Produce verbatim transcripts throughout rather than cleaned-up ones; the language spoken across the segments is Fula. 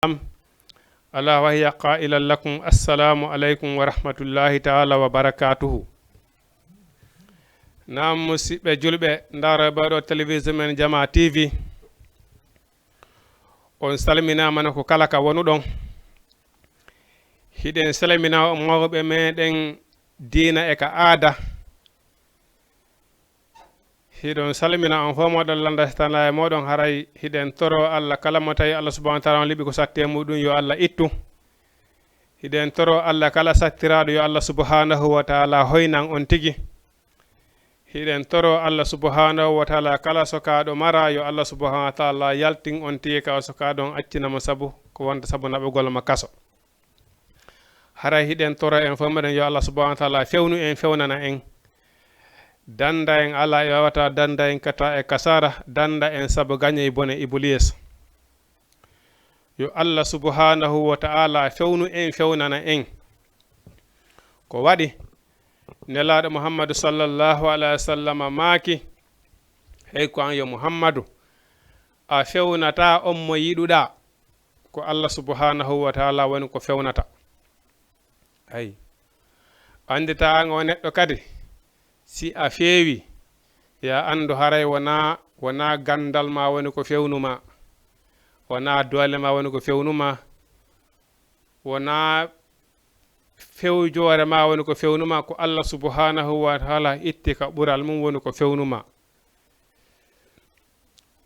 Ala wa hiya qailan lakum, assalamu alaikum wa rahmatullahi ta'ala wa barakatuhu. Naam, musidɓe julɓe, ndaarooɓe ɗo télévision men Jama T V. On salminaama no ko kala ka wonuɗon. Hiɗen salmina mawɓe meɗen diina e ka aada. Hiɗon salmina on fof, moɗon landa sitana e moɗon, haray hiɗen toro Allah kala mo tawi Allah subhanahu wa ta'ala on liɓi ko satte muɗum, yo Allah ittu. Hiɗen toro Allah kala sattiraaɗo, yo Allah subhanahu wa ta'ala hoynan on tigi. Hiɗen toro Allah subhanahu wa ta'ala kala sokaaɗo mara, yo Allah subhanahu wa ta'ala yaltin on tigi ka o sokaaɗo on, accina mo sabu ko wonta sabu naɓugol mo kaso. Haray hiɗen toro en fof meɗen yo Allah subhanahu wa ta'ala fewnu en, fewnana en. Danda en ala e wawata, danda en kata e kasara, danda en sabu gañe e bone Iblis. Yo Allah subhanahu wa ta'ala fewnu en, fewnana en. Ko waɗi Nelaaɗo Muhammadu sallallahu alaihi wa sallam maaki, hey ko an yo Muhammadu, a fewnata on mo yiɗuɗa, ko Allah subhanahu wa ta'ala woni ko fewnata. Ay. Andita an o neɗɗo kadi, si a feewi, ya andu haray wona, wona gandal ma woni ko fewnuma, wona doole ma woni ko fewnuma, wona fewjoore ma woni ko fewnuma, ko Allah subhanahu wa ta'ala itti ka ɓural mum woni ko fewnuma.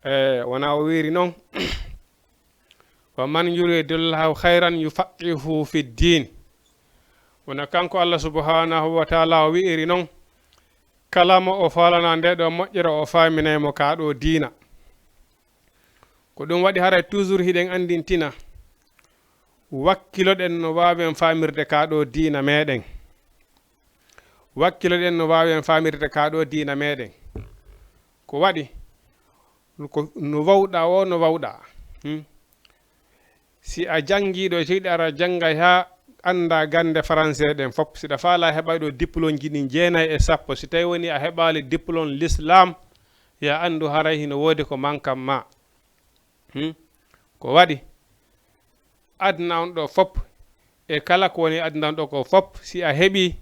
E, wona o wiiri non, wa man yuridillahu khayran yufaqihu fi din. Wona kanko Allah subhanahu wa ta'ala o wi'iri non, kala mo o falana nde ɗo moƴƴere o faminay mo ka ɗo diina. Ko ɗum waɗi haray toujours hiɗen andintina, wakkiloɗen no wawen famirde ka ɗo diina meɗen. Wakkiloɗen no wawen famirde ka ɗo diina meɗen. Ko waɗi, ko no wawɗa o, no wawɗa. Hmm? Si a jangiɗo, si yiɗi ara jangay ha anda gande français ɗen fop, siɗa faala heɓayɗo diplôme ji ɗin jeenay e sappo, si tawi woni a heɓali diplôme l'islam, ya andu haray hino wodi ko mankan ma. Hmm? Ko waɗi, aduna on ɗo fop, e kala ko woni aduna on ɗo ko fop, si a heɓi,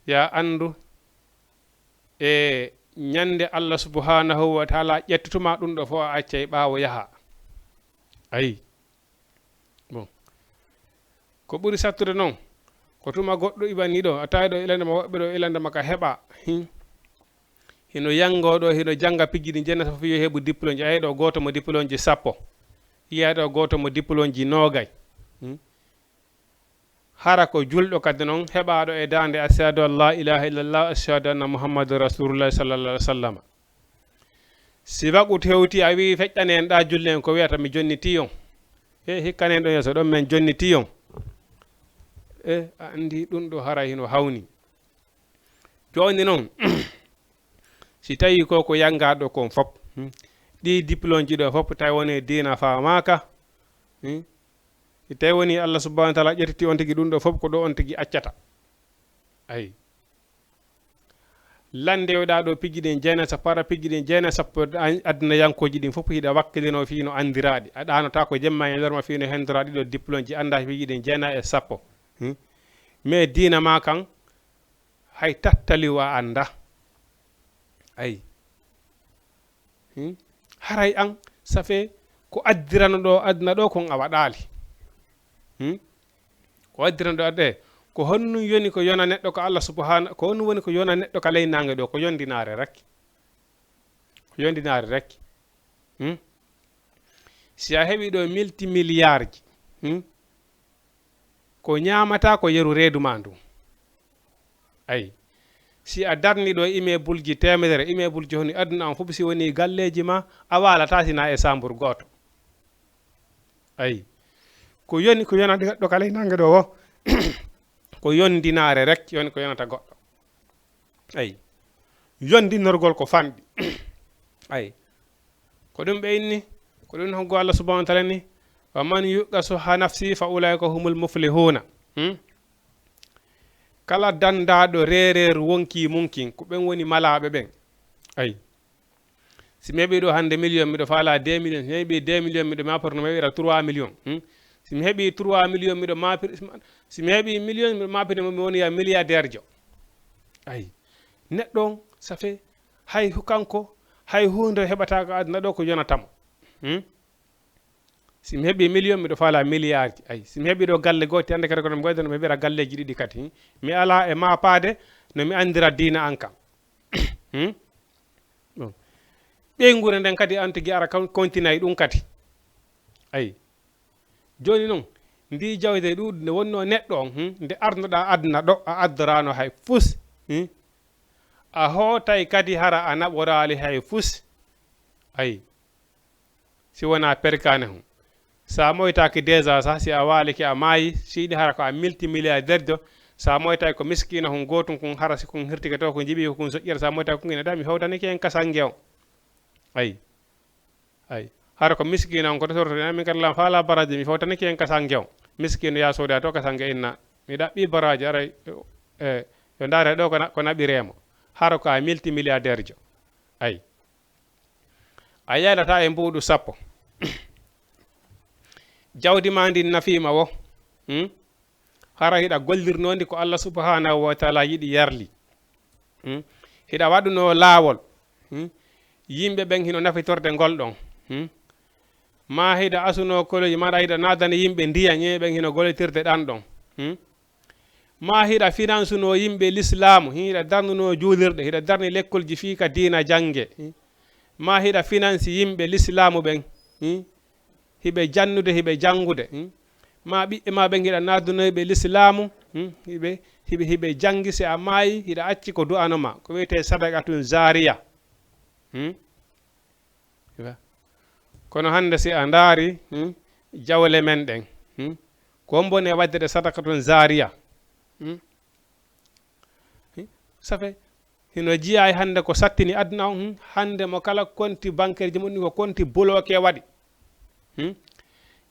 ya andu, e ñande Allah subhanahu wa ta'ala ƴettutuma ɗum ɗo fof, a accay ɓaawo yaha. Ayi. Bon. Ko ɓuri sattude noon, ko tuma goɗɗo iwani ɗo, a tawi ɗo ilande ma, woɓɓe ɗo ilande ma ka heɓa. Hin. Hino yango ɗo, hino janga pijji ɗi jenata fof, yo heɓu diplôme ji. A yi'ay ɗo gooto mo diplôme ji sappo. Yi'ay ɗo gooto mo diplôme ji noogay. Hmm? Hara ko julɗo kadi noon, heɓaaɗo e daande, "Ashhadu an la ilaha illallah, ashhadu anna Muhammadan rasulullah sallallahu alaihi wasallam." Si waɗtu hewti, a wi'i, "Feƴƴanen ɗa, jullen," ko wi'ata, "Mi jonniti on." E hikkanen ɗon yeeso ɗon, "Men jonniti on." E a andi ɗum ɗo hara hino hawni. Jooni noon, si tawi ko ko yanngaɗo kon fop, hmm, ɗi diplôme ji ɗo fop, tawi woni diina faamaaka, hmm, si tawi woni Allah subhanahu wa ta'ala ƴettiti on tigi ɗum ɗo fop, ko ɗo on tigi accata. Ayi. Lande yoɗa ɗo pijji ɗin jeenay sappo, para pijji ɗin jeenay sappo, an-, aduna yankoji ɗin fop hiɗa wakkilino fii no andiraaɗi. A ɗaanota ko jemma e nder ma fii no hendora ɗiɗo diplôme ji, annda pijji ɗin jeenay e sappo. Hmm? Mais diina ma kan, hay tattali wa annda. Ayi. Hmm? Haray an, ça fait ko addirano ɗo aduna ɗo kon a waɗaali. Hmm? Ko addirano ɗo adde, ko honɗum yoni ko yona neɗɗo ka Allah subhana-, ko honɗum woni ko yona neɗɗo ka ley naange ɗo, ko yondinaare rek. Ko yondinaare rek. Hmm? Si a heɓi ɗo multimilliard ji, hmm? Ko ñaamata ko yeru reedu ma ndu. Ayi. Si a darni ɗo immeuble ji teemedere, immeuble ji honi aduna on fof, si woni galleji ma, a waalata sina e sambur gooto. Ayi. Ko yoni, ko yonata goɗɗo kala e nange ɗo o, ko yondinaare rek, yoni ko yonata goɗɗo. Ayi. Yondinorgol ko fanɗi. Ayi. Ko ɗum ɓe inni, ko ɗum hoggo Allah subhanahu wa ta'ala ni, "Wa man yuqa suha nafsi fa ulaika humul muflihuna." Hmm? Kala dandaɗo reereeru wonki munkin, ko ɓen woni malaaɓe ɓen. Ayi. Si mi heɓi ɗo hannde million, miɗo faala deux millions. Si mi heɓi deux millions, miɗo ma porno mi heɓira trois millions. Hmm? Si mi heɓi trois millions, miɗo maapir, si mi heɓi million, miɗo maapirde mo, mi woni ya milliardaire jo. Ay, neɗɗo on, ça fait, hay hu-, kanko, hay huunde heɓata ko aduna ɗo ko yonata mo. Hmm? Si mi heɓi million, miɗo faala milliard ji. Ay, si mi heɓi ɗo galle goote, hannde kadi kono mi waydano mi heɓira galleeji ɗiɗi kadi. Hmm? Mi alaa e maapaade no mi anndira diina an kan. Hmm? Bon. Ɓeynguure nden kadi an tigi ara kon-, kontinay ɗum kadi. Ay. Jooni non, ndi jawdi ɗuuɗi nde wonnoo neɗɗo on, hmm, nde arnoɗaa aduna ɗo, a addoraano hay fus, hmm. A hootay kadi hara a naɓoraali hay fus. Ay. Si wonaa perkaane hon. Sa moytaaki déjà sah, si a waalike a maayi, siɗi hara ko a multimilliardaire jo, sa moytaaki ko miskiina hon gootun kun hara si kun hirtike to ko jiɓi ko kun soƴƴere, sa moytaaki kun ina da, mi hawtanike en kasange on. Ay. Ay. Hara ko miskiina on ko to sorto, min kadi lan faala baraji, mi hawtanike en kasange on. Miskiina ya sooda to kasange inna. Mi ɗaɓɓi baraji, aray, eh, yo ndaare ɗo ko na-, ko naɓiree mo. Hara ko a multimilliardaire jo. Ay. A yalata e mbuuɗu sappo. Jawdi ma ndin nafiima wo. Hmm? Hara hiɗa gollirnoo ndi ko Allah subhanahu wa taala yiɗi yarli. Hmm? Hiɗa waɗunoo laawol. Hmm? Yimɓe ɓen hino nafitorde ngol ɗon. Hmm? Ma hiɗa asunoo koloji, maɗa hiɗa naadani yimɓe ndiyan, yimɓe ɓen hino gollitirde ɗan ɗon. Hmm? Ma hiɗa finansunoo yimɓe lislaamu, hiɗa darnunoo juulirɗe, hiɗa darni lekkolji fii ka diina jannge. Ma hiɗa finansi yimɓe lislaamu ɓen, hiɓe jannude, hiɓe janngude. Ma ɓiɓɓe ma ɓen hiɗa naadunoo ɓe lislaamu, hiɓe, hiɓe, hiɓe janngi, si a maayi, hiɗa acci ko du'ano ma. Ko wiyetee sadaqatun zaariya. Hmm? Kono hannde si a ndaari, hmm, jawle men ɗen, hmm, ko mbone waɗde ɗe sadaqatun zaariya. Hmm? Hmm? Ça fait, hino jiyaa e hannde ko sattini aduna on, hmm, hannde mo kala konti bankeeji mun ko konti bloqué waɗi. Hmm?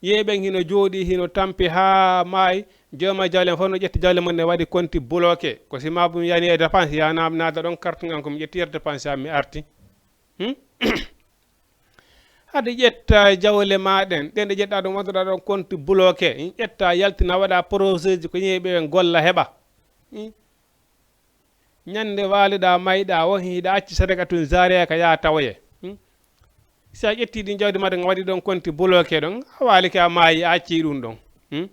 Yimɓe ɓen hino jooɗi, hino tampi haa maayi, jooma jawle fof no ƴetti jawle mun ne waɗi konti bloqué. Ko si ma bum yani e dépense, ya na-, naada ɗon carte ngan ko mi ƴetti yer dépense am mi arti. Hmm? Hade ƴetta jawle ma ɗen, ɗen ɗe ƴetta ɗum, wadduɗa ɗon compte bloqué, hmm? Ƴetta yaltina waɗa projet ji ko yimɓe ɓen golla heɓa. Hmm? Ñande waaliɗa mayɗa o, hiɗa acci sadaqatun zaariya ka yaa tawoye. Hmm? Si a ƴetti ɗin jawdi ma ɗon, a waɗi ɗon compte bloqué ɗon, a waalike a maayi, a acci ɗum ɗon. Hmm?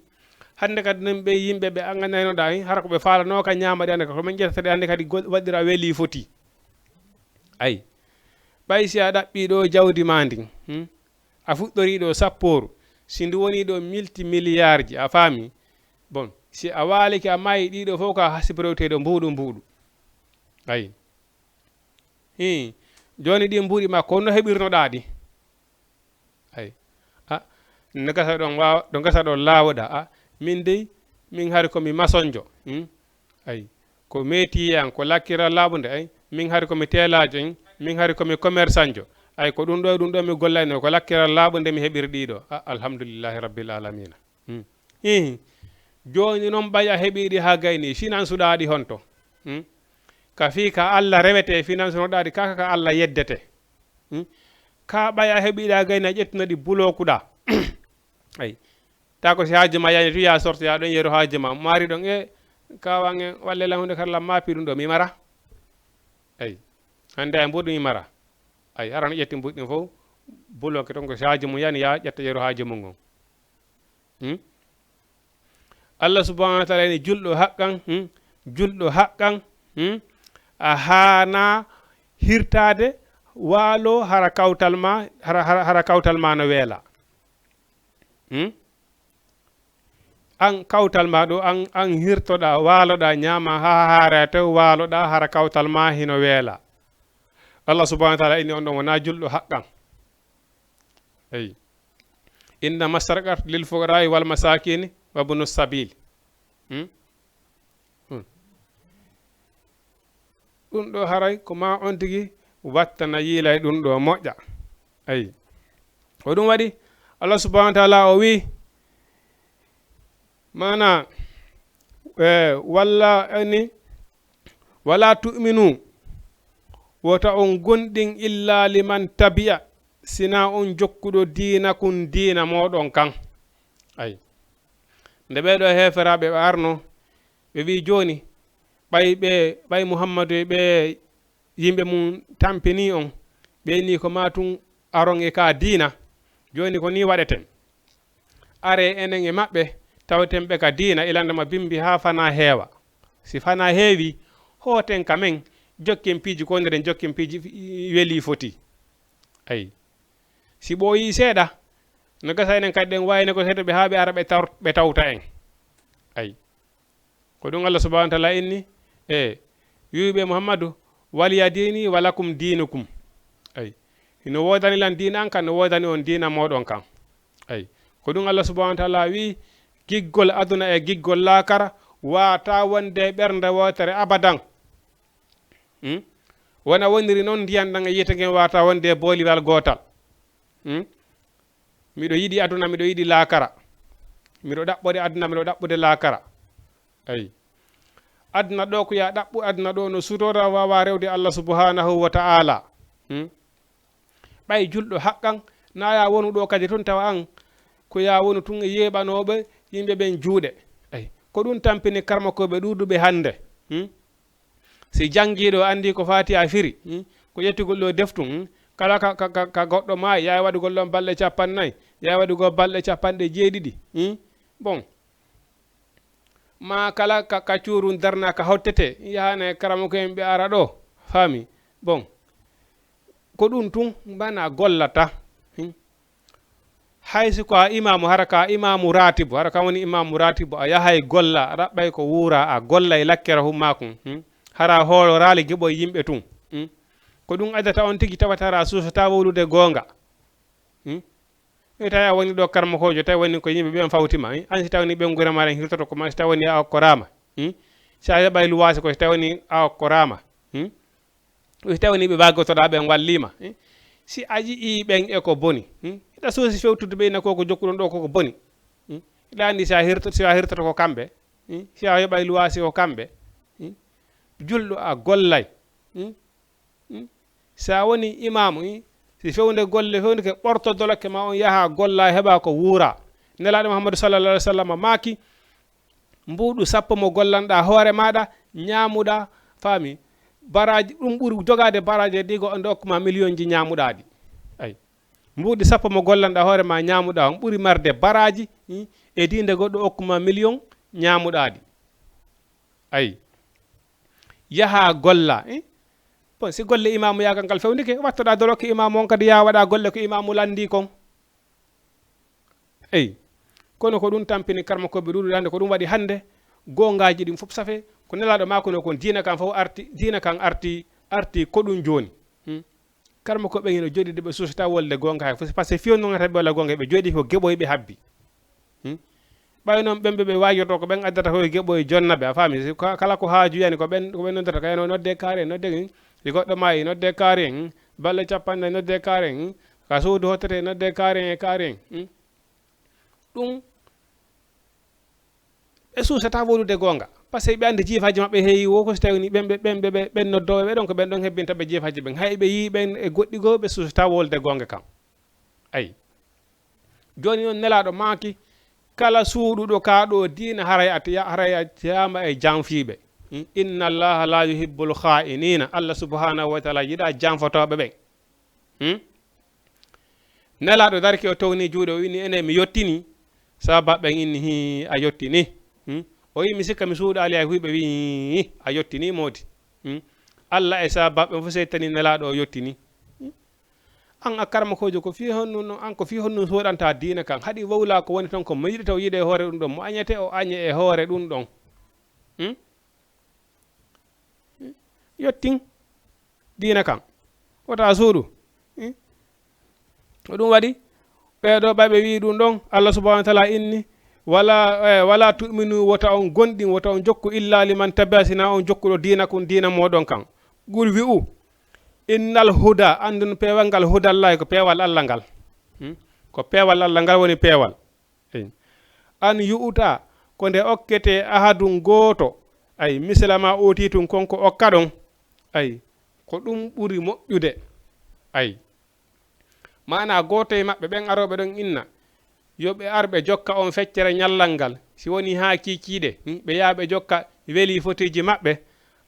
Hannde kadi non ɓe yimɓe ɓe anganaynoɗa, hara ko ɓe faalano ka ñaama ɗi, hannde ko min ƴettata ɗi, hannde kadi gol-, waɗira weeli foti. Ay. Ɓay si a ɗaɓɓi ɗo jawdi ma ndin, hmm? A fuɗɗori ɗo sappooru, si ndu woni ɗo multimilliard ji, a faami? Bon, si a waalike a maayi ɗiɗo fof ka hasibrewteɗo mbuuɗu mbuuɗu. Ay. Hii, jooni ɗi mbuuɗi ma, ko no heɓirnoɗaa ɗi? Ay. A, no gasa ɗon waawa, no gasa ɗon laawoɗaa. A, min dey, min hari ko mi masonjo. Hmm? Ay. Ko metiye an, ko lakkiral laaɓunde. Ay. Min hari ko mi teelaajo. Hmm? Min hari ko mi commerçantjo. Ay, ko ɗum ɗo e ɗum ɗo mi gollayno, ko lakkiral laaɓunde mi heɓiri ɗiɗo. A, alhamdulillahi rabbil alamina. Hmm. Hihi. Jooni non ɓay a heɓii ɗi haa gayni, finansuɗaa ɗi honto? Hmm? Ka fii ka Alla rewete, finansunoɗaa ɗi, ka, ka Alla yeddete. Hmm? Ka ɓay a heɓii ɗi haa gayni, a ƴettino ɗi bulookuɗaa. Ay. Ta ko si haaju ma yani tu, ya sorto, ya ɗon yeru haaju ma. Maari ɗon, e, ka wange, walle lan hunde kala maapi ɗum ɗo, mi mara. Ay. Hannde ay mbuɗu mi mara. Ay, arano ƴetti mbuɗi ɗin fof, bulooke ton ko si haaju mum yani, ya ƴetta yeru haaju mum ngon. Hmm? Allah subhanahu wa taala ene julɗo haqqan, hmm? Julɗo haqqan, hmm? A haana hirtaade waalo hara kawtal ma, hara, hara, hara kawtal ma no weela. Hmm? An kawtal ma ɗo, an, an hirtoɗa, waaloɗa, ñaama, ha, haara taw waaloɗa, hara kawtal ma hino weela. Allah subhanahu wa taala inni on ɗon wona julɗo haqqan. Eyi. Innama sadaqat lil fuqaraa wal masakini wa bnu sabil. Hmm? Hmm. Ɗum ɗo haray ko ma on tigi wattana yiilay ɗum ɗo moƴƴa. Ayi. Ko ɗum waɗi Allah subhanahu wa taala o wi, mana, eh, walla ani, wala tu'minu, wota on gonɗin illa liman tabi'a, sina on jokkuɗo diina kun, diina moɗon kan. Ayi. Nde ɓee ɗoo heeferaaɓe ɓe arno, ɓe wi'i, "Jooni, ɓay ɓe, ɓay Muhammadu e ɓe yimɓe mum tampinii on, ɓe inni ko maa tun aron e ka diina. Jooni ko nii waɗeten. Aree enen e maɓɓe, tawten ɓe ka diina, ilande ma bimbi haa fanaa heewa. Si fanaa heewii, hooten ka men, jokken piiji ko woniri en, jokken piiji welii fotii." Ayi. Si ɓooyii seeɗa, no gasa enen kadi ɗen waayne ko seeɗa ɓe haa ɓe ara ɓe tar-, ɓe tawta en. Ayi. Ko ɗum Allah subhanahu wa ta'ala inni, e, wi'uɓe Muhammadu, "Waliya diini wa lakum diinukum." Ayi. Hino woodani lan diina an kan, no woodani on diina mooɗon kan. Ayi. Ko ɗum Allah subhanahu wa ta'ala wi'i, giggol aduna e giggol laakara, waataa wonde e ɓernde wootere abadan. Hmm? Wona woniri non ndiyan ɗan e yiite ngen waataa wonde e booliwal gootal. Hmm? Miɗo yiɗi aduna, miɗo yiɗi laakara. Miɗo ɗaɓɓode aduna, miɗo ɗaɓɓude laakara. Ayi. Aduna ɗoo ko yaa ɗaɓɓu, aduna ɗoo no sutora, waawaa rewde Allah subhanahu wa ta'ala. Hmm? Ɓay julɗo haqqan, na yaa wonu ɗoo kadi tun tawa an, ko yaa wonu tun e yeeɓanooɓe yimɓe ɓen juuɗe. Ayi. Ko ɗum tampini karmakooɓe ɗuuɗuɓe hannde. Hmm? Si janngiiɗo anndi ko faati a firi, hmm, ko ƴettugol ɗoo deftu, hmm, kala ka, ka, ka, ka goɗɗo maayi, yaha waɗugol ɗon balɗe cappanɗe nayi, yaha waɗugol balɗe capanɗe jeeɗiɗi, hmm, bon. Maa kala ka, ka cuurun darnaa ka hottete, yahana e karamoko en ɓe ara ɗoo, faami, bon. Ko ɗum tun mbana gollata, hmm. Hay si ko a imaamu, hara ka imaamu raatibu, hara ka woni imaamu raatibu, a yahay golla, a ɗaɓɓay ko wuura, a gollay lakkere hummaakun, hmm? Hara a hooloraali geɓoy yimɓe tun, hmm? Ko ɗum addata on tigi tawata hara a suusataa wowlude goonga, hmm? E tawi a woni ɗoo karmakoojo, tawi woni ko yimɓe ɓen fawti ma, eh? An si tawi ni ɓen gure ma ɗen hirtoto ko ma, si tawi woni a okkoraama, hmm? Si a heɓay luwaasi ko, si tawi woni a okkoraama, hmm? Si tawi woni ɓe mbaagotoɗaa ɓen walliima, eh? Si a yi'ii ɓen e ko boni, hmm? Hiɗa suusi fewtude ɓe ina ko ko jokkuɗon ɗoo ko ko boni, hmm? Hiɗa anndi si a hirto-, si a hirtoto ko kamɓe, hmm? Si a yoɓay luwaasi ko kamɓe, hmm? Julɗo a gollay, hmm? Hmm? Si a woni imaamu, hmm? Si fewnde golle fewndike ɓorto dolokke ma on yaha golla heɓa ko wuura. Nelaaɗo Muhammadu sallallahu alaihi wasallam maaki, mbuuɗu sappo mo gollanɗaa hoore maaɗa, ñaamuɗaa, faami, baraaji, ɗum ɓuri jogaade baraaji e ɗigo, nde okku ma miliyonji ñaamuɗaa ɗi. Ayi. Mbuuɗi sappo mo gollanɗaa hoore ma, ñaamuɗaa, on ɓuri marde baraaji, hmm, e diinde goɗɗo okku ma miliyon ñaamuɗaa ɗi. Ayi. Yaha golla, eh? Bon, si golle imaamu yaagal ngal fewndike, wattoɗaa dolokke imaamu on kadi, yaha waɗa golle ko imaamu lanndii kon. Eyi. Kono ko ɗum tampini karmakooɓe ɗuuɗuɓe hannde, ko ɗum waɗi hannde goongaaji ɗin fof safe, ko Nelaaɗo maa kono kon diina kan fof arti, diina kan arti, arti ko ɗum jooni. Hmm? Karmakooɓe ɓen hino jooɗii de ɓe suusataa wolde goonga hay fof, parce que fiyo non ata ɓe walla goonga, ɓe jooɗii ko geɓoy ɓe habbi. Hmm? Ɓay non ɓen ɓe ɓe waajorto ko ɓen addata koye geɓoy jonna ɓe, a faami? Si ka-, kala ko haaju yani ko ɓen, ko ɓen noddata, kayno nodde kaari en, nodde, hmm? Si goɗɗo maayi, nodde kaari en, hmm? Balɗe capanɗe nayi, nodde kaari en, hmm? Ka suudu hottete, nodde kaari en e kaari en, hmm? Ɗum, ɓe suusataa wolude goonga. Parce que ɓe anndi jiifaaji maɓɓe heewi wo, ko si tawi ni ɓen ɓe, ɓen ɓe, ɓe, ɓen noddooɓe ɓe ɗon, ko ɓen ɗon hebbinta ɓe jiifaaji ɓen. Hay ɓe yii ɓen e goɗɗi goo, ɓe suusataa wolude goonga kan. Ayi. Jooni noon Nelaaɗo maaki, kala suuɗuɗo kaa ɗoo diina, haray a tiya-, haray a tiyaama e janfiiɓe. Hmm? Inna Allaha la yuhibbul khaa'iniina. Allah subhanahu wa ta'ala yiɗaa janfotooɓe ɓen. Hmm? Nelaaɗo darki, o towni juuɗe, o inni, "Ene, mi yottinii." Sahaaba ɓen inni, "Hii, a yottinii." Hmm? O wi'i, "Mi sikka mi suuɗaali hay huy." Ɓe wi'i, "Hii, a yottinii moodi." Hmm? Allah e sahaaba ɓen fof settani Nelaaɗo o yottinii. Hmm? An a karmakoojo, ko fii honno no, an ko fii honno suuɗanta diina kan? Haɗi wowla ko woni ton ko mo yiɗi taw yiɗe e hoore ɗum ɗon, mo añete o añe e hoore ɗum ɗon. Hmm? Yottin diina kan. Wota suuɗu. Hmm? Ko ɗum waɗi, ɓee ɗoo ɓay ɓe wi'i ɗum ɗon, Allah subhanahu wa ta'ala inni, "Wala, eh, wala tu'minu, wota on gonɗin, wota on jokku, illa liman tabi'a, sina on jokkuɗo diinakum, diina mooɗon kan." Qul wi'u, "Innal huda, anndun peewal ngal, hudallahi, ko peewal Allah ngal." Hmm? Ko peewal Allah ngal woni peewal. Eyi. An yu'ta, ko nde okkete ahadun gooto, ay, misla ma utiitum, kon ko okkaɗon. Ay, ko ɗum ɓuri moƴƴude. Ay. Maanaa gooto e maɓɓe ɓen arooɓe ɗon inna, Yo ɓe ar ɓe jokka on feccere ñallal ngal. Si woni haa kiikiiɗe, hmm, ɓe yaha ɓe jokka weli fotiiji maɓɓe.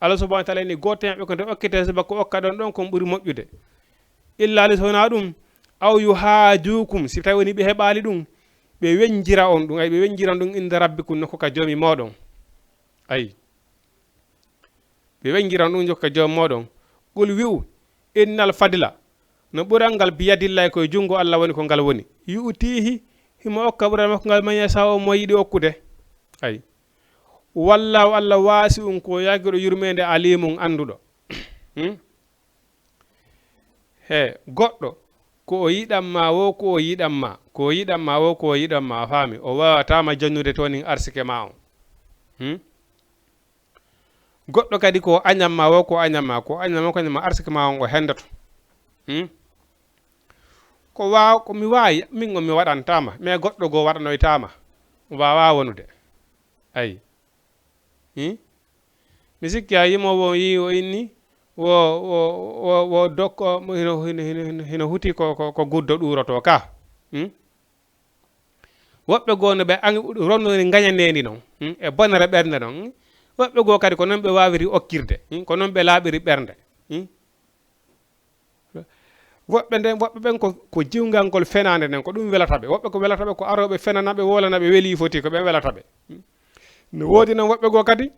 Allah subhanahu wa taala ni, gooto e maɓɓe ko nde okkete subaka, ko okka ɗon ɗon kon ɓuri moƴƴude. Illa li so wonaa ɗum, aw yuhaajuukum, si tawi woni ɓe heɓaali ɗum, ɓe wenjira on ɗum, ay, ɓe wenjira on ɗum inda rabbikum, nokku ka Joomi mooɗon. Ay. Ɓe wenjiran ɗum jokka joom mooɗon. Qul, wi'u, innal fadla, no ɓural ngal, biyadillahi, ko e junngo Allah woni ko ngal woni. Yu'tihi, himo okka ɓural makko ngal, man yasa'u, mo yiɗi okkude. Ay. Wallahu, Allah, wasi'un, ko yaakiiɗo yurmeende, alimun, annduɗo. Hmm? He, goɗɗo, ko o yiɗan ma wo, ko o yiɗan ma, ko o yiɗan ma wo, ko o yiɗan ma, a faami? O waawataa ma jannude toon in arsike ma on. Hmm? Goɗɗo kadi ko o añan ma wo, ko o añan ma, ko o añan ma, ko o añan ma, arsike ma on o henndoto. Hmm? Ko waaw, ko mi waawi, min on mi waɗantaa ma, mais goɗɗo goo waɗanoytaa ma. O waawaa wonude. Ayi. Hmm? Mi sikki a yimo wo yi o inni, wo, wo, wo, wo dokko, hino, hino, hino, hino huti ko, ko, ko guddo ɗuuroto ka. Hmm? Woɓɓe goo no ɓe an-, ronnori ngañaneendi non, hmm? E bonere ɓernde non, hmm? Woɓɓe goo kadi ko non ɓe waawiri okkirde, hmm? Ko non ɓe laaɓiri ɓernde, hmm? Woɓɓe nden, woɓɓe ɓen ko, ko jiwngal ngol fenaande nden, ko ɗum welata ɓe. Woɓɓe ko welata ɓe ko arooɓe fenana ɓe, wolana ɓe, welii foti, ko ɓen welata ɓe. No woodi non woɓɓe goo kadi,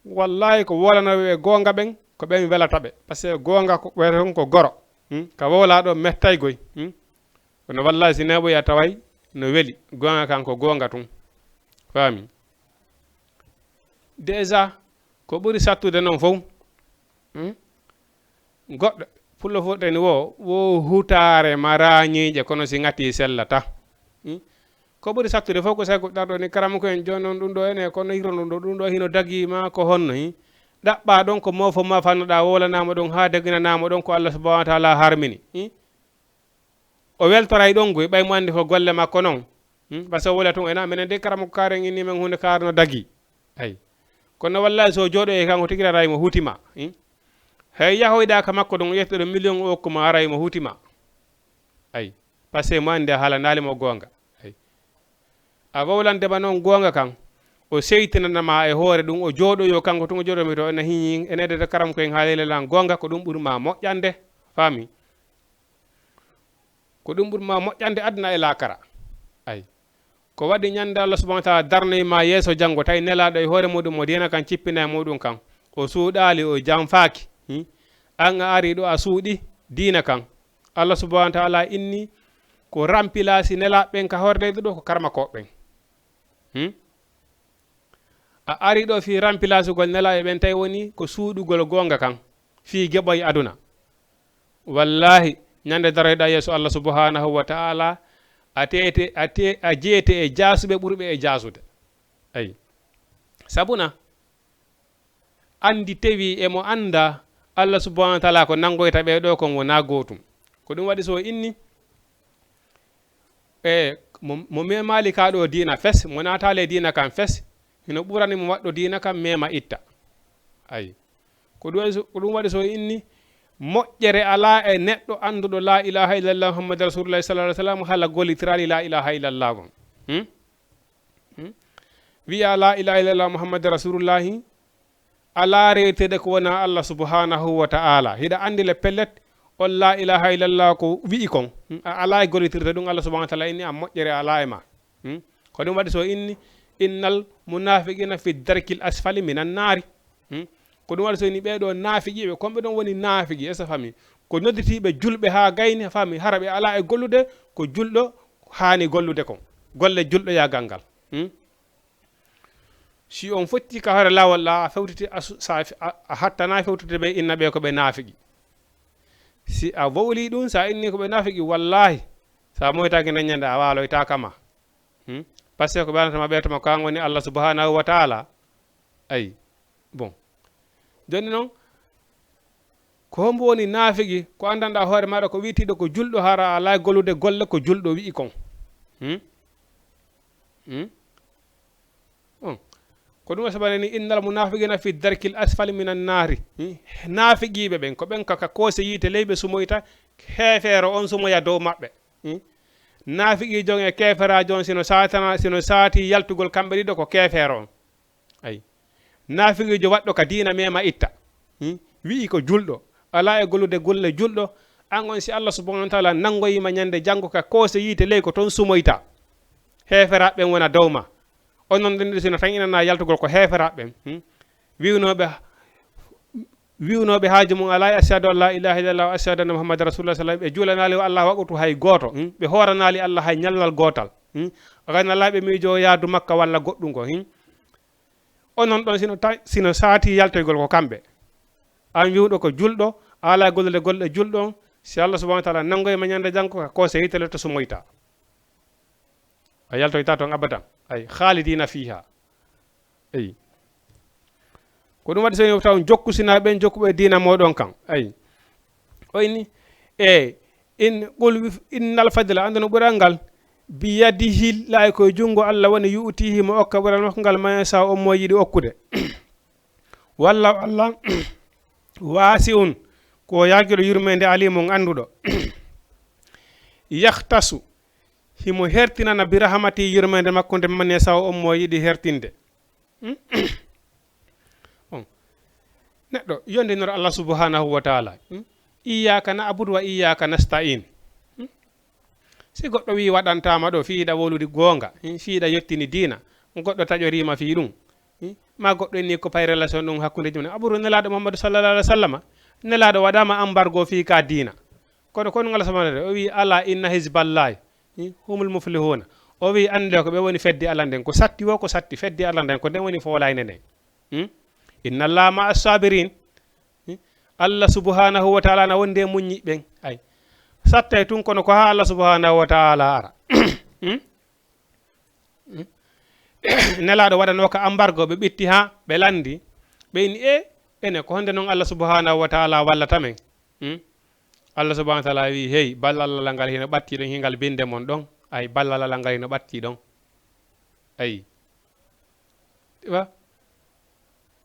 wallaahi ko wolana ɓe goonga ɓen, ko ɓen welata ɓe. Parce que goonga ko, ɓe ton ko goro. Hmm? Ka wowlaa ɗo mettay goy. Hmm? Kono wallaahi si neeɓoy a taway no weli. Goonga kan ko goonga tun. Faami? Déjà, ko ɓuri sattude non fow, hmm? Goɗɗo, pullo fof tani wo, wo hutaare ma raañiiƴe, kono si ŋatii sellata. Hmm? Ko ɓuri sattude fof ko sago ɗarɗo ni, karamoko en jooni noon ɗum ɗo ene, kono hiro ɗum ɗo, ɗum ɗo hino dagii ma ko honno, hi? Ɗaɓɓaa ɗon ko moofo ma fannoɗaa, wowlanaama ɗon haa daginanaama ɗon ko Allah subhanahu wa taala harmini, hi? O weltoray ɗon goy, ɓay mo anndi ko golle makko non. Hmm? Parce que wowla tun ena, minen de karamoko kaaren inni men huunde kaar no dagii. Ay. Kono wallaahi so jooɗoyee kanko tigi aray mo huuti ma. Hmm? Hay yahoyɗaa ka makko ɗon, o ƴetta ɗo million o okku ma, aray mo huuti ma. Ay. Parce que mo anndi a haalanaali mo goonga. Ay. A wowlande ma non goonga kan, o seytinana ma e hoore ɗum, o jooɗoyoo kanko tun, o jooɗoyoo mi to ene hiñi, ene de karamoko en haalele lan goonga, ko ɗum ɓuri ma moƴƴande. Faami? Ko ɗum ɓuri ma moƴƴande aduna e laakara. Ay. Ko waɗi ñande Allah subhanahu wa taala darnoy ma yeeso janngo, tawi nelaaɗo e hoore muɗum mo diina kan cippina e muɗum kan. O suuɗaali, o janfaaki. Hmm? An a ari ɗo a suuɗi diina kan. Allah subhanahu wa taala inni ko rampilasi nelaaɓe ɓen ka hoore leydi ɗo ko karmakooɓe ɓen. Hmm? A ari ɗo fii rampilasugol nelaaɓe ɓen, tawi woni ko suuɗugol goonga kan fii geɓoy aduna. Wallaahi, ñande daroyɗaa yeeso Allah subhanahu wa taala, a teete, a te-, a jeete e jaasuɓe ɓurɓe e jaasude. Ayi. Sabuna, anndi tewi e mo annda Allah subhanahu wa taala ko nanngoyta ɓee ɗoo kon wonaa gootum. Ko ɗum waɗi so o inni, e mo, mo memaali kaa ɗoo diina fes, mo naataali e diina kan fes, hino ɓurani mo waɗɗo diina kan mema itta. Ayi. Ko ɗum waɗi so, ko ɗum waɗi so inni, moƴƴere alaa e neɗɗo annduɗo laa ilaaha illallah Muhammadu Rasulullahi sallallahu alaihi wasallam hala gollitiraali laa ilaaha illallah on. Hmm? Hmm? Wi'a laa ilaaha illallah Muhammadu Rasulullahi, alaa rewteede ko wonaa Allah subhanahu wa ta'ala. Hiɗa anndi le pellet, on laa ilaaha illallah ko wi'i kon. Hmm? A alaa e gollitirde ɗum, Allah subhanahu wa ta'ala inni a moƴƴere alaa e ma. Hmm? Ko ɗum waɗi so inni, innal munafiqina fi darkil asfali minan naari. Hmm? Ko ɗum waɗi so inni ɓee ɗoo naafiqiiɓe, kon ɓe ɗon woni naafiki, est-ce que fami? Ko nodditiiɓe julɓe haa gayni, fami, hara ɓe alaa e gollude, ko julɗo haani gollude kon. Golle julɗo yaagal ngal. Hmm? Si on fotti ka hoore laawol ɗaa, a fewtiti, a su-, sa fi-, a, a hattana fewtude ɓe, inna ɓe ko ɓe naafiki. Si a wowli ɗum, sa inni ko ɓe naafiki, wallahi, sa moytaaki nden ñande a waaloytaa kama. Hmm? Parce que ko ɓe anata ma ɓe tuma ko an woni Allah subhanahu wa ta'ala. Ayi. Bon. Joni non, ko hombo woni naafiki, ko anndanɗaa hoore maaɗa ko wi'itiiɗo ko julɗo, hara a alaa e gollude golle ko julɗo wi'i kon? Hmm? Hmm? Hmm. Ko ɗum o sabani ni, innal munafiqina fi darkil asfali minan naari. Hmm? Naafiqiiɓe ɓen, ko ɓen ka, ka koose yiite ley ɓe sumoyta, heefeero on sumoya dow maɓɓe. Hmm? Naafiqiijo on e keeferaajo on, sino saatana, sino saati yaltugol kamɓe ɗiɗo, ko keefeero on. Ay. Naafiqiijo waɗɗo ka diina mema itta. Hmm? Wi'i ko julɗo. Alaa e gollude golle julɗo. An on, si Allah subhanahu wa taala nangoyima ñande janngo ka koose yiite ley, ko ton sumoyta. Heeferaaɓe ɓen wona dow ma. On non ɗen sino tan inana yaltugol ko heeferaaɓe ɓen. Hmm? Wi'unooɓe, wi'unooɓe haaju mum alaa e ashhadu an la ilaha illallah wa ashhadu anna muhammadan rasulullah sallam, ɓe juulanaali o Allah waqutu hay gooto. Hmm? Ɓe hooranaali Allah hay ñallal gootal. Hmm? Gayna laa ɓe miijo yaadu Makka walla goɗɗum ko. Hmm? Onon ɗon sino ta-, sino saati yaltoygol ko kamɓe. An wi'uɗo ko julɗo, a alaa e gollude golle julɗo on, si Allah subhanahu wa taala nangoyima ñande janngo ka koose yiite ley to sumoyta. A yaltoyta ton abadan. Ay, khalidina fiha. Ay. Ko ɗum waɗi so taw jokkusina ɓen jokkuɓe diina mooɗon kan. Ay. O inni, e, in, qul wif-, innal fadla, annda no ɓural ngal, biyadihi, laayi koye junngo Allah woni, yu'tihi, mo okka ɓural makko ngal, man yasha, on mo yiɗi okkude. Walla Allah, wasi'un, ko yaajuɗo yurmeende, alimun, annduɗo. Yahtasu, himo hertinana bi rahmati, yurmeende makko nde, man yasha, on mo yiɗi hertinde. Hmm? Bon. Neɗɗo yondinoro Allah subhanahu wa taala. Hmm? Iyyaka na'budu wa iyyaka nasta'in. Hmm? Si goɗɗo wi waɗantama ɗo, fii hiɗa wowlude goonga, hmm? Fii hiɗa yettini diina, goɗɗo taƴorima fii ɗum. Hmm? Ma goɗɗo inni ko pay relation ɗum hakkunde jumne. Aɓuru Nelaaɗo Muhammadu sallallahu alaihi wa sallama. Nelaaɗo waɗama embargo fii ka diina. Kono kon ngal samanere, o wi, "Ala inna hizballahi, hmm, humul muflihuna." O wi, "Annde ko ɓe woni fedde Allah nden." Ko satti wo, ko satti fedde Allah nden, ko nden woni foolayne nden. Hmm? "Inna Allaha ma'a sabirin." Hmm? Allah subhanahu wa ta'ala na wonde muññi ɓen. Ay. Sattay tun kono ko ha Allah subhanahu wa ta'ala ara. Hmm? Hmm? Nelaaɗo waɗanooka embargo, ɓe ɓitti ha, ɓe landi. Ɓe inni, "E, ene, ko honde non Allah subhanahu wa ta'ala wallata men?" Hmm? Allah subhanahu wa ta'ala wi, "Hey, ballal Allah ngal hino ɓatti ɗon, hingal binde mon ɗon. Ay, ballal Allah ngal hino ɓatti ɗon." Ay. Wa?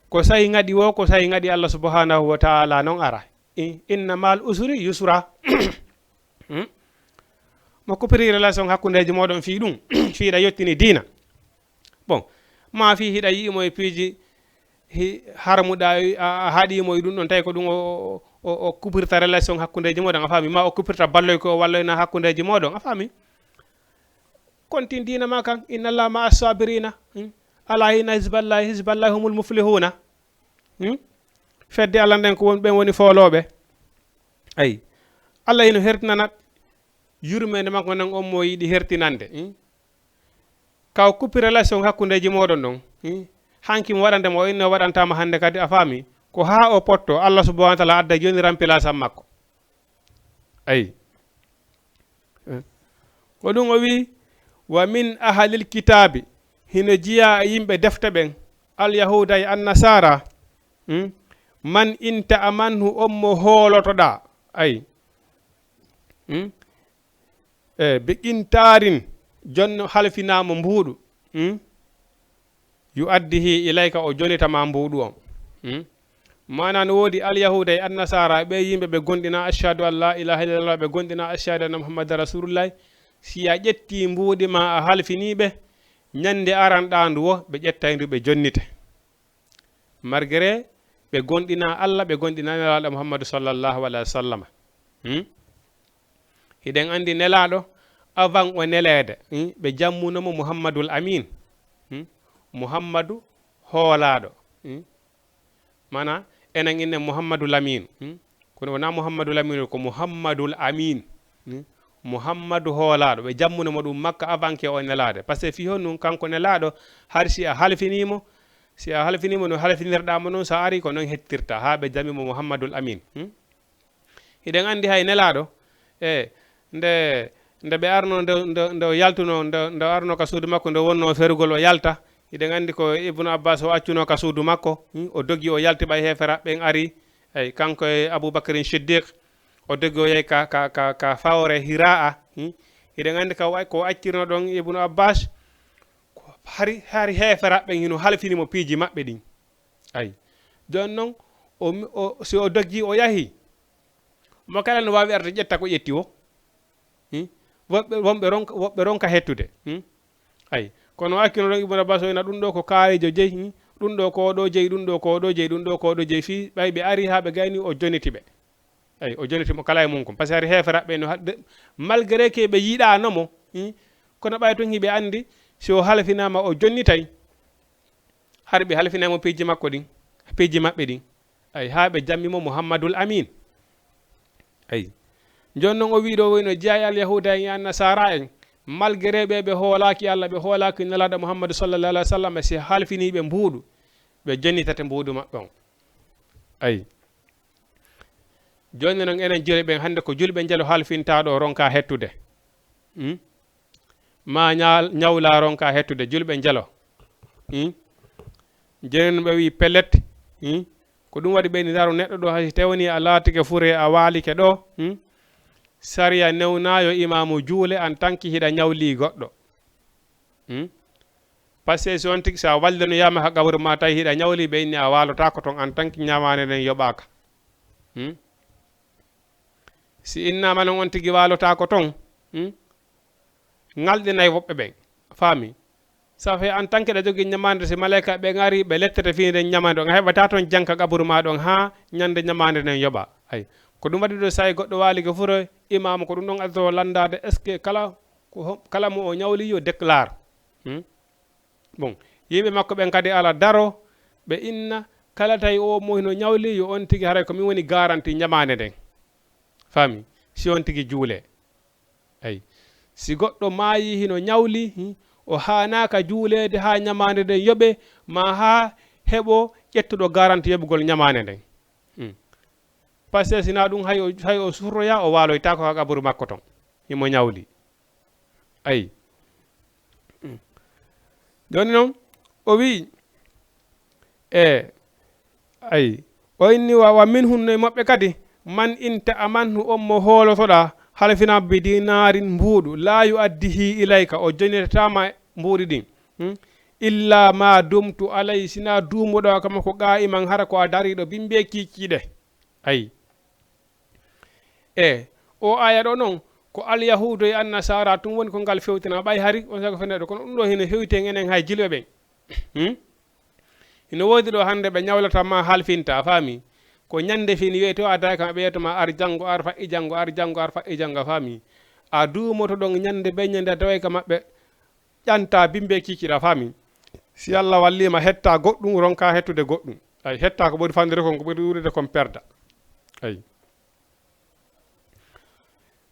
Ko sayi ngaɗi wo, ko sayi ngaɗi Allah subhanahu wa ta'ala non ara. I-, inna mal usri yusra. Hmm? Mo kupiri relation hakkundeji moɗon fii ɗum, fii ɗa yottini diina. Bon, ma fii hiɗa yi'i mo e piiji hi-, harmuɗa, a, a haɗi mo e ɗum ɗon, tawi ko ɗum o, o, o, o kupirta relation hakkundeji moɗon, a faami? Ma o kupirta balloy ko o walloyna hakkundeji moɗon, a faami? Kontin diina ma kan, inna Allaha ma'a sabirina. Hmm? Ala inna hizballahi, hizballahi humul muflihuna. Hmm? Fedde Allah nden ko won, ɓen woni foolooɓe. Ay. Allah hino hertinana yurmeende makko nden on mo yiɗi hertinande. Hmm? Ka o kuppi relation hakkundeji moɗon ɗon. Hmm? Hanki mo waɗande mo, o inno waɗantama hande kadi, a faami? Ko ha o potto, Allah subhanahu wa ta'ala adda joni remplace am makko. Ay. Eh. Ko ɗum o wi, "Wa min ahlil kitaabi", hino jiya e yimɓe defte ɓen, al yahuda e annasara, hmm? "Man inta amanhu", on mo hoolotoɗa, ay. Hmm? E, bi qintarin, jonno halfinamo mbuuɗu, hmm? "Yu addihi ilayka", o jonita ma mbuuɗu on. Hmm? Maana no woodi alyahuuda e annasara, ɓe yimɓe ɓe gondina ashhadu an la ilaha illallah, ɓe gondina ashhadu anna muhammadan rasulullah. Si a ƴetti mbuuɗi ma a halfini ɓe, ñande aran ɗandu wo, ɓe ƴettay ndu ɓe jonnite. Malgré ɓe gondina Allah, ɓe gondina Nelaaɗo Muhammadu sallallahu alaihi wa sallam. Hmm? Hiɗen andi Nelaaɗo, avant o neleede, hmm, ɓe jammuno mo Muhammadul Amin. Hmm? Muhammadu hoolaaɗo. Hmm? Mana, enen innen Muhammadu Lamin. Hmm? Kono wonaa Muhammadu Lamin, ko Muhammadul Amin. Hmm? Muhammadu hoolaaɗo. Ɓe jammuno mo ɗum Makka avant que o nelaade. Parce que fii honɗum kanko Nelaaɗo, hari si a halfinii mo, si a halfinii mo no halfinirɗaa mo noon, so a arii ko noon hettirta, haa ɓe jami mo Muhammadul Amin. Hmm? Hiɗen anndi hay Nelaaɗo, e nde, nde ɓe arno, nde, nde, nde o yaltuno, nde, nde o arno ka suudu makko, nde wonno ferugol o yalta. Hiɗen anndi ko Ibnu Abbas o accuno ka suudu makko, hmm, o dogi o yalti ɓay heefera ɓen ari, ey, kanko e Abubakarin Siddiq, o dogi o yahi ka, ka, ka, ka fawre Hiraa, hmm. Hiɗen anndi ka wa-, ko accirno ɗon Ibnu Abbas, ko hari, hari heefera ɓen hino halfini mo piiji maɓɓe ɗin. Ay. Jooni non, o, o, si o doggi, o yahi, mo kala no waawi arde ƴetta ko ƴetti o. Hmm? Woɓɓe, wonɓe ronka, woɓɓe ronka hettude. Hmm? Ay, kono akkino ɗon Ibn Abbas o ina ɗum ɗo ko kaarijo jeyi, hmm? Ɗum ɗo ko ɗo jeyi, ɗum ɗo ko ɗo jeyi, ɗum ɗo ko ɗo jeyi. Fii ɓay ɓe ari haa ɓe gayni o jonniti ɓe. Ay, o jonniti mo kala e mum kon. Parce que hari heeferaɓe no haɗde, malgré que ɓe yiɗaano mo, hmm? Kono ɓay tun hiɓe anndi si o halfinaama o jonnitay, hari ɓe halfinay mo piiji makko ɗin, piiji maɓɓe ɗin. Ay, haa ɓe jammi mo Muhammadul Amin. Ay. Jooni non o wii ɗo woni no jeyaa e Alyahuuda en e Annasaara en, malgré ɓe, ɓe hoolaaki Allah, ɓe hoolaaki Nelaaɗo Muhammadu sallallahu alaihi wa sallam, si halfinii ɓe mbuuɗu, ɓe jonnitate mbuuɗu maɓɓe on. Ay. Jooni non enen julɓe ɓen hannde ko julɓe njelo halfintaa ɗo ronka hettude. Hmm? Ma ñaal-, ñawla ronka hettude julɓe njelo. Hmm? Jooni non ɓe wii pellet. Hmm? Ko ɗum waɗi ɓe ni ndaaro neɗɗo ɗo hay si tawni a laatike fure a waalike ɗo. Hmm? Sariya newna yo imaamu juule en tant que hiɗa ñawli goɗɗo. Hmm? Parce que si on tigi, si a wallinoyaama ka qabru ma tawi hiɗa ñawli, ɓe inni a waalotaako ton en tant que ñamaande nden yoɓaaka. Hmm? Si innaama non on tigi waalotaako ton, hmm? Ŋalɗinay woɓɓe ɓen. Faami? Ça fait en tant que ɗa jogii ñamaande, si maleyka ɓe ngari, ɓe lettete fii nden ñamaande on. A heɓataa ton jam ka qabru ma ɗon haa ñande ñamaande nden yoɓa. Ay. Ko ɗum waɗi ɗo, si goɗɗo waalike fure, imaamu ko ɗum ɗon addoto lanndaade, est-ce que kala ko ho-, kala mo o ñawli yo déclare. Hmm? Bon, yimɓe makko ɓen kadi ala daro, ɓe inna, kala tawi o mo hino ñawli, yo on tigi haray ko min woni garanti ñamaande nden. Faami? Si on tigi juule. Ay. Si goɗɗo maayi hino ñawli, hmm, o haanaaka juuleede haa ñamaande nden yoɓe, ma haa heɓo ƴettuɗo garanti yoɓugol ñamaande nden. Hmm. Parce que si naa ɗum hay o, hay o surroya, o waaloytaako ka qaburu makko ton. Himo ñawli. Ay. Jooni non, o wi'i, e, ay, o inni wa, wa minhum, no e maɓɓe kadi, man in ta'amanhu, on mo hoolotoɗaa, halfina bi dinaarin mbuuɗu, laa yu'addihi ilayka, o jonnitataama mbuuɗi ɗin. Hmm? Illa ma dumtu alay, sinaa duumuɗo kama ko qaa'iman, hara ko a dariiɗo bimbe kiikiiɗe. Ay. E, o aya ɗo non, ko Alyahuudu e Annasaara tun woni ko ngal fewtina, ɓay hari on saka fenede, kono ɗum ɗo hino hewti en enen hay jilɓe ɓen. Hmm? Hino woodi ɗo hannde ɓe ñawlata ma halfinta, a faami? Ko ñande fini wiyete o adday kam, ɓe yiyata ma ar janngo, ar fa'i janngo, ar janngo, ar fa'i janngo, a faami? A duumoto ɗon ñande be ñande a taway ka maɓɓe ƴanta bimbe kiikiiɗe, a faami? Si Allah wallii ma hetta goɗɗum, ronka hettude goɗɗum. Ay, hetta ko ɓuri fandude kon, ko ɓuri wuurude kon perda. Ay.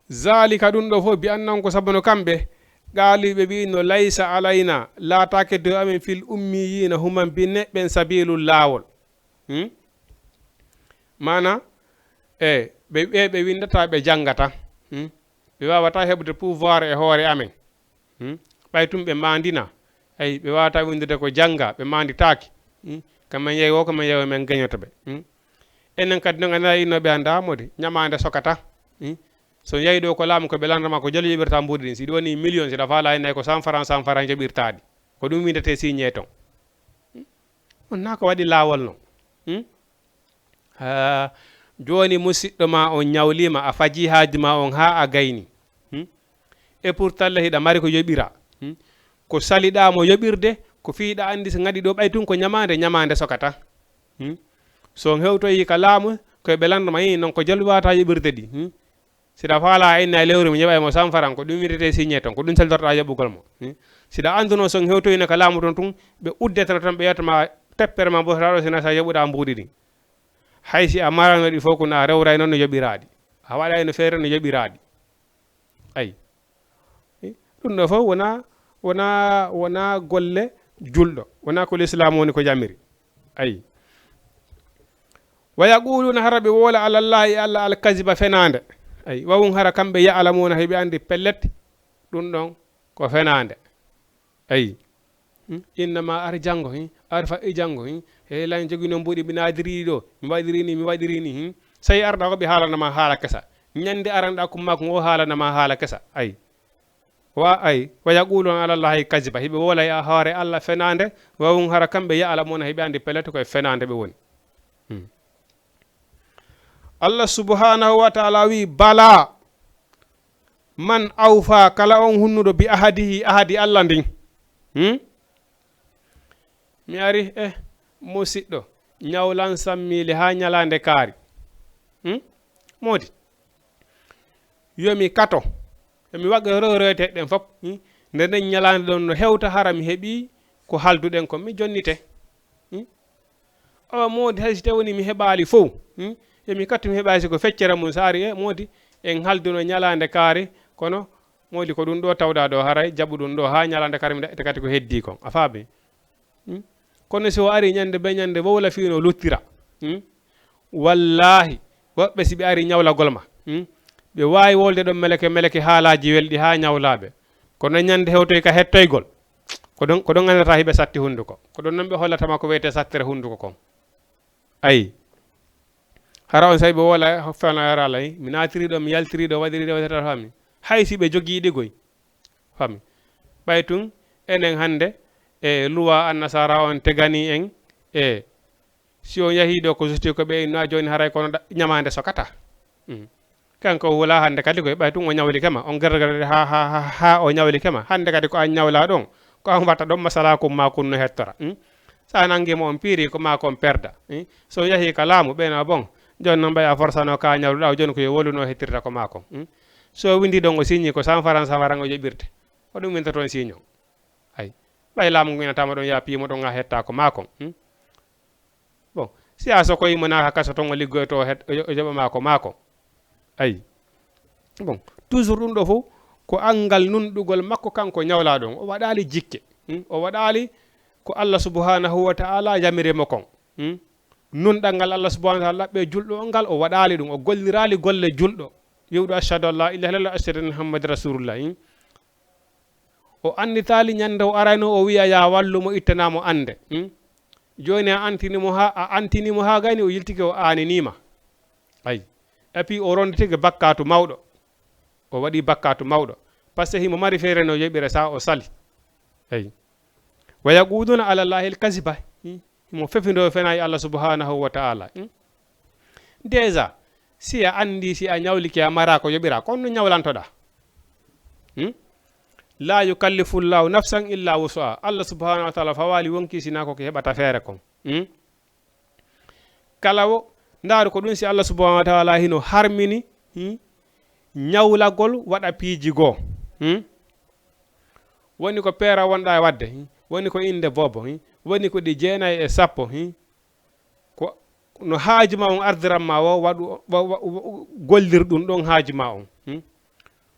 Zalika, ɗum ɗo fof, bi annahum, ko sabu no kamɓe, qaalu, ɓe wi'no, laysa alayna, laataake dow amen, fil ummiyina, human binne ɓen, sabilun, laawol. Hmm? Maana, e, ɓe, ɓe, ɓe winndata, ɓe janngata. Hmm? Ɓe waawataa heɓude pouvoir e hoore amen. Hmm? Ɓay tun ɓe maandina. Ay, ɓe waawataa winndude ko jannga, ɓe maanditaaki. Hmm? Ko men yeyi o, ko men yeyi o, men gañoto ɓe. Hmm? Enen kadi non, a nana inno ɓe anndaa modi, ñamaande sokata. Hmm? So yehi ɗo ko laamu, ko ɓe lanndata ma ko jalo yoɓirta mbuuɗi ɗin. Si ɗi woni million, si ɗa faala hen, nayi ko cent francs, cent francs yoɓirta ɗi. Ko ɗum winndetee signé ton. Hmm? On naa ko waɗi laawol non. Hmm? Haa jooni musiɗɗo ma on ñawliima, a fajii haaju ma on haa a gayni. Hmm? Et pourtant le hiɗa mari ko yoɓira. Hmm? Ko saliɗaa mo yoɓirde, ko fii hiɗa anndi so ngaɗi ɗo ɓay tun ko ñamaande, ñamaande sokata. Hmm? So on hewtoyi ka laamu, ko ɓe lanndata ma, "Ii, non ko jalo waawataa yoɓirde ɗi." Hmm? Si ɗa faala a inna e lewru mi yoɓay mo cent francs, ko ɗum winndetee signé ton, ko ɗum saldorɗaa yoɓugol mo. Hmm? Si ɗa annduno so on hewtoyino ka laamu ton tun, ɓe uddeteno ton, ɓe yewta ma teppere ma botoɗaa ɗo, si naa sa yoɓuɗaa mbuuɗi ɗin. Hay si a marano ɗi fof, kono a rewrayno no yoɓiraa ɗi. A waɗayno feere no yoɓiraa ɗi. Ay. Ɗum ɗo fof wona, wona, wona golle julɗo. Wona ko Lislaam woni ko yamiri. Ay. Wa yaquluna, hara ɓe woola, alallahi, e Allah, alkaziba, fenaande. Ay. Wa hum, hara kamɓe, ya'lamuna, hiɓe anndi pellet, ɗum ɗon ko fenaande. Ay. Hmm? Innama ar janngo, hin, ar fa'i janngo, hin. Hey, lan jogi no mbuuɗi mi naadiri ɗo, mi waɗiri ni, mi waɗiri ni, hin. Sey arɗa ko ɓe haalana ma haala kesa. Ñande aranɗa kummaako ngo haalana ma haala kesa. Ay. Wa, ay, wa yaquluna alallahi kaziba. Hiɓe woola e hoore Allah fenaande, wa hum, hara kamɓe, ya'lamuna, hiɓe anndi pellet ko e fenaande ɓe woni. Hmm. Allah subhanahu wa ta'ala wi, bala. Man awfa, kala on hunnuɗo, bi ahadihi, ahadi Allah ndin. Hmm? Mi ari, eh, musiɗɗo, ñawlan sammiili haa ñalaande kaari. Hmm? Moodi, yo mi kato, yo mi waɗ rewrewte ɗen fof. Hmm? Nde nden ñalaande ɗon no hewta, hara mi heɓii ko halduɗen kon, mi jonnite. Hmm? Awa moodi, hay si tawii woni mi heɓaali fow, hmm? Yo mi kattu mi heɓaali si ko feccere mum, so ari, e moodi, en halduno ñalaande kaari, kono moodi ko ɗum ɗo tawɗaa ɗo, haray jaɓu ɗum ɗo haa ñalaande kaari mi daɗɗita kadi ko heddii kon. A faami? Hmm? Kono si o ari ñande be ñande, wowla fii no luttira. Hmm? Wallaahi, woɓɓe si ɓe ari ñawlagol ma, hmm? Ɓe waawi wolde ɗon meleke meleke haalaaji welɗi haa ñawlaaɓe. Kono ñande hewtoy ka hettoygol, ko ɗon, ko ɗon anndata hiɓe satti hunnduko. Ko ɗon non ɓe hollata ma ko wiyetee sattere hunnduko kon. Ayi. Hara on sa'i ɓe wola fana hara alay. Mi naatiri ɗo, mi yaltiri ɗo, waɗiri ɗo, waɗata fami. Hay si ɓe jogii ɗigoy. Fami. Ɓay tun, enen hannde, e luwa annasara on tegani en, e si on yahii ɗo ko susti ko ɓe inno a jooni haray kono ɗa-, ñamaande sokata. Mm. Kanko o wula hannde kadi koye ɓay tun o ñawlike ma, on garda garda ha, ha, ha, ha o ñawlike ma. Hannde kadi ko an ñawla ɗon, ko an watta ɗon masala kun ma kun no hettora. Hmm? Sa nangi mo on piiri ko ma kon perda. Hmm? So yahi ka laamu ɓe na bon. Jon non ɓay a forsano ka ñawluɗa o jon ko yo woluno hettirta ko ma kon. Hmm? So windi ɗon o siñi ko sanfaran sanfaran o yoɓirte. Ko ɗum winta toon siño. Ay. Ɓay laamu ngu inatama ɗon ya piimo ɗon a hetta ko ma kon. Hmm? Bon, si a sokoyi mo naaka kaso ton o liggoyto o het-, o jo-, o joɓa maako maako. Ayi. Bon, toujours ɗum ɗo fof ko anngal nunɗugol makko kanko ñawlaaɗo on. O waɗaali jikke. Hmm? O waɗaali ko Allah subhanahu wa ta'ala yamiri mo kon. Hmm? Nunɗal ngal Allah subhanahu wa ta'ala ɗaɓɓe julɗo on ngal, o waɗaali ɗum. O golliraali golle julɗo. Wi'uɗo, "Ashhadu an la ilaha illallah, ashhadu anna Muhammadan rasulullah." Hmm? O annditaali ñande o arayno o wi'a ya wallu mo, ittana mo annde. Hmm? Jooni a antini mo haa, a antini mo haa gayni o yiltike o aaniniima. Ayi. Et puis o ronditike bakkaatu mawɗo. O waɗi bakkaatu mawɗo. Parce que himo mari feere no yoɓira sa o sali. Ayi. Wa yaquluna ala Allahi al-kaziba. Hmm? Himo fefindoo fena e Allah subhanahu wa ta'ala. Hmm? Déjà, si a anndi, si a ñawlike, a mara ko yoɓira, ko on no ñawlantoɗa. Hmm? La yukallifu Llahu nafsan illa wus'aha. Allah subhanahu wa ta'ala fawaali wonki sina ko ki heɓata feere kon. Hmm? Kala wo, ndaaru ko ɗum si Allah subhanahu wa ta'ala hino harmini, hmm, ñawlagol waɗa piiji goo. Hmm? Woni ko peera wonɗa e waɗde, hmm? Woni ko innde boobo, hmm? Woni ko ɗi jeenayi e sappo, hmm? Ko no haaju ma on ardiran ma wo, waɗu, wa-, wa-, wa-, gollir ɗum ɗon haaju ma on. Hmm?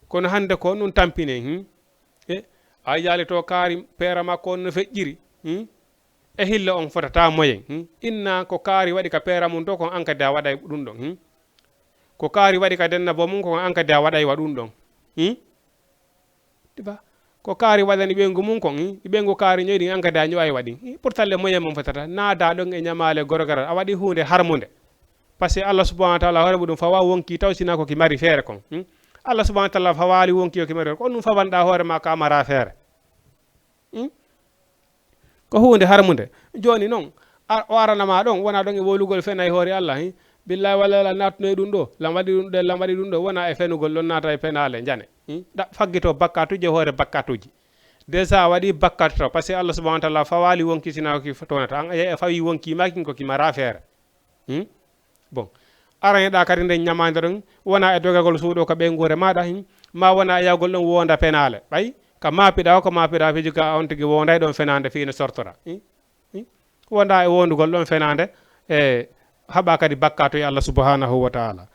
Kono hannde ko ɗum tampine, hmm? E a yaali to kaari peera makko on no feƴƴiri, hmm? E hilla on fotata moyen, hmm? Inna ko kaari waɗi ka peera mum to, kon an kadi a waɗay ɗum ɗon, hmm? Ko kaari waɗi ka denna bo mum, kon an kadi a waɗay wa ɗum ɗon, hmm? Diba? Ko kaari waɗani ɓeyngu mum kon, hmm? Ɓeyngu kaari ñoyɗi an kadi a ño'ay waɗi. Hmm? Pourtant le moyen mum fotata. Naada ɗon e ñamaale gorgaral. A waɗi huunde harmunde. Parce que Allah subhanahu wa ta'ala hoore muɗum fawa wonki taw sina ko ki mari feere kon. Hmm? Allah subhanahu wa ta'ala fawaali wonki yo ki mari feere. Ko on ɗum fawanɗa hoore ma ka mara feere. Hmm? Ko huunde harmunde. Jooni noon, a-, o arana ma ɗon, wona ɗon e wowlugol fena e hoore Allah, hin. Billahi wallahi la nattuno e ɗum ɗo, lan waɗi ɗum ɗo, lan waɗi ɗum ɗo, wona e fenugol ɗon naata e penaale, jane. Hin. Ɗa-, faggito bakkatuji e hoore bakkatuji. Déjà a waɗi bakkatu taw, parce que Allah subhanahu wa ta'ala fawaali wonki sina ko ki f-, townata. An a fawi wonki ma kin ko ki mara feere. Hmm? Bon. Araneɗa kadi nden ñamaande ɗon, wona e dogagol suuɗo ka ɓeynguure maɗa, hmm? Ma wona e yahgol ɗon wonda penaale. Ɓay, ka maapiɗa o, ko maapiɗa fiji ka on tigi wonday ɗon fenaande fii no sortora. Hmm? Hmm? Wonda e wondugol ɗon fenaande, e haɓa kadi bakkatu e Allah subhanahu wa ta'ala.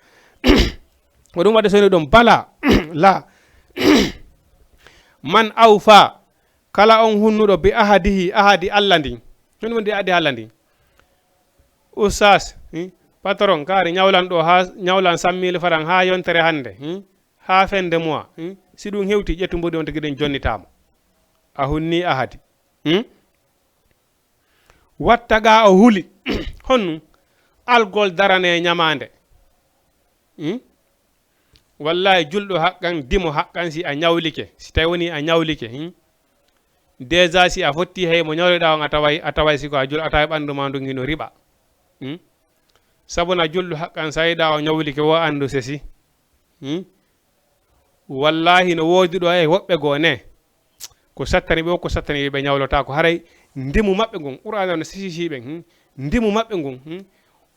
Ko ɗum waɗi soni ɗum, bala, la. Man awfa, kala on hunnuɗo bi ahadihi, ahadi Allah ndin. Min woni ahadi Allah ndin. Oustaz, hmm? Patron, kaari ñawlan ɗo ha, ñawlan cent mille francs ha yontere hannde, hmm? Ha fin de mois, hmm? Si ɗum hewti, ƴettu mboɗi on tigi ɗen jonnitamo. A hunni ahadi. Hmm? Watta ga o huli. Honnu? Algol darane ñamaande. Hmm? Wallahi, julɗo haqqan, dimo haqqan si a ñawlike. Si tawi woni a ñawlike, hmm? Déjà si a fotti hay mo ñawleɗa on a taway, a taway si ko a jul-, a taway ɓandu ma ndun hino riɓa. Hmm? Sabu na julɗo haqqan sa yiɗa o ñawlike wo anndu sesi. Hmm? Wallahi no woodi ɗo e woɓɓe goo ne. Ko sattani ɓe, ko sattani ɓe, ɓe ñawlotaako. Haray ndimu maɓɓe ngun, Qur'aana no sisii ɓe, hmm? Ndimu maɓɓe ngun, hmm?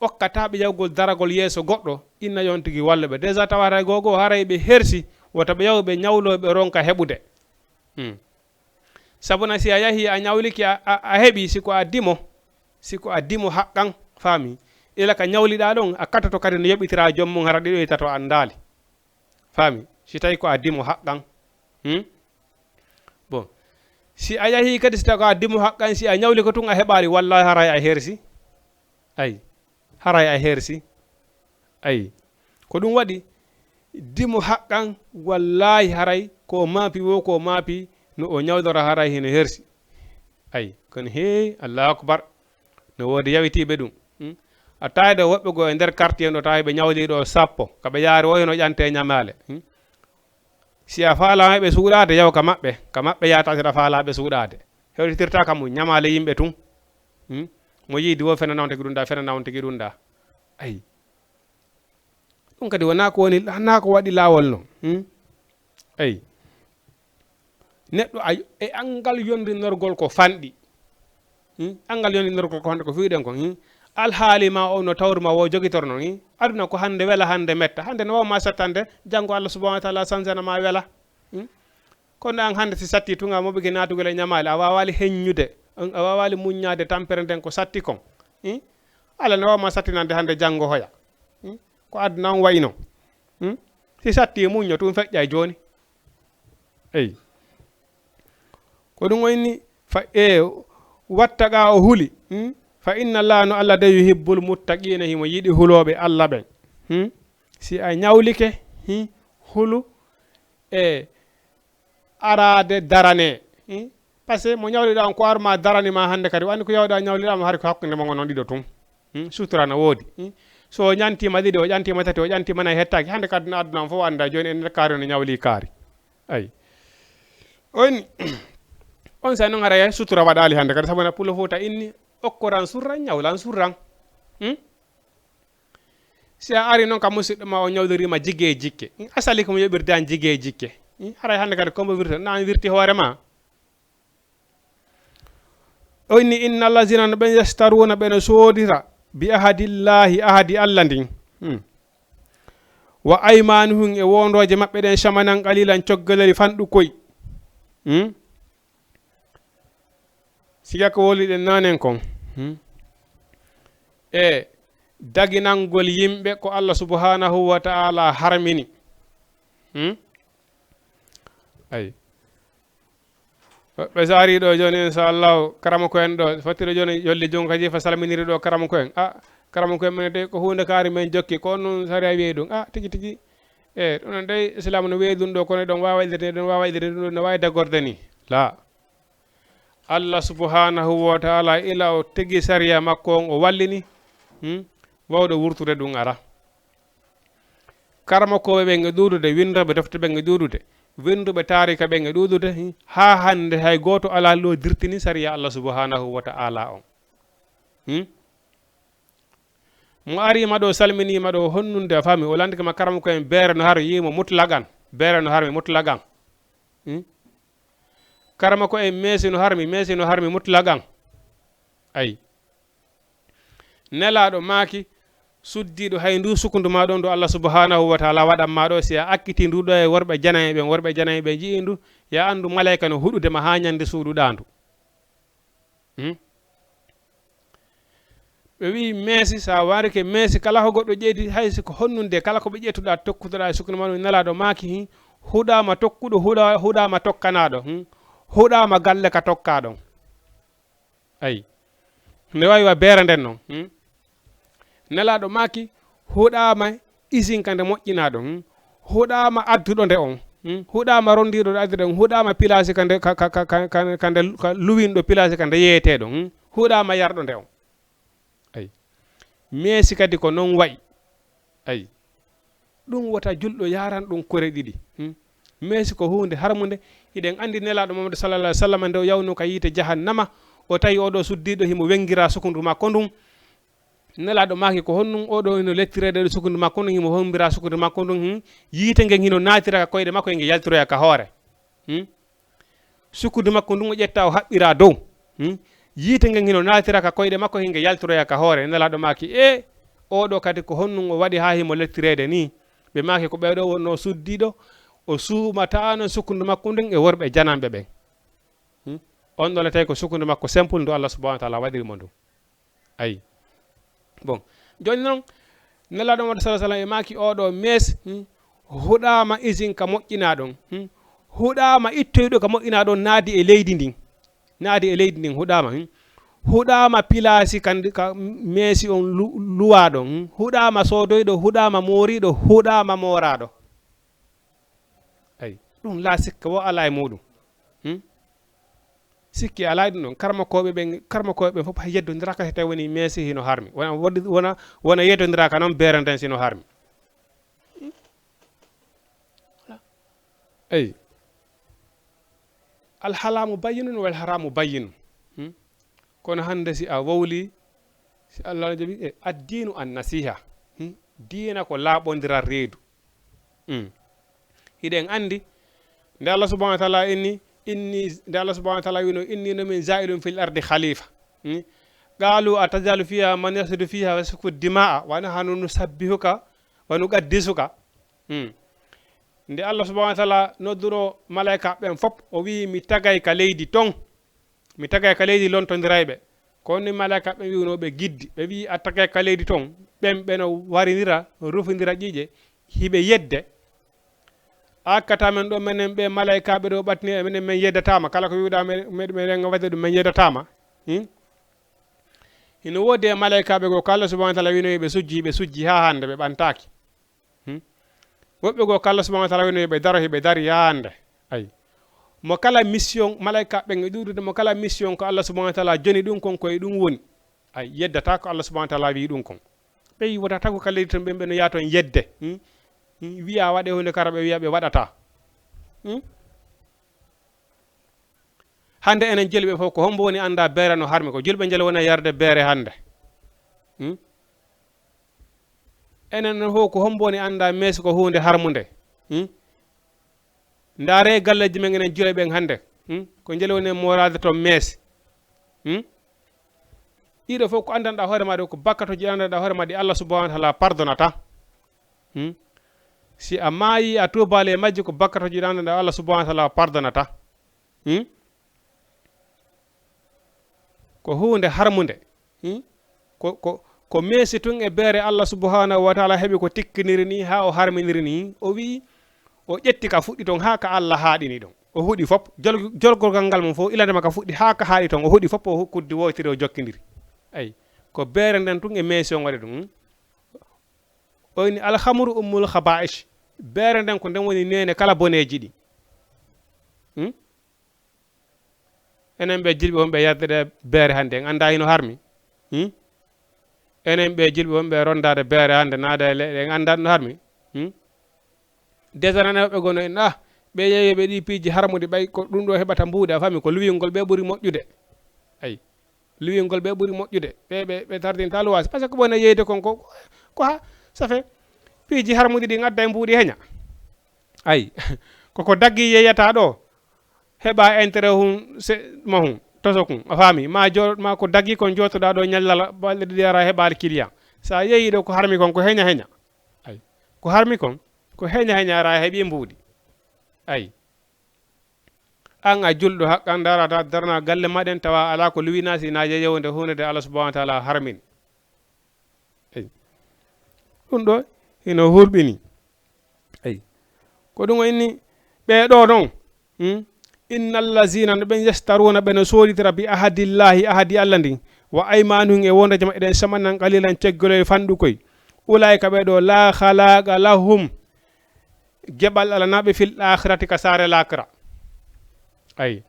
Okkataa ɓe yahugol daragol yeeso goɗɗo, inna yon tigi walla ɓe. Déjà tawata goo goo, haray ɓe hersi, wota ɓe yahu ɓe ñawlo, ɓe ronka heɓude. Hmm. Sabuna si a yahii, a ñawlike, a, a, a heɓii, si ko a dimo, si ko a dimo haqqan, faami. Ila ka ñawliɗaa ɗon, a katoto kadi no yoɓitiraa joom mum, hara ɗiɗo e tato anndaali. Faami? Si tawi ko a dimo haqqan. Hmm? Bon. Si a yahii kadi, si tawi ko a dimo haqqan, si a ñawli ko tun a heɓaali, wallahi haray a hersi. Ay. Haray a hersi. Ay. Ko ɗum waɗi, dimo haqqan, wallahi haray ko maapi wo, ko maapi no o ñawdora haray hino hersi. Ay. Kono hey, Allahu akbar. No woodi yawitiiɓe ɗum. Hmm? A tawi ɗo woɓɓe goo e nder quartier ɗo, tawi ɓe ñawlii ɗo sappo, ka ɓe yaari o hino ƴante ñamaale. Hmm? Si a faalaama ɓe suuɗaade, yaw ka maɓɓe, ka maɓɓe yaata si a faalaaɓe suuɗaade. Hewtitirtaa ka mum, ñamaale yimɓe tun. Hmm? Mo yiidi wo fena nawntigi ɗum ɗa, fena nawntigi ɗum ɗa. Ay. Ɗum kadi wonaa ko woni, wonaa ko waɗi laawol non. Hmm? Eyi. Neɗɗo a, e anngal yondinorgol ko fanɗi. Hmm? Anngal yondinorgol ko fanɗi ko fiiɗen kon. Hmm? Alhaali ma o no tawru ma wo jogitorno. Hmm? Aduna ko hannde wela, hannde metta. Hannde no wawa ma sattande, janngo Allah subhanahu wa ta'ala sansana ma wela. Hmm? Kono an hannde si satti tunga mo ɓe naatugol e ñamaale, a wawaali heññude, a wawaali muññaade tampere nden ko satti kon. Hmm? Allah no wawa ma sattinande hannde janngo hoya. Hmm? Ko aduna on wayi non. Hmm? Si satti e muñño tun feƴƴay jooni. Eyi. Ko ɗum woni fa, e wattaqa o huli. Hmm? Fa inna Allah no Allah de yuhibbul muttaqiina himo yiɗi hulooɓe Allah ɓen. Hmm? Si a ñawlike, hmm? Hulu e araade darane. Hmm? Parce que mo ñawliɗaa on ko arma darani ma hannde kadi, o anndi ko yawɗa ñawliɗaa mo hari ko hakkunde mon onon ɗiɗo tun. Hmm? Sutura no woodi. Hmm? So o ñantiima ɗiɗi, o ƴantiima tati, o ƴantiima nayi hettaaki. Hannde kadi no aduna on fof annda jooni en nder kaari no ñawli kaari. Ay. On, on sa non haray sutura waɗaali hannde kadi, sabu na pulo Fuuta inni, okkoran surran, ñawlan surran. Hmm? Si a ari non ka musidɗo ma, o ñawliriima jigee jikke. Asali ko mo yoɓirde an jigee jikke. Haray hannde kadi ko mbo wirta, na an wirti hoore ma. O inni, inna allazina no ɓen yastaruna ɓe no soodira bi ahadillahi, ahadi Allah ndin. Hmm. Wa aymanuhum e wondooje maɓɓe ɗen samanan qalilan coggaleri fanɗu koy. Hmm? Siga ko woliɗen nanen kon. Hmm? E daginangol yimɓe ko Allah subhanahu wa ta'ala harmini. Hmm? Ay. Ɓe saari ɗo jooni, inchallahu, karama ko en ɗo, fottiro jooni yolli jungo kadi fa salminiri ɗo karama ko en. A, karama ko en mene de ko huunde kaari men jokki, ko on nun sariya wi'i ɗum. A, tigi tigi. E, ɗum ɗon dey Islam no weeɗi ɗum ɗo, kono ɗon waawa waɗirde ni, ɗon waawa waɗirde ni, ɗum no waawi dagorde ni. La. Allah subhanahu wa ta'ala ila o tigi sariya makko on o wallini, hmm? Wawɗo wurtude ɗum ara. Karmakooɓe ɓen e ɗuuɗude, winndooɓe defte ɓen e ɗuuɗude, winnduɓe taarika ɓen e ɗuuɗude, hmm? Haa hannde hay gooto alaa lo dirtini sariya Allah subhanahu wa ta'ala on. Hmm? Mo ariima ɗo, salminiima ɗo, honnunde a faami, o landike ma karama ko en beere no har yiimo mutlaqan, beere no harmi mutlaqan. Hmm? Karama ko en meesi no harmi, meesi no harmi mutlaqan. Ay. Nelaaɗo maaki, suddiiɗo hay ndu sukundu ma ɗon ɗo Allah subhanahu wa ta'ala waɗan ma ɗo, si a akkiti ndu ɗo e worɓe janayɓe, worɓe janayɓe ji'i ndu, ya anndu malayka no huɗude ma haa ñande suuɗuɗaa ndu. Hmm? Ɓe wi'i meesi, sa warike meesi, kala ko goɗɗo ƴeeti, hay si ko honnunde, kala ko ɓe ƴettuɗaa, tokkuɗaa e sukundu ma ɗum, nelaaɗo maaki, hmm, huɗaama tokkuɗo, huɗa-, huɗaama tokkanaaɗo, hmm, huɗaama galle ka tokkaaɗon. Ayi. Nde waawi wa beere nden non, hmm? Nelaaɗo maaki, huɗaama isin ka nde moƴƴinaaɗo, hmm? Huɗaama adduɗo nde on, hmm? Huɗaama rondiiɗo nde addude on, huɗaama pilaasi ka nde, ka, ka nde, ka luwinɗo pilaasi ka nde yeeyeteeɗo, hmm? Huɗaama yarɗo nde on. Ayi. Meesi kadi ko non wayi. Ayi. Ɗum wota julɗo yaran ɗum kore ɗiɗi. Hmm? Meesi ko huunde harmunde. Hiɗen anndi Nelaaɗo Muhammadu sallallahu alaihi wasallam nde o yawno ka yiite jahannama, o tawi oɗo suddiiɗo himo wengira sukundu makko ndun. Nelaaɗo maaki, "Ko honɗum oɗo hino lettireede ɗo sukundu makko ndun, himo hombira sukundu makko ndun, hmm? Yiite ngen hino naatira ka koyɗe makko, nge yaltiroya ka hoore." Hmm? Sukundu makko ndun o ƴetta, o haɓɓira dow. Hmm? Yiite ngen hino naatira ka koyɗe makko, hinge yaltiroya ka hoore. Nelaaɗo maaki, "E, oɗo kadi ko honɗum o waɗi haa himo lettireede ni?" Ɓe maaki, "Ko ɓee ɗo wonno suddiiɗo, o suumataano sukundu makko ndun e worɓe jananɓe ɓen." Hmm? On ɗon tawi ko sukundu makko simple ndu Allah subhanahu wa ta'ala waɗiri mo ndu. Ayi. Bon. Jooni non, Nelaaɗo Muhammad sallallahu alaihi wasallam e maaki oɗo mees, hmm, huɗaama izin ka moƴƴinaa ɗon, hmm, huɗaama ittoyɗo ka moƴƴinaa ɗon naadi e leydi ndin. Naadi e leydi ndin huɗaama, hmm. Huɗaama pilaasi kan, ka meesi on lu-, luwaa ɗon, hmm. Huɗaama soodoyɗo, huɗaama mooriiɗo, huɗaama mooraaɗo. Ayi. Ɗum laa sikka wo alaa e muuɗum. Hmm? Sikki alaa e ɗum ɗon. Karmakooɓe ɓen, karmakooɓe ɓen fof hay yeddondiraaka so tawi woni meesi hino harmi. Wona, wona, wona yeddondiraaka noon beere nden sino harmi. Hmm? Eyi. Alhalaamu bayyinun wal haraamu bayyinun. Hmm? Kono hannde si a wowli, si Allah no jaɓi, e addiinu an nasiha. Hmm? Diina ko laaɓondiral reedu. Hmm. Hiɗen anndi, nde Allah subhanahu wa ta'ala inni, inni, nde Allah subhanahu wa ta'ala wino, "Inni no min ja'ilun fil ardi khalifa." Hmm? Qalu atajalu fiha man yasfiku dima'a wa nahnu nusabbihuka wa nuqaddisuka. Hmm. Nde Allah subhanahu wa ta'ala nodduno malaika ɓen fop, o wi'i, "Mi tagay ka leydi ton. Mi tagay ka leydi lontondirayɓe." Ko ni malaika ɓen wi'unoo ɓe giddi. Ɓe wi'i, "A tagay ka leydi ton." Ɓen ɓe no warindira, rufindira ƴiƴe, hiɓe yedde. "A akkata men ɗo, menen ɓe malaikaaɓe ɗo ɓattini, menen men yeddataama. Kala ko wi'uɗaa men, men, men wadde ɗum, men yeddataama." Hmm? Hino woodi e malaikaaɓe goo, ko Allah subhanahu wa ta'ala wino ɓe sujji, ɓe sujji haa hannde, ɓe ɓantaaki. Hmm? Woɓɓe goo, ko Allah subhanahu wa ta'ala wino ɓe daro, hiɓe dari haa hannde. Ayi. Mo kala mission, malaikaaɓe ɓen e ɗuuɗude, mo kala mission ko Allah subhanahu wa ta'ala joni ɗum kon, ko e ɗum woni. Ay, yeddata ko Allah subhanahu wa ta'ala wi'i ɗum kon. Ɓe wota tagu ka leydi ton, ɓen ɓe no yaa ton yedde. Hmm? Hmm? Wi'a waɗe hunde kara, ɓe wi'a ɓe waɗata. Hmm? Hannde enen julɓe fof, ko hombo woni annda beere no harmi ko? Julɓe njele wona yarde beere hannde. Hmm? Enen no fof, ko hombo woni annda meesi ko huunde harmunde? Hmm? Ndaare galleeji men enen julɓe ɓen hannde. Hmm? Ko njele woni e mooraade ton meesi? Hmm? Ɗiɗo fof ko anndanɗaa hoore ma ɗo, ko bakkatuuji ɗi anndanɗaa hoore ma ɗi Allah subhanahu wa ta'ala pardonata. Hmm? Si a maayi, a tuubaali e majji, ko bakkatuuji ɗi anndanɗaa Allah subhanahu wa ta'ala pardonata. Hmm? Ko huunde harmunde. Hmm? Ko, ko, ko meesi tun e beere Allah subhanahu wa ta'ala heɓi ko tikkiniri ni haa o harminiri ni. O wi'i, o ƴetti ka fuɗɗi ton haa ka Allah haaɗini ɗon. O huɗi fop. Jol-, jolgorgal ngal mum fof, ilande ma ka fuɗɗi haa ka haaɗi ton. O huɗi fop, o hu-, kuddi wootiri, o jokkindiri. Ay, ko beere nden tun e meesi on waɗi ɗum. Hmm? O inni, "Alhamru ummul khaba'is." Beere nden ko nden woni neene kala boneeji ɗi. Hmm? Enen ɓe julɓe wonɓe yarde ɗe beere hannde, en anndaa hino harmi? Hmm? Enen ɓe julɓe wonɓe rondaade beere hannde, naada e leyɗe, en anndaa no harmi? Hmm? Déjà nane woɓɓe gono en, ah, ɓe yeeyoɓe ɗi piiji harmuɗi, ɓay ko ɗum ɗo heɓata mbuuɗi, a faami, ko luwingol ɓe ɓuri moƴƴude. Ay. Luwingol ɓe ɓuri moƴƴude. Ɓe, ɓe, ɓe tardinta luwaasi. Parce que ɓe wona yeeyde kon ko, ko ha, ça fait, piiji harmuɗi ɗi ngadda e mbuuɗi heña. Ay. Koko daggi yeeyata ɗo. Heɓa intérêt hun se-, ma hun, toso kun, a faami? Ma jo-, ma ko dagi kon jootoɗa ɗo ñallala, balɗe ɗiɗi ara heɓaali client. Sa yeeyi ɗo ko harmi kon, ko heña heña. Ay. Ko harmi kon, ko heña heña ara heɓi mbuuɗi. Ay. An a julɗo haqqan darata, darna galle ma ɗen tawa ala ko luwina si na yeeyewonde hunde de Allah subhanahu wa ta'ala harmin. Ay. Ɗum ɗo hino hurɓini. Ay. Ko ɗum o inni ɓe ɗo non. Hmm? Innal lazina, no ɓen yastaruna, ɓe no sooditira bi ahadillahi, ahadi Allah ndin, wa aymanuhum, e wondaji maɓɓe ɗen, samanan qalilan, ceggoloy fanɗukoy. Ulaika, ɓe ɗo, la khalaqa lahum, geɓal alanaɓe fil akhirati, ka saare lakra. Ay.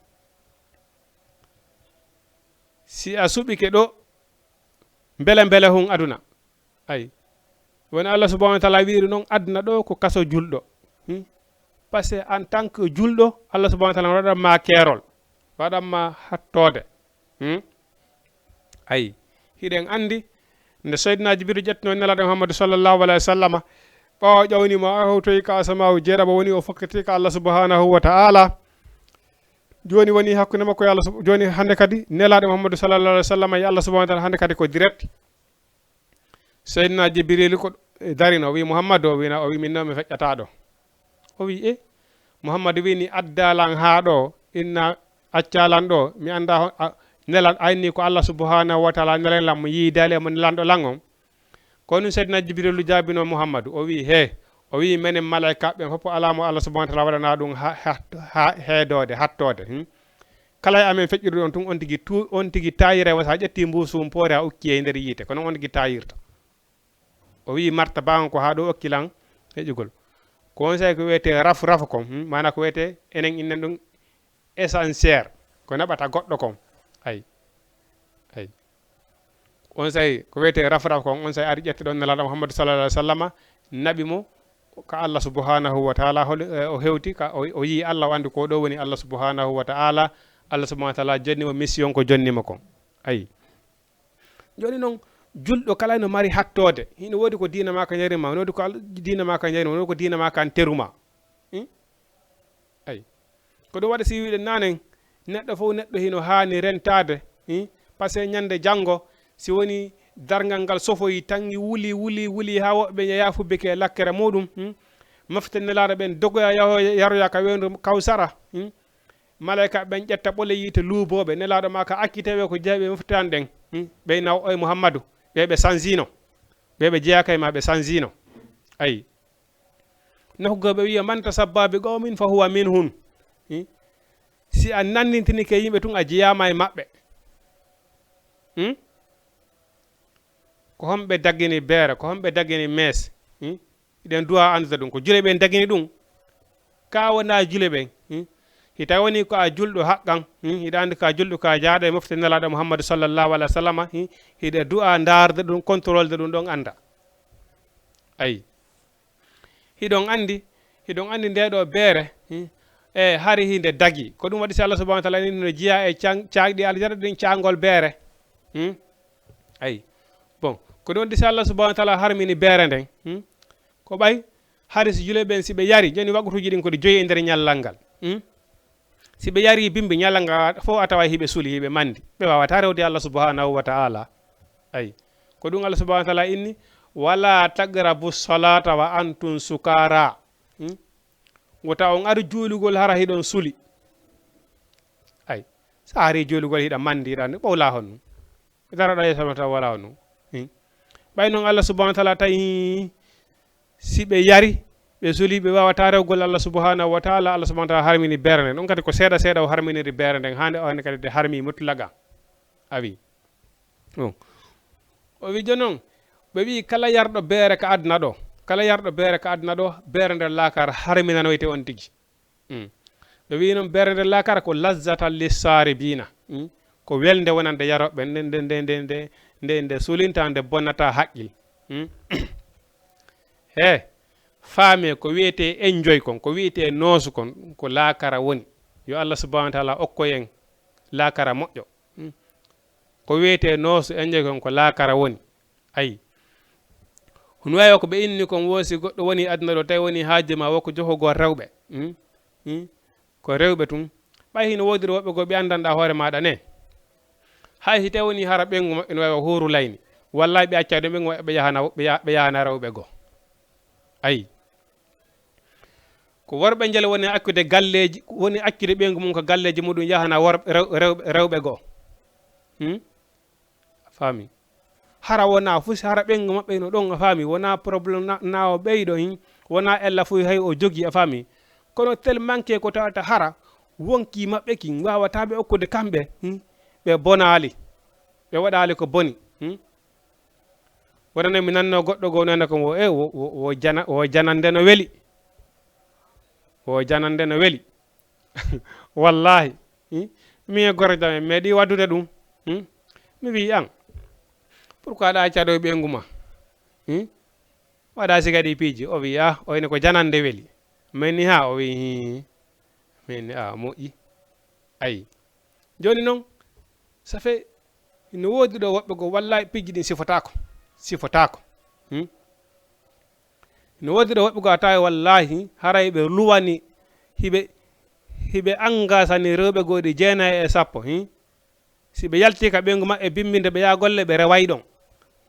Si a suɓike ɗo, mbele mbele hun aduna. Ay. Woni Allah subhanahu wa ta'ala wi'iri non aduna ɗo ko kaso julɗo. Hmm? Parce que en tant que julɗo, Allah subhanahu wa ta'ala waɗan ma keerol, waɗan ma hattoode. Hmm? Ay. Hiɗen andi Nde Seydina Jibril ƴettino Nelaaɗo Muhammadu sallallahu alayhi wa sallama, ɓaawo ƴawni mo, a hewtoyi ka asamaawu jeeɗaɓo, woni o fokkiti ka Allah subhanahu wa ta'ala. Jooni woni hakkunde makko e Allah sub-, jooni hannde kadi Nelaaɗo Muhammadu sallallahu alayhi wa sallama e Allah subhanahu wa ta'ala hannde kadi ko direct. Seydina Jibril ko darino, o wi, "Muhammadu," o wina, o wi, "Min noon mi feƴƴataa ɗo." O wi, "E?" Muhammadu wi, "Ni adda lan haa ɗo, inna acca lan ɗo, mi annda ho-, a, nelan ayni ko Allah subhanahu wa ta'ala nelen lan mo yiidaali e mo nelanɗo lan on." Ko ɗum Seydina Jibrilu jaabino Muhammadu, o wi, "He," o wi, "Menen malaykaaɓe ɓen fof alaa mo Allah subhanahu wa ta'ala waɗana ɗum ha, ha, ha heedoode, hattoode. Hmm? Kala e amen feƴƴuɗo ɗon tun, on tigi tu-, on tigi taayira, wasa ƴetti mbuusu mum poore a ukki e nder yiite, ko non on tigi taayirta." O wi, "Martaba on ko haa ɗo okki lan heƴugol." Ko on saa'i ko wiyetee rafu rafu kon, hmm? Maanaa ko wiyetee enen innen ɗum essentiel, ko naɓata goɗɗo kon. Ay. Ay. On saa'i ko wiyetee rafu rafu kon, on saa'i ari ƴetti ɗon Nelaaɗo Muhammadu sallallahu alaihi wa sallama, naɓi mo ka Allah subhanahu wa ta'ala, hol-, eh, o hewti ka, o, o yi'i Allah, o anndi ko ɗo woni Allah subhanahu wa ta'ala, Allah subhanahu wa ta'ala jonni mo mission ko jonni mo kon. Ay. Jooni noon, julɗo kala ino mari hattoode. Hino woodi ko diina maa ka jarima, hino woodi ko Al-, diina maa ka jarima, hino woodi ko diina maa kan teruma. Hmm? Ay. Ko ɗum waɗi si wiɗen nanen, neɗɗo fof neɗɗo hino haani rentaade. Hmm? Parce que ñande janngo, si woni darngal ngal sofoyi, tangi wuli, wuli, wuli, haa woɓɓe ɓe yaafubike e lakkere muɗum. Hmm? Mofte Nelaaɗo ɓen dogoya yaho-, yaroya ka weyndu Kawsara. Hmm? Malaykaaɓe ɓen ƴetta ɓole yiite luubooɓe, Nelaaɗo maa ka acciteeɓe ko jeeɓe moftirani ɗen. Hmm? Ɓe naw oye Muhammadu, ɓe ɓe sanzino, ɓe ɓe jeyaaka e maa ɓe sanzino. Ayi. Nokku goo ɓe wiya, "Man tasabba bi qawmin fa huwa minhum." Hmm? Si a nanndintinike yimɓe tun, a jeyaama e maɓɓe. Hmm? Ko homɓe dagini beere, ko homɓe dagini mees? Hmm? Hiɗen du'a anndude ɗum. Ko juulɓe ɓen dagini ɗum. Ka wonaa juulɓe ɓen. Hmm? Hita woni ko a julɗo haqqan. Hmm? Hiɗa anndi ka julɗo ka jaaɗo e mofte Nelaaɗo Muhammadu sallallahu alaihi wa sallam. Hmm? Hiɗa du'a ndaarde ɗum, contrôle de ɗum ɗon annda. Ayi. Hiɗon anndi, hiɗon anndi nde ɗo beere. Hmm? E hari hinde dagi. Ko ɗum waɗi si Allah subhanahu wa ta'ala ni no jeyaa e can-, caagɗi aljana ɗin caangol beere. Hmm? Ayi. Bon, ko ɗum waɗi si Allah subhanahu wa ta'ala harmini beere nden. Hmm? Ko ɓay, hari si juulɓe ɓen si ɓe yari, jooni waqtuuji ɗin ko ɗi joyi e nder ñallal ngal. Hmm? Si ɓe yari bimbi ñallal ngal fof a tawa hiɓe suli, hiɓe mandi. Ɓe waawataa rewde Allah subhanahu wa ta'ala. Ayi. Ko ɗum Allah subhanahu wa ta'ala inni, "Wala taqrabu salata wa antum sukara." Hmm? Wota on ar juulugol hara hiɗon suli. Ayi. Sa ari juulugol hiɗa mandi, hiɗa ɓawla honno. Dara ɗo yeeso ma taw wala honno. Hmm? Ɓay noon Allah subhanahu wa ta'ala tawi si ɓe yari, ɓe suli, ɓe waawataa rewgol Allah subhanahu wa ta'ala, Allah subhanahu wa ta'ala harmini beere nden. Ɗum kadi ko seeɗa seeɗa o harminiri beere nden, hande o hande kadi de harmi mutlaqa. A wi. Ɗum. O wi jooni noon, ɓe wi kala yarɗo beere ka aduna ɗo, kala yarɗo beere ka aduna ɗo, beere nder laakara harminanoyte on tigi. Mm. Ɓe wi noon beere nder laakara ko lazzatan lissaribina. Mm. Ko welde wonande yarooɓe nde, nde, nde sulinta, nde bonnata haqqil. Mm. He, faame ko wiyetee enjoy kon, ko wiyetee noosu kon, ko laakara woni. Yo Allah subhanahu wa ta'ala okko en laakara moƴƴo. Hmm. Ko wiyetee noosu enjoy kon ko laakara woni. Ayi. Hono wayi ko ɓe inni kon wo si goɗɗo woni aduna ɗo, tawi woni haaju ma wo ko johugol rewɓe. Hmm? Hmm? Ko rewɓe tun. Ɓay hino woodiri woɓɓe goo ɓe anndanɗaa hoore maaɗa ne. Hay si tawi woni hara ɓeyngu maɓɓe no wayi o huuru layni. Wallaahi ɓe accay ɗon ɓeyngu maɓɓe ɓe yahana, ɓe ya-, ɓe yahana rewɓe goo. Ayi. Ko worɓe njele woni accude galleeji, woni accude ɓeyngu mum ko galleeji muɗum yahana wor-, rew-, rew-, rewɓe goo. Hmm? A faami? Hara wonaa fus, hara ɓeyngu maɓɓe no ɗon, a faami? Wonaa problème na, na o ɓeyɗo, hin. Wonaa ella fuy hay o jogi, a faami? Kono tellement que ko tawata hara wonkii maɓɓe kin waawataa ɓe okkude kamɓe, hmm? Ɓe bonaali. Ɓe waɗaali ko boni, hmm? Wonande mi nanno goɗɗo goo nana ko wo, e, wo, wo, wo jana-, wo janande no weli. Wo janande no weli. Wallahi. Hmm? Mi e gorko jam en meeɗi waddude ɗum. Hmm? Mi wi an, pourquoi ɗa acca ɗo e ɓeyngu ma? Hmm? Waɗa siga ɗi piiji. O wi, ah, o ene ko janande weli. Min ni ha, o wi, hi. Min ni, ah, moƴƴi. Ayi. Jooni noon, ça fait, no woodi ɗo woɓɓe goo, wallahi, piiji ɗin sifotaako. Sifotaako. Hmm? No woodi ɗo woɓɓe goo a tawi wallahi haray ɓe luwani, hiɓe hiɓe angasani rewɓe goo ɗi jeenayi e sappo. Hmm? Si ɓe yalti ka ɓeyngu maɓɓe bimminde ɓe yaha golle ɓe reway ɗon.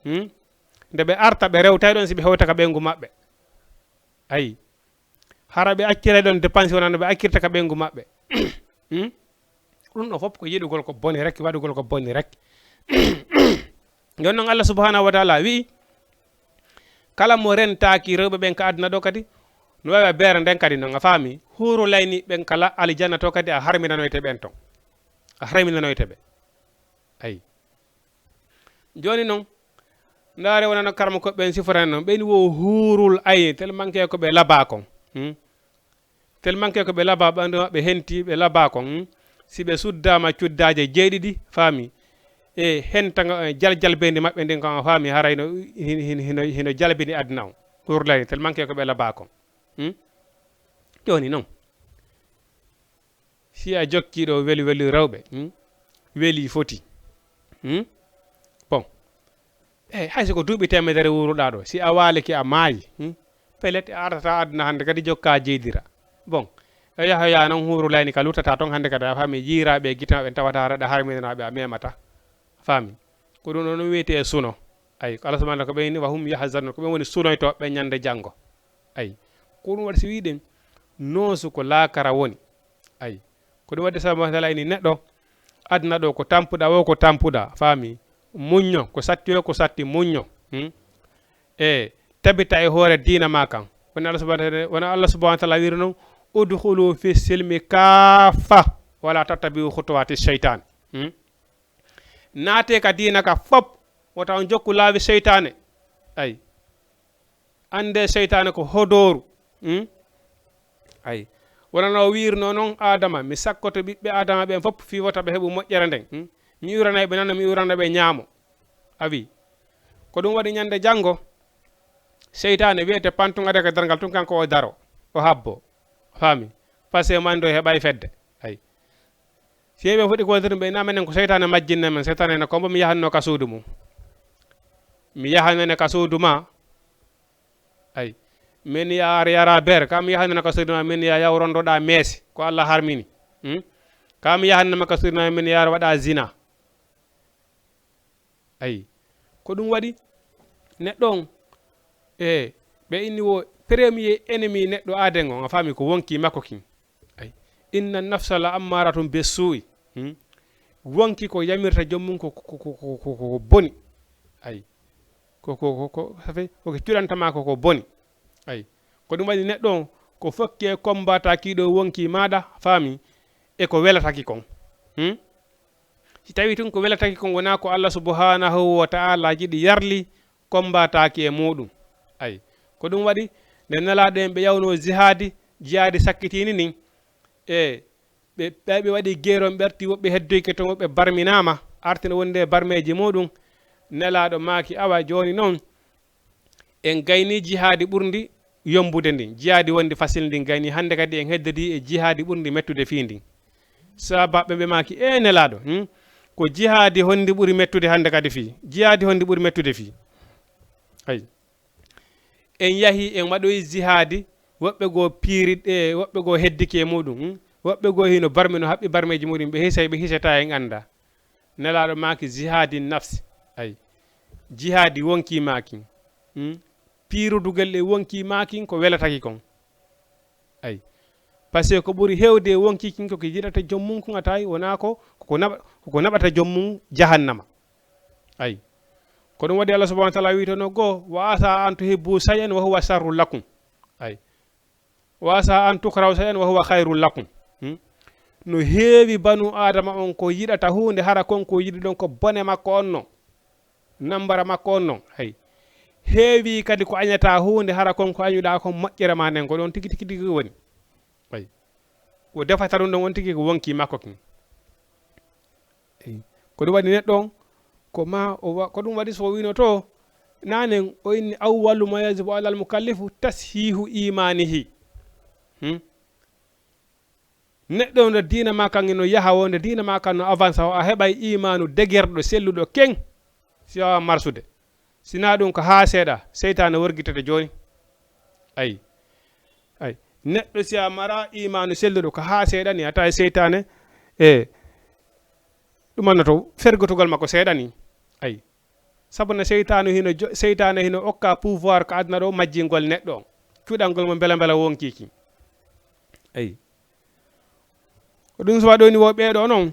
Hmm? Nde ɓe arta ɓe rewtay ɗon si ɓe hewta ka ɓeyngu maɓɓe. Ayi. Hara ɓe acciray ɗon dépense wonano ɓe accirta ka ɓeyngu maɓɓe. Hmm? Ɗum ɗo fof ko yiɗugol ko boni rek, waɗugol ko boni rek. Jon non Allah subhanahu wa taala wi'i, kala mo rentaaki rewɓe ɓen ka aduna ɗo kadi, no wawi a beera nden kadi non, a faami? Huuru layni ɓen kala aljanna to kadi a harminanoyte ɓen ton. A harminanoyte ɓe. Ayi. Joni non, ndaare wonano karma ko ɓen sifotani non. Ɓen wo huurul ayni, tellement que ko ɓe labaa kon. Hmm? Tellement que ko ɓe labaa, ɓandu maɓɓe henti, ɓe labaa kon. Hmm? Si ɓe suddaama cuddaaje jeeɗiɗi, faami? E henta nga, e jaljal beendi maɓɓe ndin kon, a faami? Haray no, hin-, hin-, hino, hino jalbini aduna on. Huurul ayni, tellement que ko ɓe labaa kon. Hmm? Joni non. Si a jokki ɗo weli weli rewɓe, hmm? Weli foti. Hmm? Bon. Eh, hay so ko duuɓi temedere wuuruɗaa ɗo, si a waalike a maayi, hmm? Pelet a artata aduna hannde kadi jokka jeydira. Bon. E yaha yaha non huuru layni ka luttata ton hannde kadi a faami yiiraaɓe e gite maɓɓe tawata aɗa harminanaaɓe a memata. Faami? Ko ɗum ɗon wiyetee suno. Ay, ko Allah subhanahu wa ta'ala ko ɓe ni wa hum yahzanun, ko ɓe woni sunoytooɓe ñande janngo. Ay, ko ɗum waɗi si wiɗen noosu ko laakara woni. Ay, ko ɗum waɗi subhanahu wa ta'ala ini neɗɗo aduna ɗo ko tampuɗa wo ko tampuɗa, faami? Muñño, ko satti wo ko satti, muñño. Hmm? E tabita e hoore diina ma kan. Wona Allah subhanahu wa ta'ala, wona Allah subhanahu wa ta'ala wiri non, "Udkhulu fi silmi kaffa, wala tattabi'u khutuwati shaytan." Hmm? Naate ka diina ka fop, wota on jokku laawi seytaane. Ay. Annde seytaane ko hodooru. Hmm? Ay. Wonano o wiirno non Adama, mi sakkoto ɓiɓɓe Adama ɓen fop fii wota ɓe heɓu moƴƴere nden. Hmm? Mi uranay ɓe nano, mi urana ɓe ñaamo. A wi. Ko ɗum waɗi ñande janngo, seytaane wiyete pantun ade ka darngal tun kanko o daro, o habbo. Faami? Parce que mando heɓay fedde. Ay. Si ɓe fuɗi ko wontirde ɓe, ina menen ko seytaane majjinna men, seytaane ne ko mbo mi yahanno ka suudu mum. Mi yahanno ne ka suudu ma. Ay. Min ya ar yara ber, kam yahanno ka suudu ma, min ya yawrondoɗa meesi, ko Allah harmini. Hmm? Kam yahanno ma ka suudu ma, min ya waɗa zina. Ayi. Ko ɗum waɗi neɗɗo on, e ɓe inni wo premier ennemi neɗɗo aaden on, a faami ko wonki makko kin. Ayi. Inna nafsa la ammaratum be suu'i. Hmm? Wonki ko yamirta joom mum ko, ko, ko boni. Ayi. Ko, ko, ko, ko, ça fait, ko ke cuɗanta ma ko, ko boni. Ayi. Ko ɗum waɗi neɗɗo on, ko fokke kombata kiɗo wonki maɗa, faami, e ko welataki kon. Hmm? Si tawi tun ko welataki kon wona ko Allah subhanahu wa ta'ala jiɗi yarli, kombataaki e muɗum. Ay. Ko ɗum waɗi, nde nelaaɗo en ɓe yawno jihaadi, jihaadi sakkitiini nin, e ɓe, ɓe, ɓe waɗi geeron ɓerti, woɓɓe heddoyke ton, woɓɓe barminaama, artino wonde e barmeeji muɗum, nelaaɗo maaki, awa jooni non, en gayni jihaadi ɓurndi yombude ndin. Jihaadi wondi fasil ndin gayni. Hannde kadi en heddodi e jihaadi ɓurndi mettude fii ndin. Sahaabaaɓe ɓe maaki, "Ee Nelaaɗo, hmm? Ko jihaadi hondi ɓuri mettude hannde kadi fii? Jihaadi hondi ɓuri mettude fii?" Ay. En yahi, en waɗoyi jihaadi, woɓɓe goo piiri, e woɓɓe goo heddiki e muɗum, hmm? Woɓɓe goo hino barmi no haɓɓi barmeeji muɗum, ɓe hisay, ɓe hisata en annda. Nelaaɗo maaki jihaadi nafsi. Ay. Jihaadi wonki maakin. Hmm? Piirudugel e wonki maakin ko welataki kon. Ay. Parce que ko ɓuri heewde e wonki kin ko ki yiɗata joom mum kun a tawi wona ko, ko naɓa-, ko naɓata joom mum jahannama. Ay. Ko ɗum waɗi Allah subhanahu wa ta'ala wi'tono goo, "Wa asa an tuhibbu shay'an wa huwa sharrun lakum." Ay. "Wa asa an tukrahu shay'an wa huwa khayrun lakum." Hmm? No heewi banu Adama on ko yiɗata huunde, hara kon ko yiɗi ɗon ko bone makko on non. Nambara makko on non. Hay. Heewi kadi ko añata huunde, hara kon ko añuɗa kon moƴƴere ma nden, ko ɗon tigi, tigi, tigi woni. Ay. Ko defata ɗum ɗon on tigi ko wonki makko kin. Eyi. Ko ɗum waɗi neɗɗo on, ko ma o wa-, ko ɗum waɗi so o wino to, nanen o inni, "Awwalu ma yajibu alal mukallifu tashihu imanihi." Hmm? Neɗɗo on nde diina ma kan no yaha o, nde diina ma kan no avansa o, a heɓay imanu degerɗo, selluɗo ken, si wawa marsude. Sinaa ɗum ko haa seeɗa, seytaane worgitete jooni. Ay. Ay. Neɗɗo si a mara imaanu selluɗo ko haa seeɗa ni, a tawi seytaane, e, ɗum annoto fergotugol makko seeɗa ni. Ay. Sabu no seytaanu hino jo-, seytaane hino okka pouvoir ko aduna ɗo majjingol neɗɗo on. Cuɗangol mo mbela mbela wonkiki. Ay. Ko ɗum suwa ɗo ni wo ɓeeɗo non.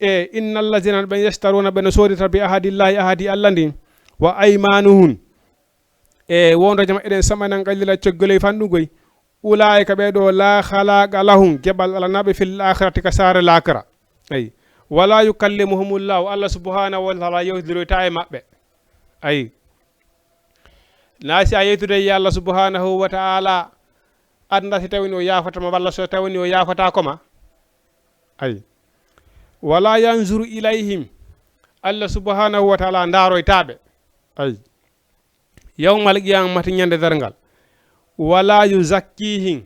E, inna allazina ɓe yashtaruna ɓe no soodita bi ahadillahi ahadi Allah ndi. Wa aymanuhum. E, wondoje maɓɓe ɗen samanan qalila coggoleyi fanɗugoy. Ulaa'ika ɓee ɗoo, laa halaaqa lahum, geɓal alaa naɓe, fil aakhirati, ka saare laakara. Ay. Walaa yukallimuhumullahu, Allah subhanahu wa ta'ala yewtidoyta e maɓɓe. Ay. Na si a yewtude e Allah subhanahu wa ta'ala, anda si tawini o yaafata ma, walla so tawini o yaafata ko ma. Ay. Walaa yanzuru ilayhim, Allah subhanahu wa ta'ala ndaaroyta ɓe. Ay. Yawmal qiyamati, ñande darngal. Wala yuzakkihim,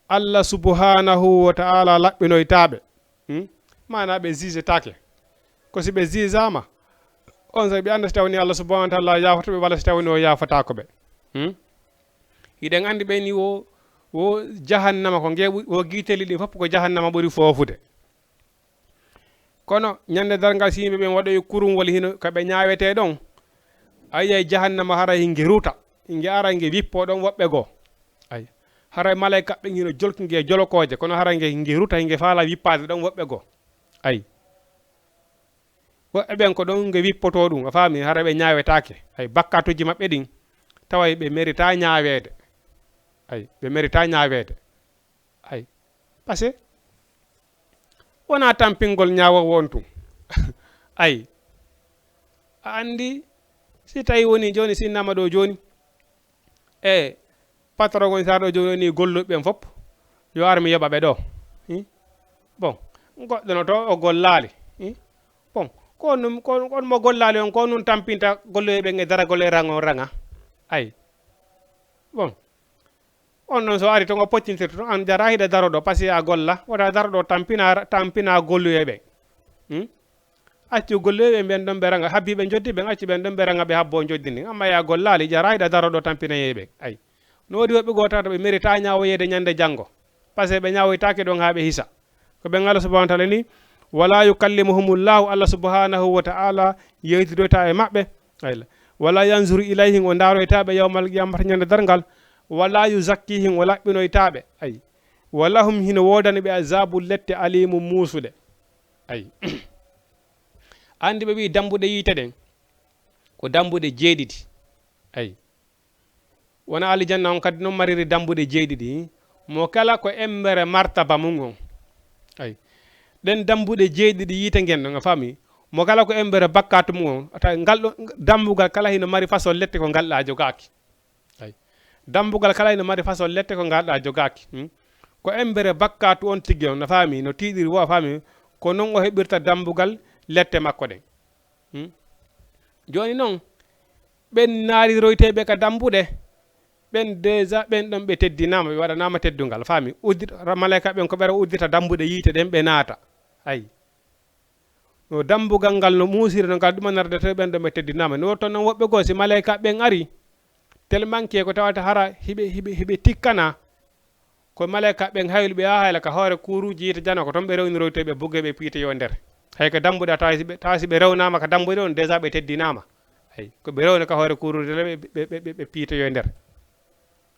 Allah subhanahu wa ta'ala laɓɓinoyta ɓe. Hmm? Maana ɓe jugetaake. Ko si ɓe jugeama, on sa ɓe anda si tawni Allah subhanahu wa ta'ala yaafata ɓe walla si tawni o yaafataako ɓe. Hmm? Hiɗen andi ɓe ni wo, wo jahannama ko nge ɓu-, wo giiteli ɗin fof ko jahannama ɓuri foofude. Kono ñande darngal, si yimɓe ɓen waɗoyi kurunwol hino ka ɓe ñaawetee ɗon, a yiyay jahannama haray hinge ruta, hinge ara hinge wippoo ɗon woɓɓe goo. Ay, haray malayka ɓen hino jolki nge jolokooje, kono haray nge hinge ruta, hinge faala wippaade ɗon woɓɓe goo. Ay, woɓɓe ɓen ko ɗon nge wippotoo ɗum, a faami, haray ɓe ñaawetaake. Ay, bakkaatuuji maɓɓe ɗin, taway ɓe mérita ñaaweede. Ay, ɓe mérita ñaaweede. Ay, parce que wonaa tampingol ñaawo won tun. Ay, a andi, si tawi woni jooni, si innama ɗo jooni, e patron woni sar ɗo jooni, woni golluɓe ɓen fof, yo ar mi yoɓa ɓe ɗo. Hmm? Bon, goɗɗo no to o gollaali. Hmm? Bon, ko on, ko on, on mo gollaali on, ko on nun tampinta golluɓe ɓen e daragol e rango ranga. Ay. Bon. On non so ari to ngo poccintirta to, an jara hiɗa daro ɗo, parce que a golla, wota daro ɗo tampina, tampina golluɓe ɓen. Hmm? Accu golluɓe ɓen ɗon ɓe ranga, habbi ɓe joddi ɓen, accu ɓen ɗon ɓe ranga, ɓe habbo joddi ndin. Amma ya gollaali, jara hiɗa daro ɗo tampina yeeɓe. Ay. No woodi woɓɓe goo tawata ɓe mérita ñaawoyeede ñande janngo. Parce que ɓe ñaawoytaake ɗon haa ɓe hisa. Ko ɓen Allah subhanahu wa ta'ala ni, "Wala yukallimuhumullahu", Allah subhanahu wa ta'ala yewtidoyta e maɓɓe. Ayla. "Wala yanzuru ilayhim", o ndaaroyta ɓe yawmal qiyamata, ñande darngal. "Wala yuzakkihim", o laɓɓinoyta ɓe. Ay. "Walahum", hino woodani ɓe, "azabul", lette, "alimun", muusuɗe. Ay. Andi ɓe wi dambuɗe yiite ɗen ko dambuɗe jeeɗiɗi. Ay. Wona alijanna on kadi non mariri dambuɗe jeeɗiɗi. Mo kala ko embere martaba mum on. Ay. Ɗen dambuɗe jeeɗiɗi yiite ngen ɗon, a faami? Mo kala ko embere bakkaatu mum on. Ata ngal ɗo dambugal kala hino mari façon lette ko ngal ɗa jogaaki. Ay. Dambugal kala hino mari façon lette ko ngal ɗa jogaaki. Hmm? Ko embere bakkaatu on tigi on, a faami? No tiiɗiri wo, a faami? Ko non o heɓirta dambugal lette makko ɗen. Hmm? Jooni non, ɓen naariroyteeɓe ka dambuɗe, ɓen déjà, ɓen ɗon ɓe teddinaama, ɓe waɗanaama teddungal, faami? Uddi-, ra-, malaika ɓen ko ɓe uddita dambuɗe yiite ɗen, ɓe naata. Ay. No dambugal ngal no muusiri, no ngal ɗuma nardete, ɓen ɗon ɓe teddinaama. No ton non woɓɓe goo, si malaika ɓen ari, tellement que ko tawata hara hiɓe, hiɓe, hiɓe tikkana, ko malaika ɓen hayluɓe haa hayla ka hoore kuuruuji yiite jano, ko ton ɓe rewniroyte, ɓe buge, ɓe piitoyo nder. Hay ko dambuɗe, tawa si ɓe, tawa si ɓe rewnaama ka dambuɗe on, déjà ɓe teddinaama. Hay ko ɓe rewna ka hoore kuuruuji le, ɓe, ɓe, ɓe, ɓe, ɓe piitoyo nder.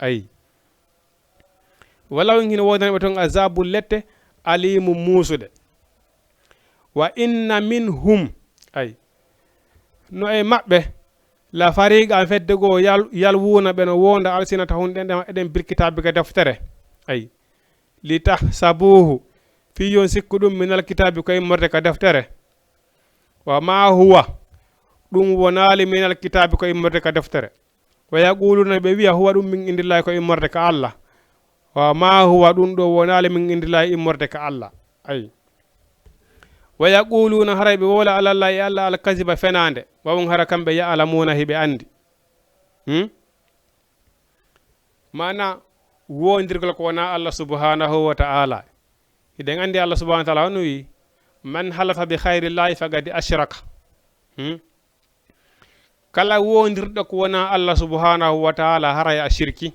Ay. Wala on hino woodani ɓe ton azabu lette, alimu muusuɗe. Wa inna minhum, ay, no e maɓɓe, la fariqan, fedde goo yal-, yalwuuna, ɓe no woonda alsinatahum, ɗen, ɗen, ɗen bil kitaabi ka deftere. Ay, li tahsabuhu, fii yo on sikku ɗum, minal kitaabi, ko immorde ka deftere. Wa ma huwa, ɗum wonaali minal kitaabi, ko immorde ka deftere. Wa yaquluna, ɓe wiya, huwa, ɗum min indillahi, ko immorde ka Allah. Wa ma huwa, ɗum ɗo wonaali min indillahi, immorde ka Allah. Ay. Wa yaquluna, haray ɓe wowla alallahi, e Allah, alkaziba, fenaande. Wa hum, hara kamɓe, ya'lamuna, hiɓe andi. Hmm? Maana, wondirgol ko wona Allah subhanahu wa ta'ala. Hiɗen andi Allah subhanahu wa ta'ala hono wi, "Man halafa bi khayrillahi faqad ashraka." Hmm? Kala wondirɗo ko wona Allah subhanahu wa ta'ala, haray a sirki.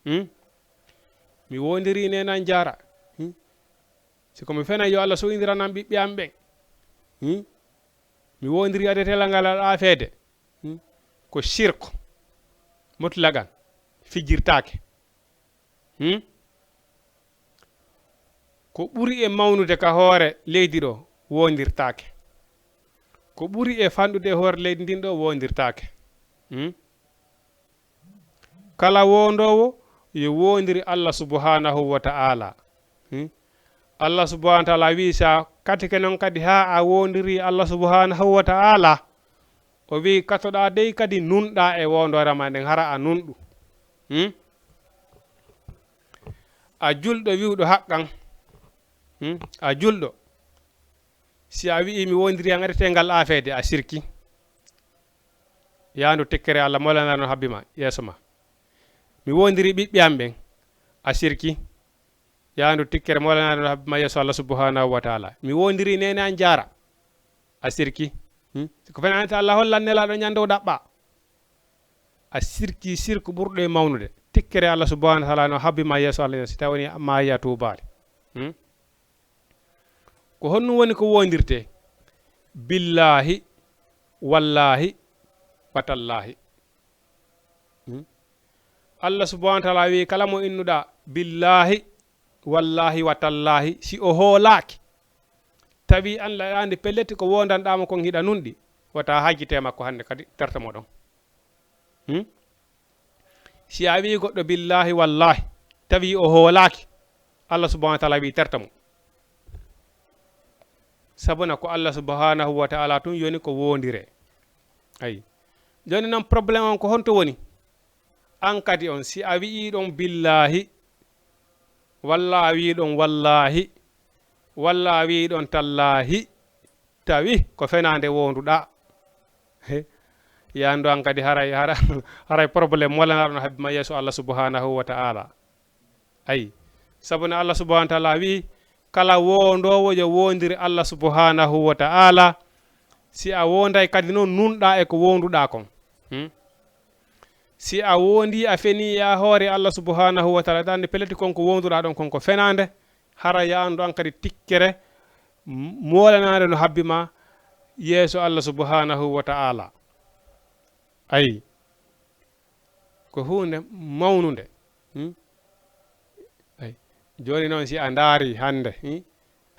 Hmm? Mi wondiri nena jara. Hmm? Si ko mi fena yo Allah soyindiranam ɓiɓɓe am ɓen. Hmm? Mi wondiri adetelal ngal alaa feede. Hmm? Ko sirku mutlaqan, fijirtaake. Hmm? Ko ɓuri e mawnude ka hoore leydi ɗo wondirtaake. Ko ɓuri e fanɗude e hoore leydi ndin ɗo wondirtaake. Hmm? Kala wondoowo yo wondiri Allah subhanahu wa ta'ala. Hmm? Allah subhanahu wa ta'ala wi sa katike non kadi ha a wondiri Allah subhanahu wa ta'ala, o wi katoɗa dey kadi nunɗa e wondore ma nden, hara a nunɗu. Hmm? A julɗo wi'uɗo haqqan. Hmm? A julɗo. Si a wi'i mi wondiri an adetengal afeede, a sirki. Yaandu tikkere Allah moolanaɗo no habbi ma yeeso ma. Mi wondiri ɓiɓɓe am ɓen, a sirki. Yaandu tikkere moolanaɗo no habbi ma yeeso Allah subhanahu wa ta'ala. Mi wondiri nene an jaara, a sirki. Hmm? Ko fenanata Allah hollan nelaɗo ñande o ɗaɓɓa. A sirki sirku ɓurɗo e mawnude. Tikkere Allah subhanahu wa ta'ala no habbi ma yeeso Allah, si tawi woni ma ya tuubaali. Hmm? Ko honno woni ko wondirte? Billahi, wallahi, wa tallahi. Hmm? Allah subhanahu wa ta'ala wi kala mo innuɗa billahi, wallahi, wa tallahi, si o hoolaaki, tawi an laɗaande pellet ko wondanɗa mo kon hiɗa nunɗi, wata hajjite makko hannde kadi terta mo ɗon. Hmm? Si a wi goɗɗo billahi, wallahi, tawi o hoolaaki, Allah subhanahu wa ta'ala wi terta mo. Sabuna ko Allah subhanahu wa ta'ala tun yoni ko wondire. Ayi. Joni non problème on ko honto woni? An kadi on, si a wi'i ɗon billahi, walla a wi'i ɗon wallahi, walla a wi'i ɗon tallahi, tawi ko fenande wonduɗa. He, yando an kadi haray, hara-, haray problème wala na ɗon habbi ma yeeso Allah subhanahu wa ta'ala. Ayi, sabuna Allah subhanahu wa ta'ala wi, kala wondowo yo wondiri Allah subhanahu wa ta'ala. Si a wonday kadi non nunɗa e ko wonduɗa kon. Hmm? Si a wondi a feni e a hoore Allah subhanahu wa ta'ala, dande peleti kon ko wonduɗa ɗon kon ko fenande, hara ya andu an kadi tikkere m-, molanande no habbi ma yeeso Allah subhanahu wa ta'ala. Ayi. Ko huunde mawnunde. Hmm? Ay. Jooni noon, si a ndaari hannde, hmm?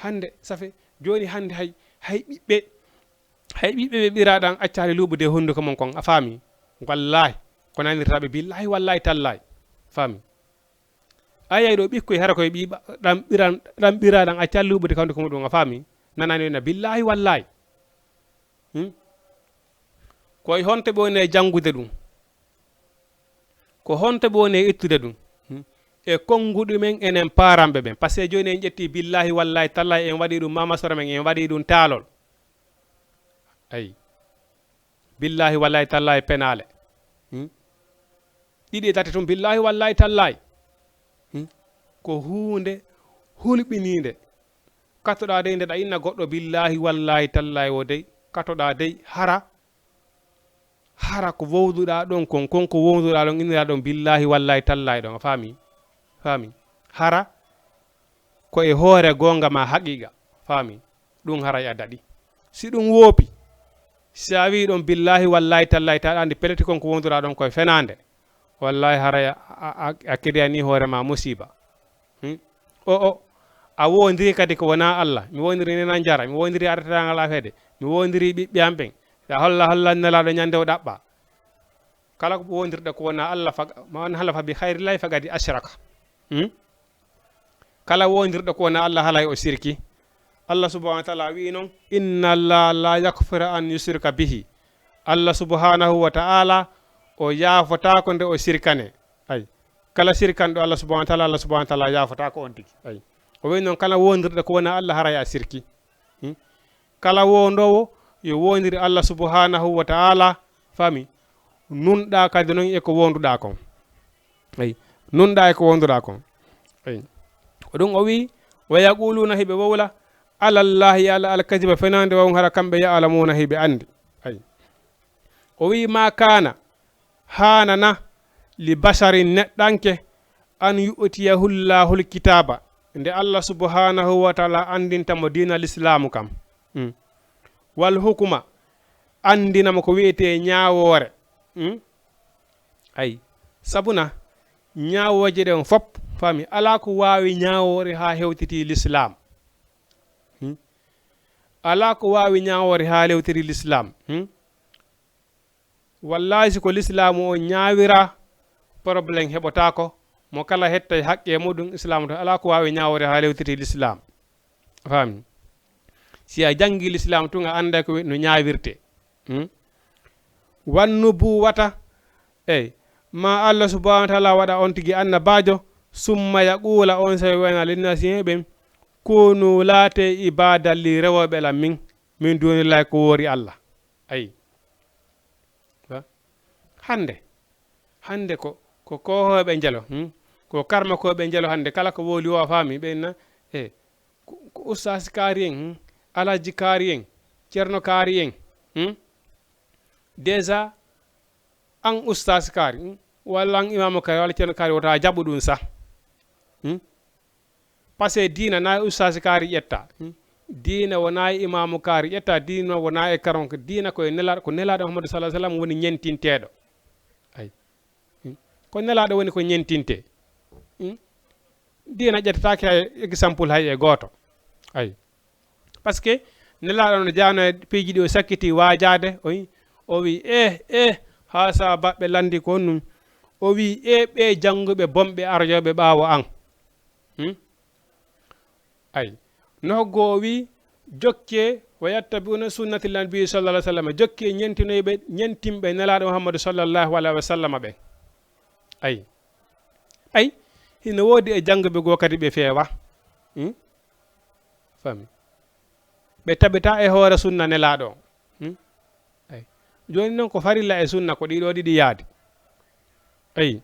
Hannde, safe, jooni hannde hay, hay ɓiɓɓe, hay ɓiɓɓe ɓe ɓiraaɗan accaali luuɓude e hunnduko mon kon, a faami? Wallaahi, ko nanirtaa ɓe, billaahi, wallaahi, tallaahi. Faami? A yiyay ɗo ɓikkoy hara koye ɓiɓɓe ɗan ɓiran-, ɗan ɓiraaɗan accaali luuɓude ka hunnduko muɗum, a faami? Nanani na billaahi, wallaahi. Hmm? Ko e honto ɓe woni e janngude ɗum? Ko honto ɓe woni e ittude ɗum? Hmm? E konnguɗi men enen paaranɓe ɓen. Parce que jooni en ƴetti billaahi, wallaahi, tallaahi, en waɗi ɗum mamasoro men, en waɗi ɗum taalol. Ayi. Billaahi, wallaahi, tallaahi, penaale. Hmm? Ɗiɗi e tati tun, billaahi, wallaahi, tallaahi. Hmm? Ko huunde hulɓiniinde. Katoɗaa dey, nde ɗa inna goɗɗo, billaahi, wallaahi, tallaahi, o dey, katoɗaa dey, hara, hara ko wowduɗaa ɗon kon, kon ko wowduɗaa ɗon, inniraa ɗon, billaahi, wallaahi, tallaahi ɗon, a faami? Faami? Hara ko e hoore goonga ma haqiiqa, faami? Ɗum haray a daɗi. Si ɗum woopi, si a wii ɗon, billaahi, wallaahi, tallaahi, taɗa anndi peleti kon ko wowduɗaa ɗon koye fenaande, wallaahi, haray a, a, a, a kiriyanii hoore ma musiiba. Hmm? O, o, a woondiri kadi ko wonaa Allah. Mi woondiri nena njara. Mi woondiri artiraangal afeede. Mi woondiri ɓiɓɓe am ɓen. Ya holla, holla nelaaɗo ñande o ɗaɓɓa. Kala ko woondirɗo ko wonaa Allah, fa-, man halafa bi xayri llahi faqad ashraka. Hmm? Kala woondirɗo ko wonaa Allah, halay o sirki. Allah subhanahu wa ta'ala wi'i non, "Inna llaha la yaghfiru an yushraka bihi." Allah subhanahu wa ta'ala, o yaafotaako nde o sirkane. Ay. Kala sirkanɗo Allah subhanahu wa ta'ala, Allah subhanahu wa ta'ala yaafotaako on tigi. Ay. O wi'i non, kala wondirɗo ko wona Allah, haray a sirki. Hmm? Kala wondoowo yo wondiri Allah subhanahu wa ta'ala, fami. Nunɗa kadi non e ko wonduɗa kon. Ay. Nunɗa e ko wonduɗa kon. Ay. Ko ɗum o wi'i, "Wa yaquluna", hiɓe wowla, "Ala llahi, ya Allah, al-kadhiba", fenande wawon, hara kamɓe ya'lamuna, hiɓe andi. Ay. O wi'i, "Ma kana, haanana li basharin neɗɗanke, an yu'tiyahullahul kitaba, nde Allah subhanahu wa ta'ala andinta mo diina lislaamu kam. Hmm. Wal hukuma, andina mo ko wi'etee ñaawoore." Hmm? Ay, sabuna ñaawooje ɗen fop, faami, alaa ko waawi ñaawoore haa hewtiti lislaam. Hmm? Alaa ko waawi ñaawoore haa hewtiti lislaam. Hmm? Wallahi, si ko lislaamu on ñaawira, problème heɓotaako. Mo kala hettay haqqe muɗum, islaamu to alaa ko waawi ñaawore haa hewtiti lislaam. Faami? Si a janngi lislaam tun, a annday ko no ñaawirte. Hmm? Wan nubuwata, ey, ma Allah subhanahu wa ta'ala waɗa on tigi annabaajo, summa yaqula, on sey wena linnasi ɓen, "Kunu, laate, ibadan li, rewooɓe lan min, min dunillahi ko woori Allah." Ayi. Ba? Hannde, hannde ko, ko koohooɓe njelo, hmm? Ko karmakooɓe njelo hannde, kala ko wowli o a faami, ɓe inna, e, ko, ko ustaas kaari en, hmm? Alhaji kaari en, ceerno kaari en, hmm? Déjà, an ustaas kaari, hmm? Walla an imaamu kaari, walla ceerno kaari, wota a jaɓu ɗum sah. Hmm? Parce que diina na e ustaasi kaari ƴetta. Hmm? Diina wona e imaamu kaari ƴetta, diina wona e karon, diina ko e nela-, ko nelaaɗo Muhammadu sallallahu alaihi wasallam woni ñentinteeɗo. Ay. Hmm? Ko nelaaɗo woni ko ñentinte. Hmm? Diina ƴettataake hay exemple hay e gooto. Ay. Parce que nelaaɗo no jaano e piiji ɗi o sakkiti waajaade, o wi, o wi, "Eh, eh, haa sabaɓɓe lanndi ko ɗum." O wi, "Eh, ɓe jannguɓe bonɓe arjooɓe ɓaawo an." Hmm? Ay. No hoggo o wi, "Jokke, wa yattabi'una sunnati nabi sallallahu alaihi wasallam." Jokke ñentinoyɓe, ñentinɓe nelaaɗo Muhammadu sallallahu alaihi wasallam ɓen. Ay. Ay. Hino woodi e jannguɓe goo kadi ɓe feewa. Hmm? Faami? Ɓe tabita e hoore sunna nelaaɗo. Hmm? Ay. Jooni non ko farilla e sunna ko ɗiɗo ɗiɗi yaadi. Ay.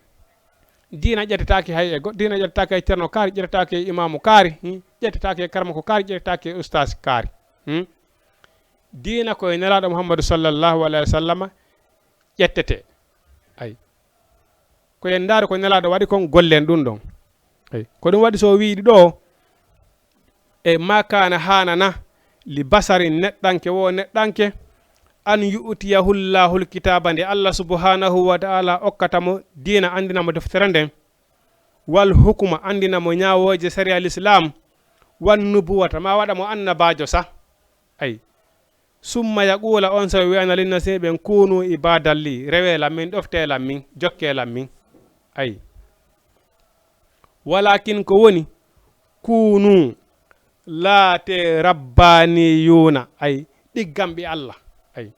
Diina ƴettataake hay e go-, diina ƴettataake e ceerno kaari, ƴettataake e imaamu kaari, hmm? Ƴettataake e karmako kaari, ƴettataake e ustaas kaari. Hmm? Diina ko e nelaaɗo Muhammadu sallallahu alaihi wasallama ƴettete. Ay. Ko en ndaari ko nelaaɗo waɗi kon, gollen ɗum ɗon. Ay. Ko ɗum waɗi so o wi'i ɗo, e ma kana hanana li basarin, neɗɗanke wo neɗɗanke, an yu'tiyahullahul kitaba, nde Allah subhanahu wa ta'ala okkata mo diina, andina mo deftere nden, wal hukuma, andina mo ñaawooje sariya l'islam, wan nubuwata, ma waɗa mo annabaajo sa. Ay. Summa yaqula, on sa wi'ana linnasi ɓen, "Kunu ibadan li, rewe lan min, ɗofte lan min, jokke lan min." Ay. Walakin ko woni, "Kunu, laate, rabbaniyuna." Ay, ɗigganɓe Allah. Ay.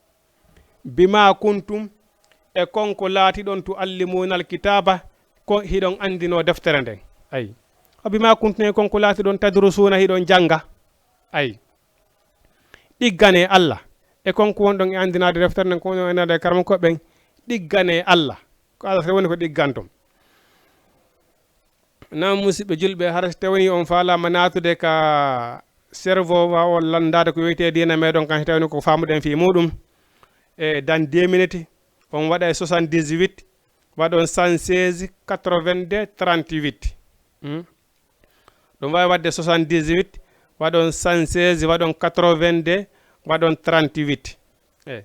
"Bima kuntum", e kon ko laatiɗon, "tuallimunal kitaba", ko hiɗon andino deftere nden. Ay. "Wa bima kuntum", e kon ko laatiɗon, "tadrusuna", hiɗon jannga. Ay. Ɗiggane Allah. E kon ko wonɗon e andinaade deftere nden, ko wonɗon e andinaade karmakooɓe ɓen. Ɗiggane Allah. Ko Allah woni ko ɗigganton. Naam, musidɓe julɓe, hara si tawii on faalaama naatude ka cerveau, waawa on lanndaade ko wiyetee diina meɗen kan, si tawii ko faamuɗen fii muuɗum. E dans deux minutes, on waɗa e soixante-dix-huit, waɗon cent seize quatre-vingt-deux trente-huit. Hmm? Ɗum waawi waɗde soixante-dix-huit, waɗon cent seize, waɗon quatre-vingt-deux, waɗon trente-huit. E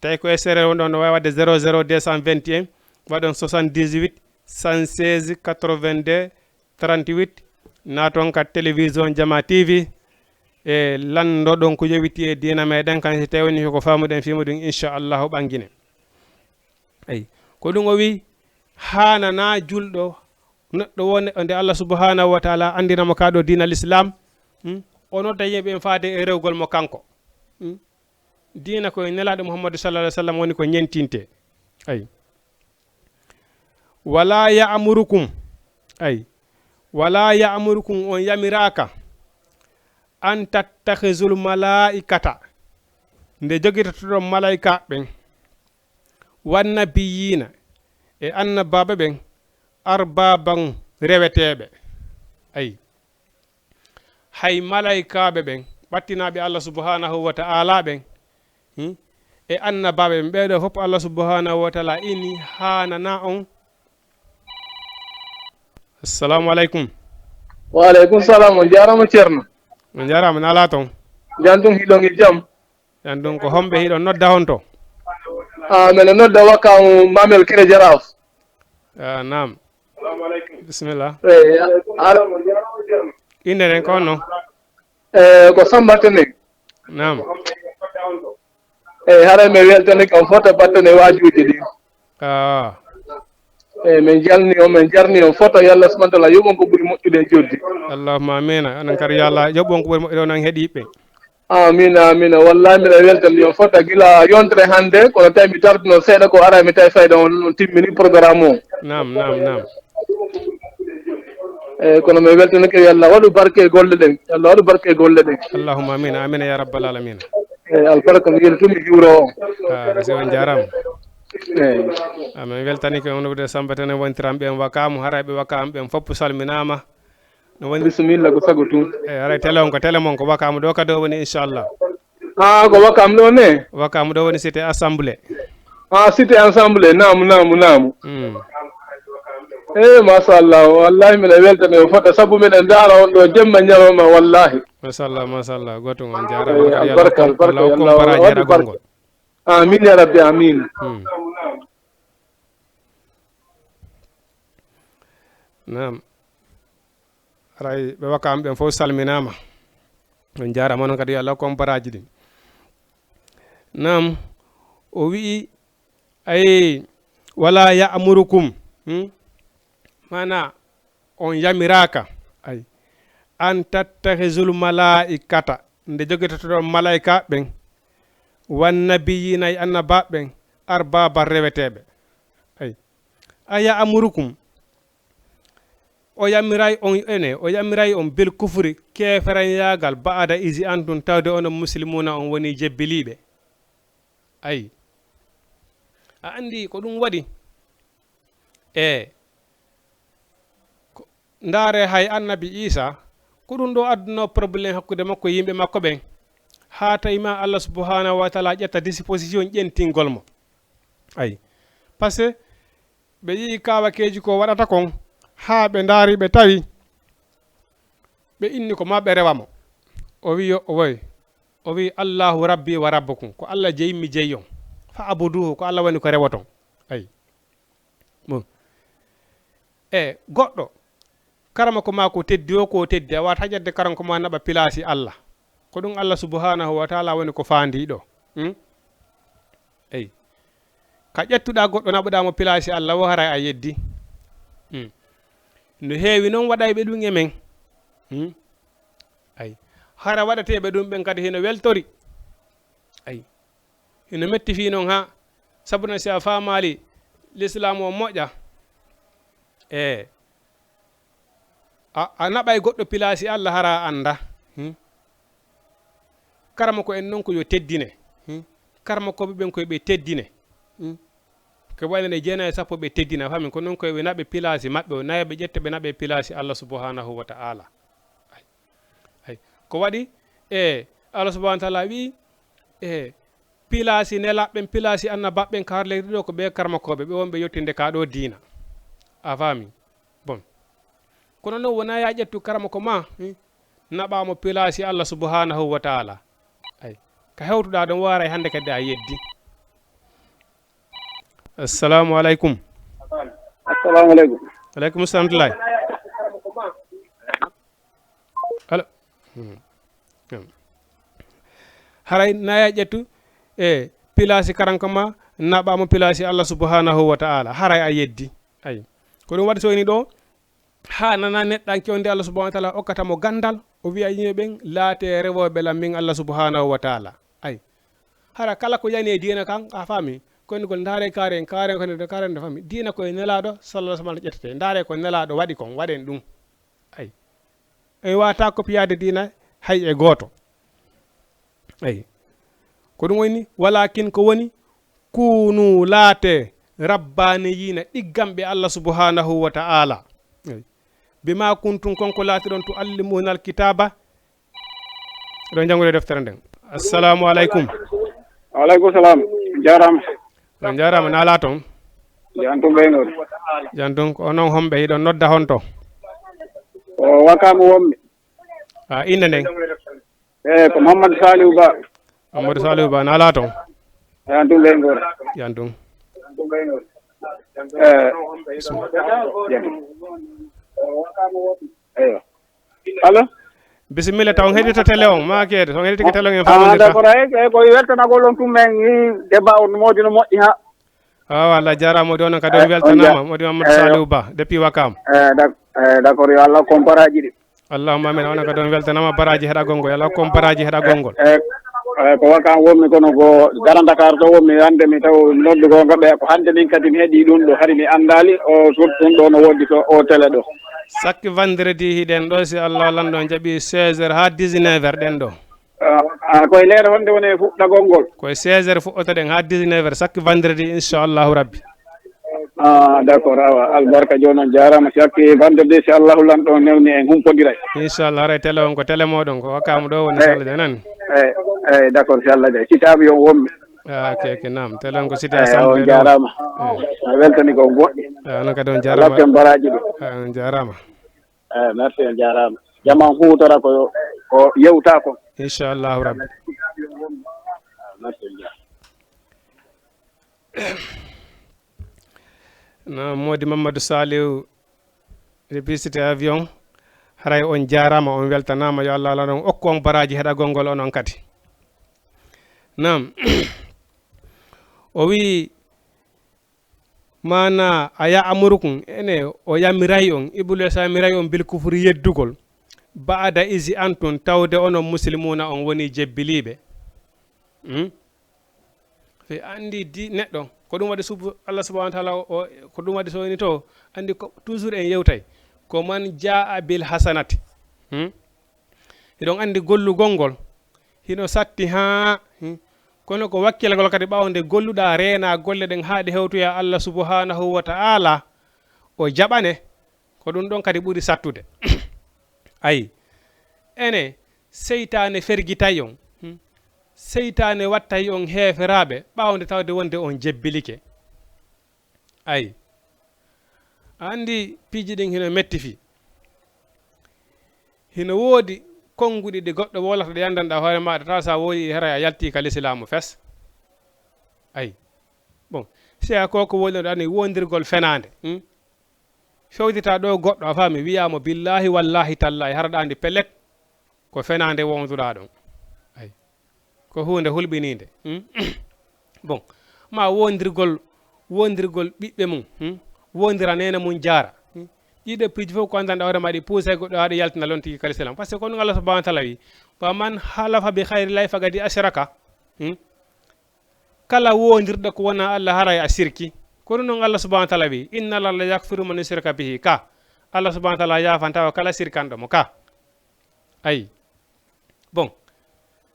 tawi ko e seereer wonɗon, no waawi waɗde zéro zéro deux cent vingt et un, waɗon soixante-dix-huit cent seize quatre-vingt-deux trente-huit. Naaton ka télévision Jama T V, e lanndoɗon ko yowiti e diina meɗen kan, si tawii ko faamuɗen fii muuɗum, inchallahu ɓanngine. Eyi, ko ɗum o wi, haanana julɗo, neɗɗo wo neɗɗo nde Allah subhanahu wa ta'ala anndina mo kaa ɗo diina l'islam, hmm? O nodda yimɓe ɓen faade e rewgol mo kanko. Hmm? Diina ko e Nelaaɗo Muhammadu sallallahu alaihi wasallam woni ko ñentinte. Ay. Wala ya'murukum. Ay. Wala ya'murukum, on yamiraaka, an tattakhizul malaa'ikata, nde jogitotoɗon malaa'ika ɓen, wan nabiyyiina, e annabaaɓe ɓen, arbaaban, reweteeɓe. Ay. Hay malaa'ikaaɓe ɓen, ɓattinaaɓe Allah subhanahu wa ta'ala ɓen, hmm? e annabaaɓe ɓen. Ɓee ɗoo fof Allah subhanahu wa taala ini haanana on. Assalamu aleykum. Wa aleykum salam. On jaaraama, Ceerno. On jaaraama, naalaa toon? Jam tun, hiɗon e jam? Jam tun, ko homɓe hiɗon nodda on to? Ah, miɗo nodda Wakaam Mamel Kere Jaraaf. Ah, naam. Bisimilla. Eh, ar- Innde nden ko honno? Eh, ko Samba Tene. Naam. Eh, haray mi weltanike on fof to batte waajuuji ɗin. Ah. Eh, min jalni on, min jarni on fof, yo Allah subhanahu wa taala yoɓu on ko ɓuri moƴƴude e joddi. Allahumma amiin. Onon kadi yo Allah yoɓu on ko ɓuri moƴƴude, onon heɗiiɓe. Amiin, amiin. Wallahi, miɗo weltani on fof gila yontere hannde, kono tawi mi tarduno seeɗa ko ara, mi tawi fayda on, on timmini programme o. Naam, naam, naam. Eh, kono mi weltanike, yo Allah waɗu barke e golle ɗen. Yo Allah waɗu barke e golle ɗen. Allahumma amiin, amiin ya rabbal alamina. Eh, albarka, mi yeli tun, mi juuro on. Ah, monsieur, on jaaraama. Eh. Ah, min weltanike on, wonde Samba Tene, wontiran ɓen Wakaam, haray ɓe Wakaam ɓen fof salminaama. No woni? Bisimilla, ko sago tun. Eh, haray télé on ko télé mon, ko Wakaam ɗo kadi o woni, inchallah. Ah, ko Wakaam ɗo ne? Wakaam ɗo woni cité assemblée. Ah, cité assemblée, naamu, naamu, naamu. Mm. Eh, machallah, wallahi miɗo weltani on fof, sabu miɗen ndaara on ɗo jemma ñalawma, wallahi. Machallah, machallah, gooto on jaaraama. Eh, kadi albarka, Allah hokku on, albarka, Allah hokku on baraaji e ragol ngol. Amin ya rabbi, amin. Hmm. Naam. Haray ɓe Wakaam ɓen fof salminaama. On jaaraama, onon kadi yo Allah hokku on baraaji ɗin. Naam, o wi'i, ay, wala ya'murukum, hmm? Maanaa, on yamiraaka, ay, an tattakhizul malaa'ikata, nde jogitotoɗon malaa'ika ɓen, wan nabiyyiina, e annabaaɓe ɓen, arbaaban, reweteeɓe. Ay. A ya'murukum, o yamiray on, ene, o yamiray on bil kufri, keeferanyaagal, ba'da izi antum, tawde onon muslimuuna, on woni jebbiliiɓe. Ay. A anndi ko ɗum waɗi? E ko, ndaare hay annabi Iisa, ko ɗum ɗo adduno problème hakkunde makko e yimɓe makko ɓen, haa tawi ma Allah subhanahu wa taala ƴetta disposition ƴentingol mo. Ay. Parce que ɓe yi'i kaawakeeji ko waɗata kon, haa ɓe ndaari ɓe tawi, ɓe inni ko ma ɓe rewa mo. O wi'i yo, o woy. O wi'i, "Allahu rabbi wa rabbukum." Ko Allah jeyimmi jeyi on. Fa abuduhu, ko Allah woni ko rewoton. Ay. Bon. E goɗɗo, karamoko ma ko teddi o, ko teddi, a waata ƴettude karamoko ma naɓa pilaasi Allah. Ko ɗum Allah subhanahu wa taala woni ko faandi ɗo. Hmm? Eyi. Ka ƴettuɗaa goɗɗo naɓuɗaa mo pilaasi Allah o, haray a yeddi. Hmm. No heewi noon waɗayɓe ɗum e men. Hmm. Ay. Hara waɗateeɓe ɗum ɓen kadi hino weltori. Ay. Hino metti fii noon haa. Sabu noon si a faamaali Lislaam o moƴƴa. E. A, a naɓay goɗɗo pilaasi Allah hara a annda. Hmm. Karamoko en noon ko yo teddine. Hmm. Karamokooɓe ɓen ko yo ɓe teddine. Hmm. Ko wayi no jeenayi e sappo ɓe teddina, fami ko noon ko yo ɓe naɓe pilaasi maɓɓe o, nayo ɓe ƴetta ɓe naɓe pilaasi Allah subhanahu wa ta'ala. Ay. Ay. Ko waɗi e Allah subhanahu wa ta'ala wi'i e pilaasi nelaaɓe ɓen, pilaasi annabaaɓe ɓen ka har leydi ɗo ko ɓe karamokooɓe, ɓe wonɓe yettinde ka ɗo diina. A faami? Bon. Kono noon wonaa ya ƴettu karamoko ma, hmm, naɓa mo pilaasi Allah subhanahu wa ta'ala. Ay. Ka hewtuɗaa ɗon waray hannde kadi a yeddi. Assalamu aleykum. Assalamu aleykum. Aleykum salam tulaay. Allo. Hmm. Hmm. Haray na ya ƴettu e pilaasi karamoko ma, naɓa mo pilaasi Allah subhanahu wa ta'ala. Haray a yeddi. Ay. Ko ɗum waɗi so ini ɗo, haa nana neɗɗanke on nde Allah subhanahu wa ta'ala okkata mo ganndal, o wi'a yimɓe ɓen, "Laatee rewooɓe lan min Allah subhanahu wa ta'ala." Ay. Hara kala ko yani e diina kan, a faami? Ko innugol, "Ndaare kaaren, kaaren ko ne, kaaren no faami." Diina ko e Nelaaɗo sallallahu alaihi wasallam ƴettete. Ndaare ko Nelaaɗo waɗi kon, waɗen ɗum. Ay. En waata kopiyaade diina hay e gooto. Ay. Ko ɗum woni, walakin ko woni, "Kunu, laatee, rabbaaniyiina, ɗigganɓe Allah subhanahu wa ta'ala." Ay. "Bima kuntum, kon ko laatiɗon, tuallimuuna alkitaaba." Eɗon janngude deftere nden. Assalamu aleykum. Wa aleykum salam. Jarama. On jarama, nala toon. Jantum ɓe ngol. Jantum, ko onon homɓe, hiɗon nodda honto? O Wakamu wonmi. A innde nden? E ko Mamadou Saliou Ba. Mamadou Saliou Ba, nala toon? Jantum ɓe ngol. Jantum. E. Eywa. Allo? Bisimilla, taw on heɗito télé on, ma keede, so on heɗitike télé on, en faamondira. Ah, d'accord, eyi, eyi, ko weltanagol on tun men, i, débat on, moodi no moƴƴi ha. Awa, Allah jarama, moodi onon kadi on weltanama, moodi Mamadou Saliou Ba, depuis Wakam. Eh, d'ac-, eh, d'accord, yo Allah hokku on baraji ɗi. Allahumma amin, onon kadi on weltanama baraji heɗagol ngol, yo Allah hokku on baraji heɗagol ngol. Eh, eh, ko Wakam wonmi, kono ko Grand Dakar to wonmi, hande mi taw noddu gonga ɓe, ko hande min kadi mi heɗi ɗum ɗo, hari mi andali, o, ɗum ɗo no woodi to o télé ɗo. Sakki vendredi hiɗen ɗo, si Allah lanɗo on jaɓi seize heures ha dix-neuf heures ɗen ɗo. Ah, ah, koye leere honde woni e fuɗɗagol ngol? Koye seize heures fuɗɗotoɗen ha dix-neuf heures, sakki vendredi, inchallahu rabbi. Ah, d'accord, awa, albarka, jooni on jarama. Si hakki vendredi, si Allahu lanɗo on newni en humpodiray. Inchallah, haray télé on ko télé moɗon, ko Wakam ɗo woni, si Allah jaɓi, nani? Eh, eh, d'accord, si Allah jaɓi. Cité Avion wonmi. Ah, ok, ok, naam. Télé on ko Cité Assemblée ɗo. Jarama. Eh. A weltani ko moƴƴi. Ah, onon kadi on jarama. Lakken baraji ɗo. Ah, on jarama. Eh, merci, on jarama. Jama on hutora ko, ko yewta ko. Inchallahu rabbi. Merci, on jarama. No, moodi Mamadou Saliou, publicité avion, haray on jarama, on weltanama, yo Allah, Allah on okku on baraji heɗagol ngol onon kadi. Naam. O wi, mana a ya amurukum, ene, o yamiray on, Iblis yamiray on bil kufri yeddugol, ba'da izi antum, tawde onon muslimuna on woni jebbiliɓe. Hmm? Fe andi di neɗɗo, ko ɗum waɗi sub-, Allah subhanahu wa ta'ala o, o, ko ɗum waɗi so woni to, andi ko toujours en yewtay, ko man jaa bil hasanati. Hmm? Hiɗon andi gollugol ngol, hino satti haa, hmm, kono ko wakkilagol kadi ɓaawo nde golluɗa, reena golle ɗen haa ɗe hewtoya Allah subhanahu wa ta'ala, o jaɓane, ko ɗum ɗon kadi ɓuri sattude. Ayi, ene, seytaane fergitay on, hmm, seytaane wattay on heeferaaɓe, ɓaawo nde tawde wonde on jebbilike. Ayi, a andi piiji ɗin hino metti fii. Hino woodi konnguɗi ɗi goɗɗo wowlata ɗi anndanɗa hoore maaɗa, tawa sa wowi haray a yalti ka lislaamu fes. Ayi. Bon, si a ko ko woni ɗo ani wondirgol fenaande, hmm? Fewtita ɗo goɗɗo, a faami, wiya mo billahi, wallahi, tallahi, hara ɗa andi pellet, ko fenaande wonduɗa ɗon. Ayi. Ko huunde hulɓiniinde. Hmm? Bon, ma wondirgol, wondirgol ɓiɓɓe mum, hmm? Wondira neene mum jaara. Hmm? Ɗiɗo piiji fof ko anndanɗa hoore ma ɗi puusay goɗɗo haa ɗo yaltina lon tigi ka lislaam. Parce que ko ɗum Allah subhanahu wa ta'ala wi, "Wa man halafa bi khayri llahi faqad ashraka." Hmm? Kala wondirɗo ko wona Allah haray a sirki. Ko ɗum ɗon Allah subhanahu wa ta'ala wi, "Inna llaha la yaghfiru man yushraka bihi." Ka. Allah subhanahu wa ta'ala yafanta o kala sirkanɗo mo ka. Ayi. Bon.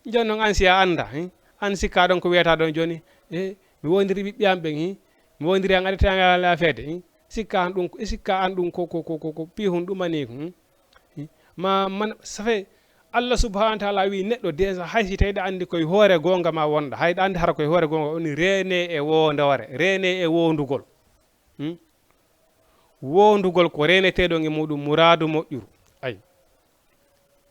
Jooni noon, an si a annda, eh? An sikka ɗon ko wiyata ɗon jooni, eh, mi wondiri ɓiɓɓe am ɓen, eh? Mi wondiri an aɗa tanga ala feede, eh? Sikka an ɗum, sikka an ɗum ko, ko, ko, ko, ko pihun ɗumani ko, hmm? Eh? Ma, man, ça fait, Allah subhanahu wa ta'ala wi neɗɗo déjà, hay si tawi ɗa andi koye hoore goonga ma wonɗa, hay ɗa andi hara koye hoore goonga woni, reene e wondoore, reene e wondugol. Hmm? Wondugol ko reeneteɗon e muɗum muraadu moƴƴuru. Ayi.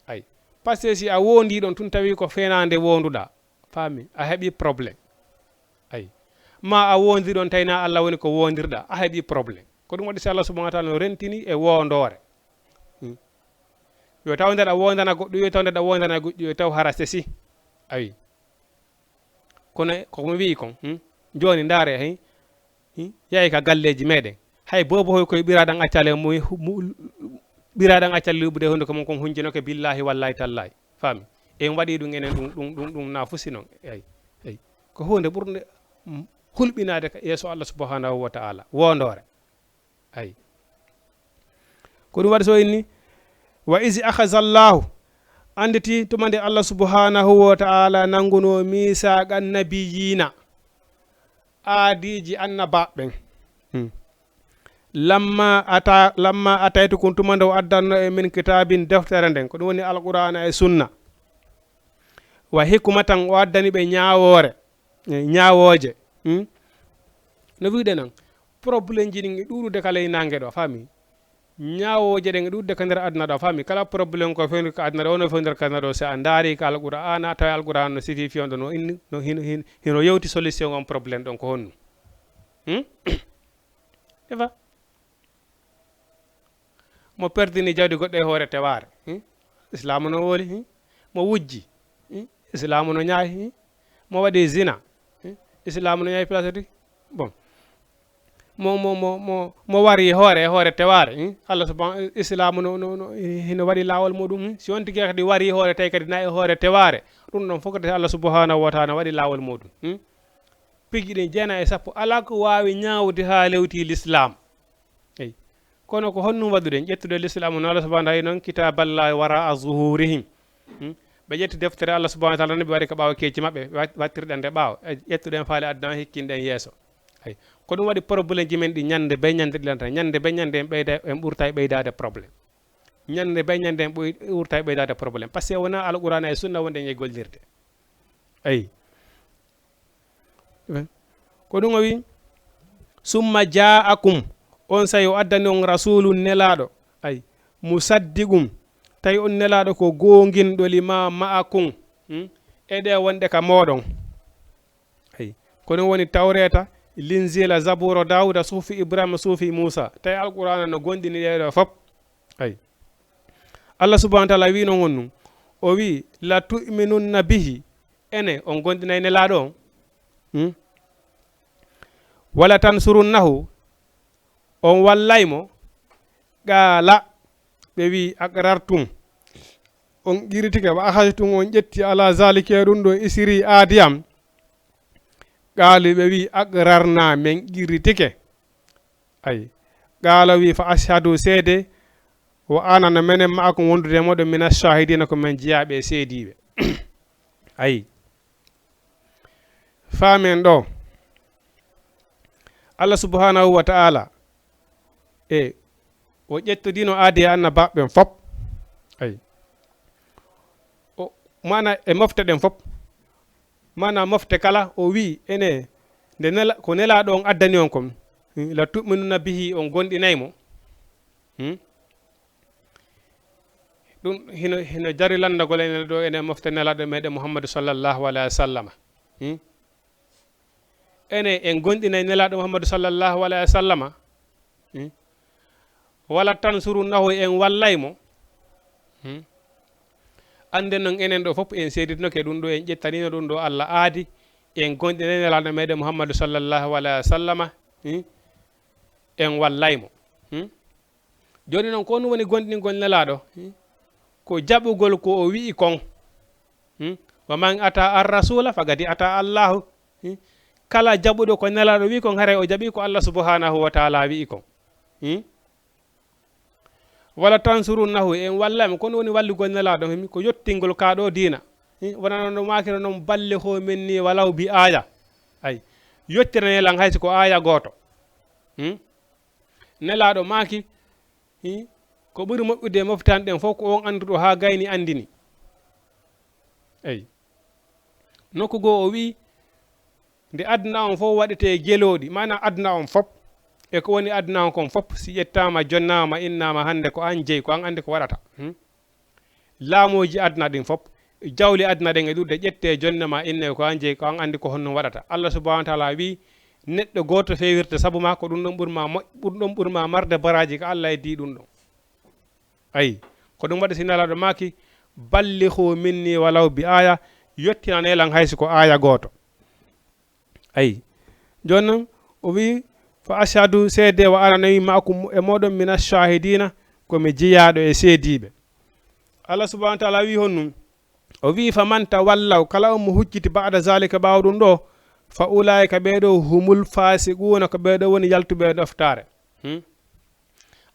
Ayi. Parce que si a wondi ɗon tun tawi ko fenaande wonduɗa, faami, a heɓi problème. Ayi. Ma a wondi ɗon tawi na Allah woni ko wondirɗa, a heɓi problème. Ko ɗum waɗi si Allah subhanahu wa ta'ala no rentini e wondoore. Hmm. Yo taw nder a wondana goɗɗo, yo taw nder a wondana goɗɗo, yo taw hara sesi. Ayi. Kono ko mi wi'i kon, hmm? Jooni ndaare, hey? Hmm? Yahi ka galleeji meɗen. Hay boobo hoy koye ɓiraaɗan accale mu, mu, ɓiraaɗan accale luuɓude hunde ko mon kon hunjinoke billahi wallahi tallahi. Faami? En waɗi ɗum enen ɗum, ɗum, ɗum, ɗum na fusi non. Eyi, eyi. Ko hunde ɓurnde, mm, hulɓinaade ka yeeso Allah subhanahu wa ta'ala. Wondoore. Ayi. Ko ɗum waɗi so inni, "Wa izi akhazallahu." Anditi tuma nde Allah subhanahu wa ta'ala nanguno misaaqa nabiyina, aadiiji annabaaɓe ɓen. Hmm. Lamma ata-, lamma ataytukum, tuma nde o addanno e min kitaabin, deftere nden, ko ɗum woni Alqur'aana e Sunna. Wa hikmatan, o addani ɓe ñaawoore, e ñaawooje. Hmm? No wiɗe nan, problème ji ɗin e ɗuuɗude kala e nange ɗo, fami? Ñaawooje ɗen e ɗuuɗude ka nder aduna ɗo, fami? Kala problème ko fewndi ka aduna ɗo, wono fewndere ka aduna ɗo, si a ndaari ka Alqur'aana, tawi Alqur'aana no sifi fiyonɗo no inni, no hino, hino, hino yewti solution on problème ɗon ko honno? Hmm? Ewa. Mo perdini jawdi goɗɗo e hoore tewaare, hmm? Islaamu no woli, hmm? Mo wujji, hmm? Islaamu no ñaayi, hmm? Mo waɗi zina, hmm? Islaamu no ñaayi place ɗi. Bon. Mo, mo, mo, mo, mo wari hoore, hoore tewaare, hmm? Allah subhanahu, Islaamu no, no, no, hino waɗi laawol muɗum, hmm? Si on tigi kadi wari hoore, tawi kadi na e hoore tewaare, ɗum ɗon fof kadi Allah subhanahu wa ta'ala waɗi laawol muɗum, hmm? Piji ɗin jeena e sappo, alaa ko waawi ñaawde haa lewti Lislaam. Eyi. Kono ko honɗum waɗuɗen? Ƴettude Lislaam no Allah subhanahu wa ta'ala noon, "Kitaaballahi wara'a zuhurihim." Hmm? Ɓe ƴetti deftere Allah subhanahu wa ta'ala, ɓe waɗi ka ɓaawo keeci maɓɓe, ɓe wat-, wattirɗen nde ɓaawo. E ƴettuɗen faale aduna, hikkinɗen yeeso. Eyi. Ko ɗum waɗi problème ji men ɗi ñande be ñande ɗi lanta. Ñande be ñande en ɓeyda, en ɓurta e ɓeydaade problème. Ñande be ñande en ɓoy-, ɓurta e ɓeydaade problème. Parce que wonaa Alqur'aana e Sunna wonɗen e gollirde. Eyi. Ko ɗum o wi, "Summa ja'akum", on saa'i o addani on rasulun nelaaɗo, ay, "musaddiqum", tawi on nelaaɗo ko goonginɗo, "lima ma'akum", hmm? E ɗe wonɗe ka mooɗon. Ay, ko ɗum woni Tawreeta, Linjiila, Zabuura, Daawuda, Suhufi Ibrahima, Suhufi Muusa. Tawi Alqur'aana no gonɗini ɗee ɗoo fof. Ay. Allah subhanahu wa ta'ala wi non honɗum? O wi, "La tu'minunna bihi", ene on gonɗinay nelaaɗo on? Hmm? "Wala tansurunnahu", on wallay mo? Qaala, ɓe wi, "Aqrartum", on qirritike, "wa akhadhtum", on ƴetti, "ala zalika", e ɗum ɗo, "isri", aadi am. Qaalu, ɓe wi, "Aqrarna", men qirritike. Ay. Qaala wi, "Fa ashhadu", seede, "wa ana", no menen, "ma'akum", wondude e moɗon, "mina shahidina", ko men jiyaaɓe e seediiɓe. Ay. Faamen ɗo. Allah subhanahu wa ta'ala, e, o ƴettodino aadi e annabaaɓe ɓen fop. Ay. O, maana e mofte ɗen fop. Maana mofte kala, o wi, ene, nde nela-, ko nelaaɗo on addani on kon, hmm, "la tu'minunna bihi", on gonɗinay mo. Hmm? Ɗum hino, hino jari lanndagol enen ɗo, enen mofte nelaaɗo meɗen Muhammadu sallallahu alayhi wa sallama. Hmm? Enen en gonɗinay nelaaɗo Muhammadu sallallahu alayhi wa sallama. Hmm? "Wala tansurunnahu", en wallay mo. Hmm? Annden non enen ɗo fof en seeditinoke ɗum ɗo, en ƴettanino ɗum ɗo Allah aadi, en gonɗinay nelaaɗo meɗen Muhammadu sallallahu alayhi wa sallama. Hmm? En wallay mo. Hmm? Jooni noon, ko honɗum woni gonɗingol nelaaɗo? Hmm? Ko jaɓugol ko o wi'i kon. Hmm? "Wa man ata ar-rasula faqad ata Allahu." Hmm? Kala jaɓuɗo ko nelaaɗo wi'i kon, haray o jaɓi ko Allah subhanahu wa ta'ala wi'i kon. Hmm? "Wala tansurunnahu", en wallay mo, kono woni wallugol nelaaɗo, hmm? Ko yottingol kaa ɗo diina. Hmm? Wonano no maakira noon, "Ballighu minni walaw bi aya." Ay, yottinanee lan hay si ko aaya gooto. Hmm? Nelaaɗo maaki, hi, ko ɓuri moƴƴude e moftaani ɗen fof ko on annduɗo haa gayni anndini. Eyi. Nokku goo o wi'i, nde aduna on fof waɗetee gelooɗi, maanaa aduna on fof, e ko woni aduna on kon fof, si ƴettaama, jonnaama, innaama hannde ko aan jeyi, ko aan anndi ko waɗata. Hmm? Laamooji aduna ɗin fof, jawle aduna ɗen e ɗuuɗude, ƴettee, jonnee ma, innee ko aan jeyi, ko aan anndi ko honno waɗata. Allah subhanahu wa ta'ala wi'i, neɗɗo gooto feewirta sabu ma, ko ɗum ɗon ɓuri ma moƴ-, ɗum ɗon ɓuri ma marde baraaji ka Allah heddii ɗum ɗon. Ayi, ko ɗum waɗi si Nelaaɗo maaki, "Ballighu minni walaw bi aaya", yottinanee lan hay si ko aaya gooto. Ayi. Jooni non, o wi'i, "Fa ashhadu", seede, "wa ana nawi ma'akum", e mooɗon, "mina shahidina", ko mi jeyaaɗo e seediiɓe. Allah subhanahu wa ta'ala wi'i honɗum? O wi'i, "Fa man tawallaw", kala on mo hucciti, "ba'da zalika", ɓaawo ɗum ɗo, "fa ulaika", ɓee ɗo, "humul fasiquna", ko ɓee ɗo woni yaltuɓe e ɗoftaare. Hmm?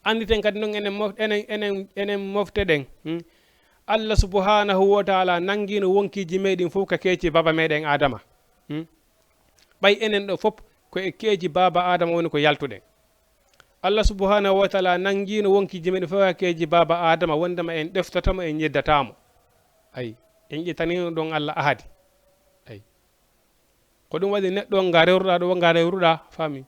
Annditen kadi non enen mof-, enen, enen, enen mofte ɗen. Hmm? Allah subhanahu wa ta'ala nanngino wonkiiji meɗen fof ka keeci baaba meɗen Adama. Hmm? Ɓay enen ɗo fof ko e keeci baaba Adama woni ko yaltuɗen. Allah subhanahu wa ta'ala nanngino wonkiiji meɗen fof ka keeci baaba Adama wondema en ɗeftatamo, en yeddataamo. Ayi, en ƴettanino ɗon Allah ahadi. Ayi. Ko ɗum waɗi neɗɗo nga rewruɗa ɗo, nga rewruɗa, faami.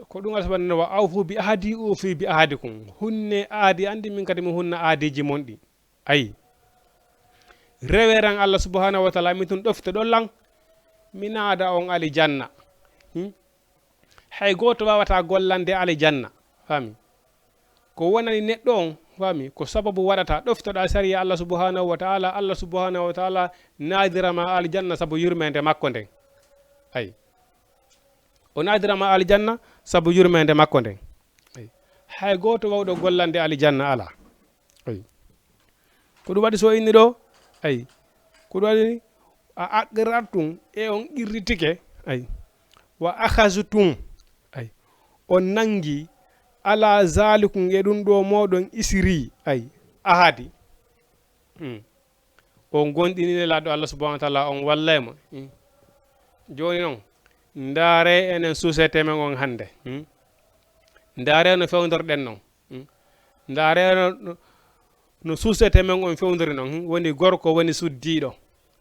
Ko ɗum Allah subhanahu wa ta'ala, "Wa awfu bi ahdi ufi bi ahdikum." Hunne aadi andi min kadi mi hunna aadiji mon ɗi. Ayi. Reweran Allah subhanahu wa ta'ala, mi tun ɗoftoɗon lan, mi naada on alijanna. Hmm? Hay gooto wawata gollande alijanna. Faami? Ko wonani neɗɗo on, faami? Ko sababu waɗata ɗoftoɗa sariya Allah subhanahu wa ta'ala, Allah subhanahu wa ta'ala naadirama alijanna sabu yurmende makko nden. Ayi. O naadirama alijanna sabu yurmende makko nden. Ayi. Hay gooto wawɗo gollande alijanna ala. Ayi. Ko ɗum waɗi so inni ɗo, ayi. Ko ɗum waɗi a aqrartum e on qirritike, ayi. Wa akhaztum, ayi. On nangi ala zalikum e ɗum ɗo moɗon isri, ayi. Ahadi. Hmm. On gondini Nelaaɗo Allah subhanahu wa ta'ala, on wallay mo. Hmm. Jooni non, ndaare enen société men on hannde. Hmm. Ndaare no fewndorɗen non. Hmm. Ndaare no, no, no société men on fewndori non. Hmm. Woni gorko, woni suddiiɗo.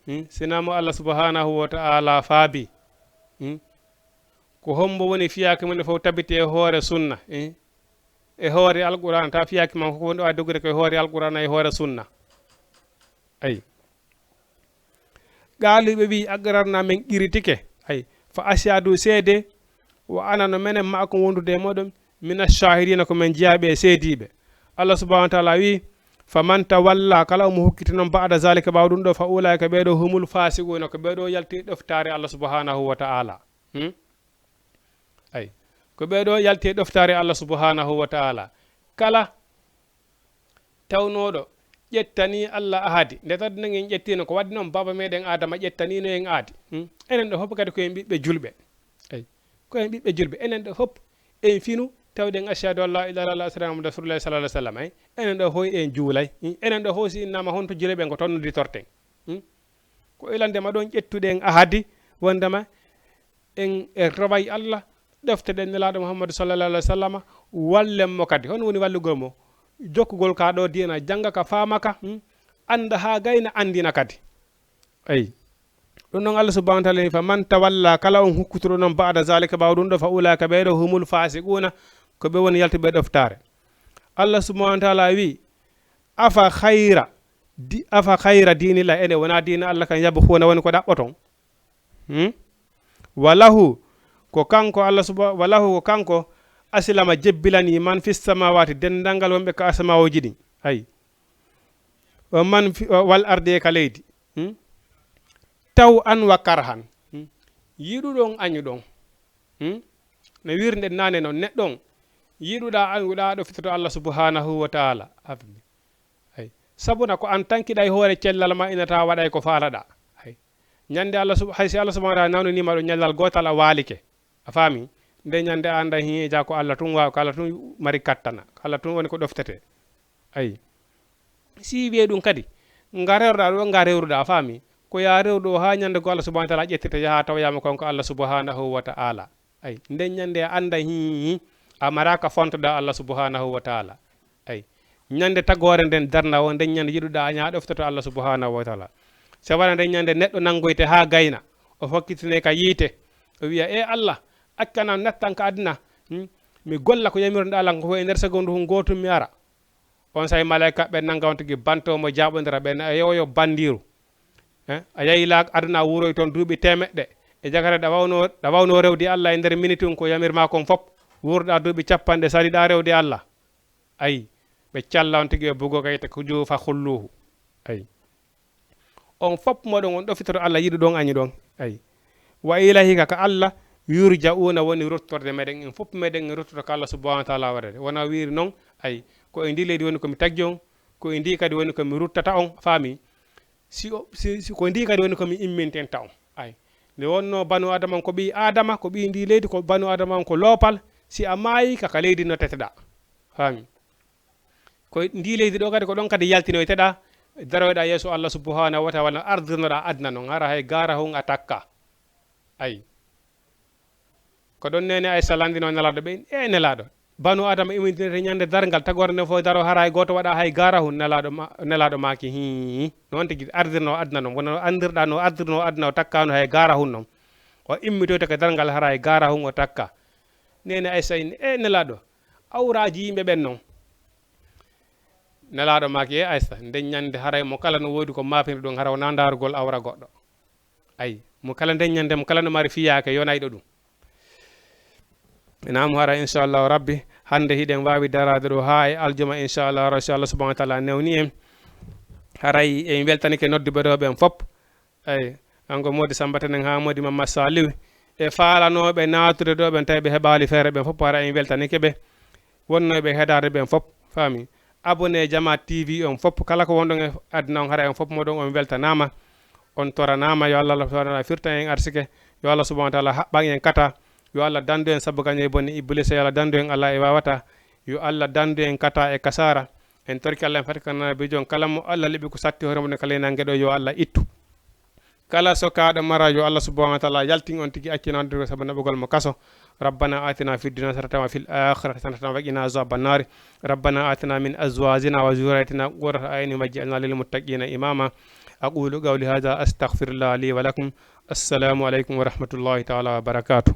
Hmm. Sina mo Allah subhanahu wa ta'ala faabi. Hmm. Ko hombo woni fiyaake mum fof tabiti e hoore sunna. Hmm. E hoore Alqur'aan, ta fiyaake makko ko woni ɗo a doggude ko e hoore Alqur'aan e hoore sunna. Ayi. Qaalu, ɓe wi, aqrarna, men qirritike. Ayi. Fa ashhadu, seede, wa ana, no menen, ma'akum, wondude e moɗon, mina shahidina, ko men jeyaaɓe e seediiɓe. Allah subhanahu wa ta'ala wi, faman tawalla, kala omo hokkiti non, ba'da zalika, ɓaawo ɗum ɗo, fa ulaika, ɓee ɗo, humul fasiquna, ko ɓee ɗo yalti ɗoftaare Allah subhanahu wa ta'ala. Hmm? Ayi. Ko ɓee ɗo yalti e ɗoftaare Allah subhanahu wa ta'ala. Kala tawnooɗo ƴettanii Allah ahadi, nde tawde nden en ƴettiino, ko waɗde noon baaba meɗen Aadama ƴettaniino en aadi. Hmm? Enen ɗo fof kadi ko en ɓiɓɓe julɓe. Ayi. Ko en ɓiɓɓe julɓe. Enen ɗo fof en finu, tawde en ashhadu an la ilaha illallah, ashhadu anna Muhammadan rasulullah sallallahu alaihi wasallam. Ayi. Enen ɗo fof en juulay. Hmm? Enen ɗo fof si innama honto juulay ɓe ko toon nodditorten. Hmm? Ko ilande ma ɗon ƴettuɗen ahadi, wondema en e roway Allah, ɗoftoɗen Nelaaɗo Muhammadu sallallahu alaihi wasallam, wallen mo kadi. Hono woni wallugol mo? Jokkugol ka ɗo diina, janga ka, faama ka, hmm? Anda ha gayna, andina kadi. Ayi. Ɗum noon Allah subhanahu wa ta'ala wi, "Faman tawalla," kala on hukkutuɗo noon, "ba'da zalika," ɓaawo ɗum ɗo, "fa ulaika," ɓee ɗo, "humul fasiquna," ko ɓe woni yaltuɓe ɗoftaare. Allah subhanahu wa ta'ala wi, "Afa khayra, di-, afa khayra dinillah," ene wona diina Allah kan, "yabghuna," woni ko ɗaɓɓoton. Hmm? Walahu, ko kanko Allah suba-, walahu, ko kanko aslama, jebbilani, man fis samawati, denndangal wonɓe ka asamawooji ɗin. Ayi. Wa man fi, wa, wal ardi, e ka leydi. Hmm? Taw an wa karhan. Hmm? Yiɗuɗon, añuɗon. Hmm? No wirnde naane noon, neɗɗo on, yiɗuɗa, añuɗa, ɗo fitoto Allah subhanahu wa ta'ala. Afni. Ay. Sabuna ko an tan kiɗa e hoore cellal ma, ina tawa waɗay ko faalaɗa. Ay. Ñande Allah sub-, hay si Allah subhanahu wa ta'ala nawnanima ɗo ñallal gootal a waalike. A faami? Nde ñande a anda hi ja ko Allah tun waawi, ko Allah tun mari kattana. Ko Allah tun woni ko ɗoftete. Ay. Si wiye ɗum kadi, nga rewruɗa ɗo, nga rewruɗa, a faami? Ko ya rewruɗo ha ñande go Allah subhanahu wa ta'ala ƴettete yaha tawoyama kon ko Allah subhanahu wa ta'ala. Ay, nden ñande a anda hi, hi, a maraka fontoɗa Allah subhanahu wa ta'ala. Ay, ñande tagore nden darna o, nden ñande yiɗuɗa a ña ɗoftoto Allah subhanahu wa ta'ala. Se wala nden ñande neɗɗo nangoyte ha gayna, o fokkitine ka yiite, o wiya, "E Allah, accana nattan ka aduna, hmm? Mi golla ko yamirɗa Allah ko e nder segondu hun gotum mi ara." On say malaika ɓen nanga on tigi banto mo jaɓodira ɓen, a yoyo bandiru. Eh, a yahi la aduna a wuroy toon duuɓi temeɗɗe. E jakare ɗa wawno, ɗa wawno rewde Allah e nder miniti on ko yamirma kon fop. Wurɗa duuɓi capanɗe saliɗa rewde Allah. Ayi, ɓe calla on tigi ɓe bugo kayte ko juu fa khulluhu. Ayi. On fop moɗon on ɗofitoto Allah yiɗuɗon añuɗon. Ayi. Wa ilayhi ka, ka Allah yurja'una woni ruttorde meɗen. En fop meɗen en ruttoto ka Allah subhanahu wa ta'ala waɗade. Wona wiri non, ayi, ko e ndi leydi woni ko mi taggi on, ko e ndi kadi woni ko mi ruttata on, faami? Si o, si, si ko ndi kadi woni ko mi immintinta on. Ayi. Nde wonno banu Adama on ko ɓii Adama, ko ɓii ndi leydi, ko banu Adama on ko loopal, si a maayi ka, ka leydi notteteɗa. Faami? Ko ndi leydi ɗo kadi, ko ɗon kadi yaltinoyteɗa, daroyɗa yeeso Allah subhanahu wa ta'ala, ardinoɗa aduna non, hara hay gara hun a takka. Ayi. Ko ɗon nene Aisha landino Nelaɗo ɓe, "E Nelaɗo, Banu Adama imintinete ñande darngal, tagore nden fof daro, hara hay gooto waɗa hay gaarahun. Nelaaɗo ma-, Nelaaɗo maaki, hii, noon tigi ardirno aduna noon, wona no andirɗa no ardirno aduna o, takkaano hay gaarahun noon. O immitoyta ko darngal, hara hay gaarahun o takka. Neene Aysa inni, e Nelaaɗo, awraaji yimɓe ɓen noon? Nelaaɗo maaki, e Aysa, nden ñande haray mo kala no woodi ko maapinta ɗum, hara wona ndaarugol awra goɗɗo. Ay, mo kala nden ñande, mo kala no mari fiyaake, yonayɗo ɗum. Naam, hara inchallahu rabbi, hannde hiɗen waawi daraade ɗo haa e aljuma inchallahu rabbi, so Allah subhanahu wa taala newni en. Haray en weltanike nodduɓe ɗo ɓen fop. Ay, an ko Modi Samba Tenen haa Modi Mamad Saliou, e faalanooɓe naatude ɗo ɓen tawi ɓe heɓaali feere ɓen fop, hara en weltanike ɓe. Wonnooɓe heɗaade ɓen fop, faami. Abonné Jama T V on fop, kala ko wonɗon e aduna on, hara en fop moɗon on weltanaama, on toranaama. Yo Allah subhanahu wa taala firtan en arsike, yo Allah subhanahu wa taala haɓɓan en kata, yo Allah dandu en sabu gañoy bone Iblisa, yo Allah dandu en Allah e wawata, yo Allah dandu en kata e kasara. En torki Allah en fati kanana bijon kala mo Allah liɓi ko satti hoore mum kala e nange ɗo, yo Allah ittu. Kala sokaaɗo mara, yo Allah subhanahu wa taala yaltin on tigi, accin on tigi sabu naɓugol mo kaso. ربنا آتنا في الدنيا حسنة وفي الآخرة حسنة وقنا عذاب النار. ربنا آتنا من أزواجنا وذرياتنا قرة أعين واجعلنا للمتقين إماما. أقول قولي هذا أستغفر الله لي ولكم. السلام عليكم ورحمة الله تعالى وبركاته.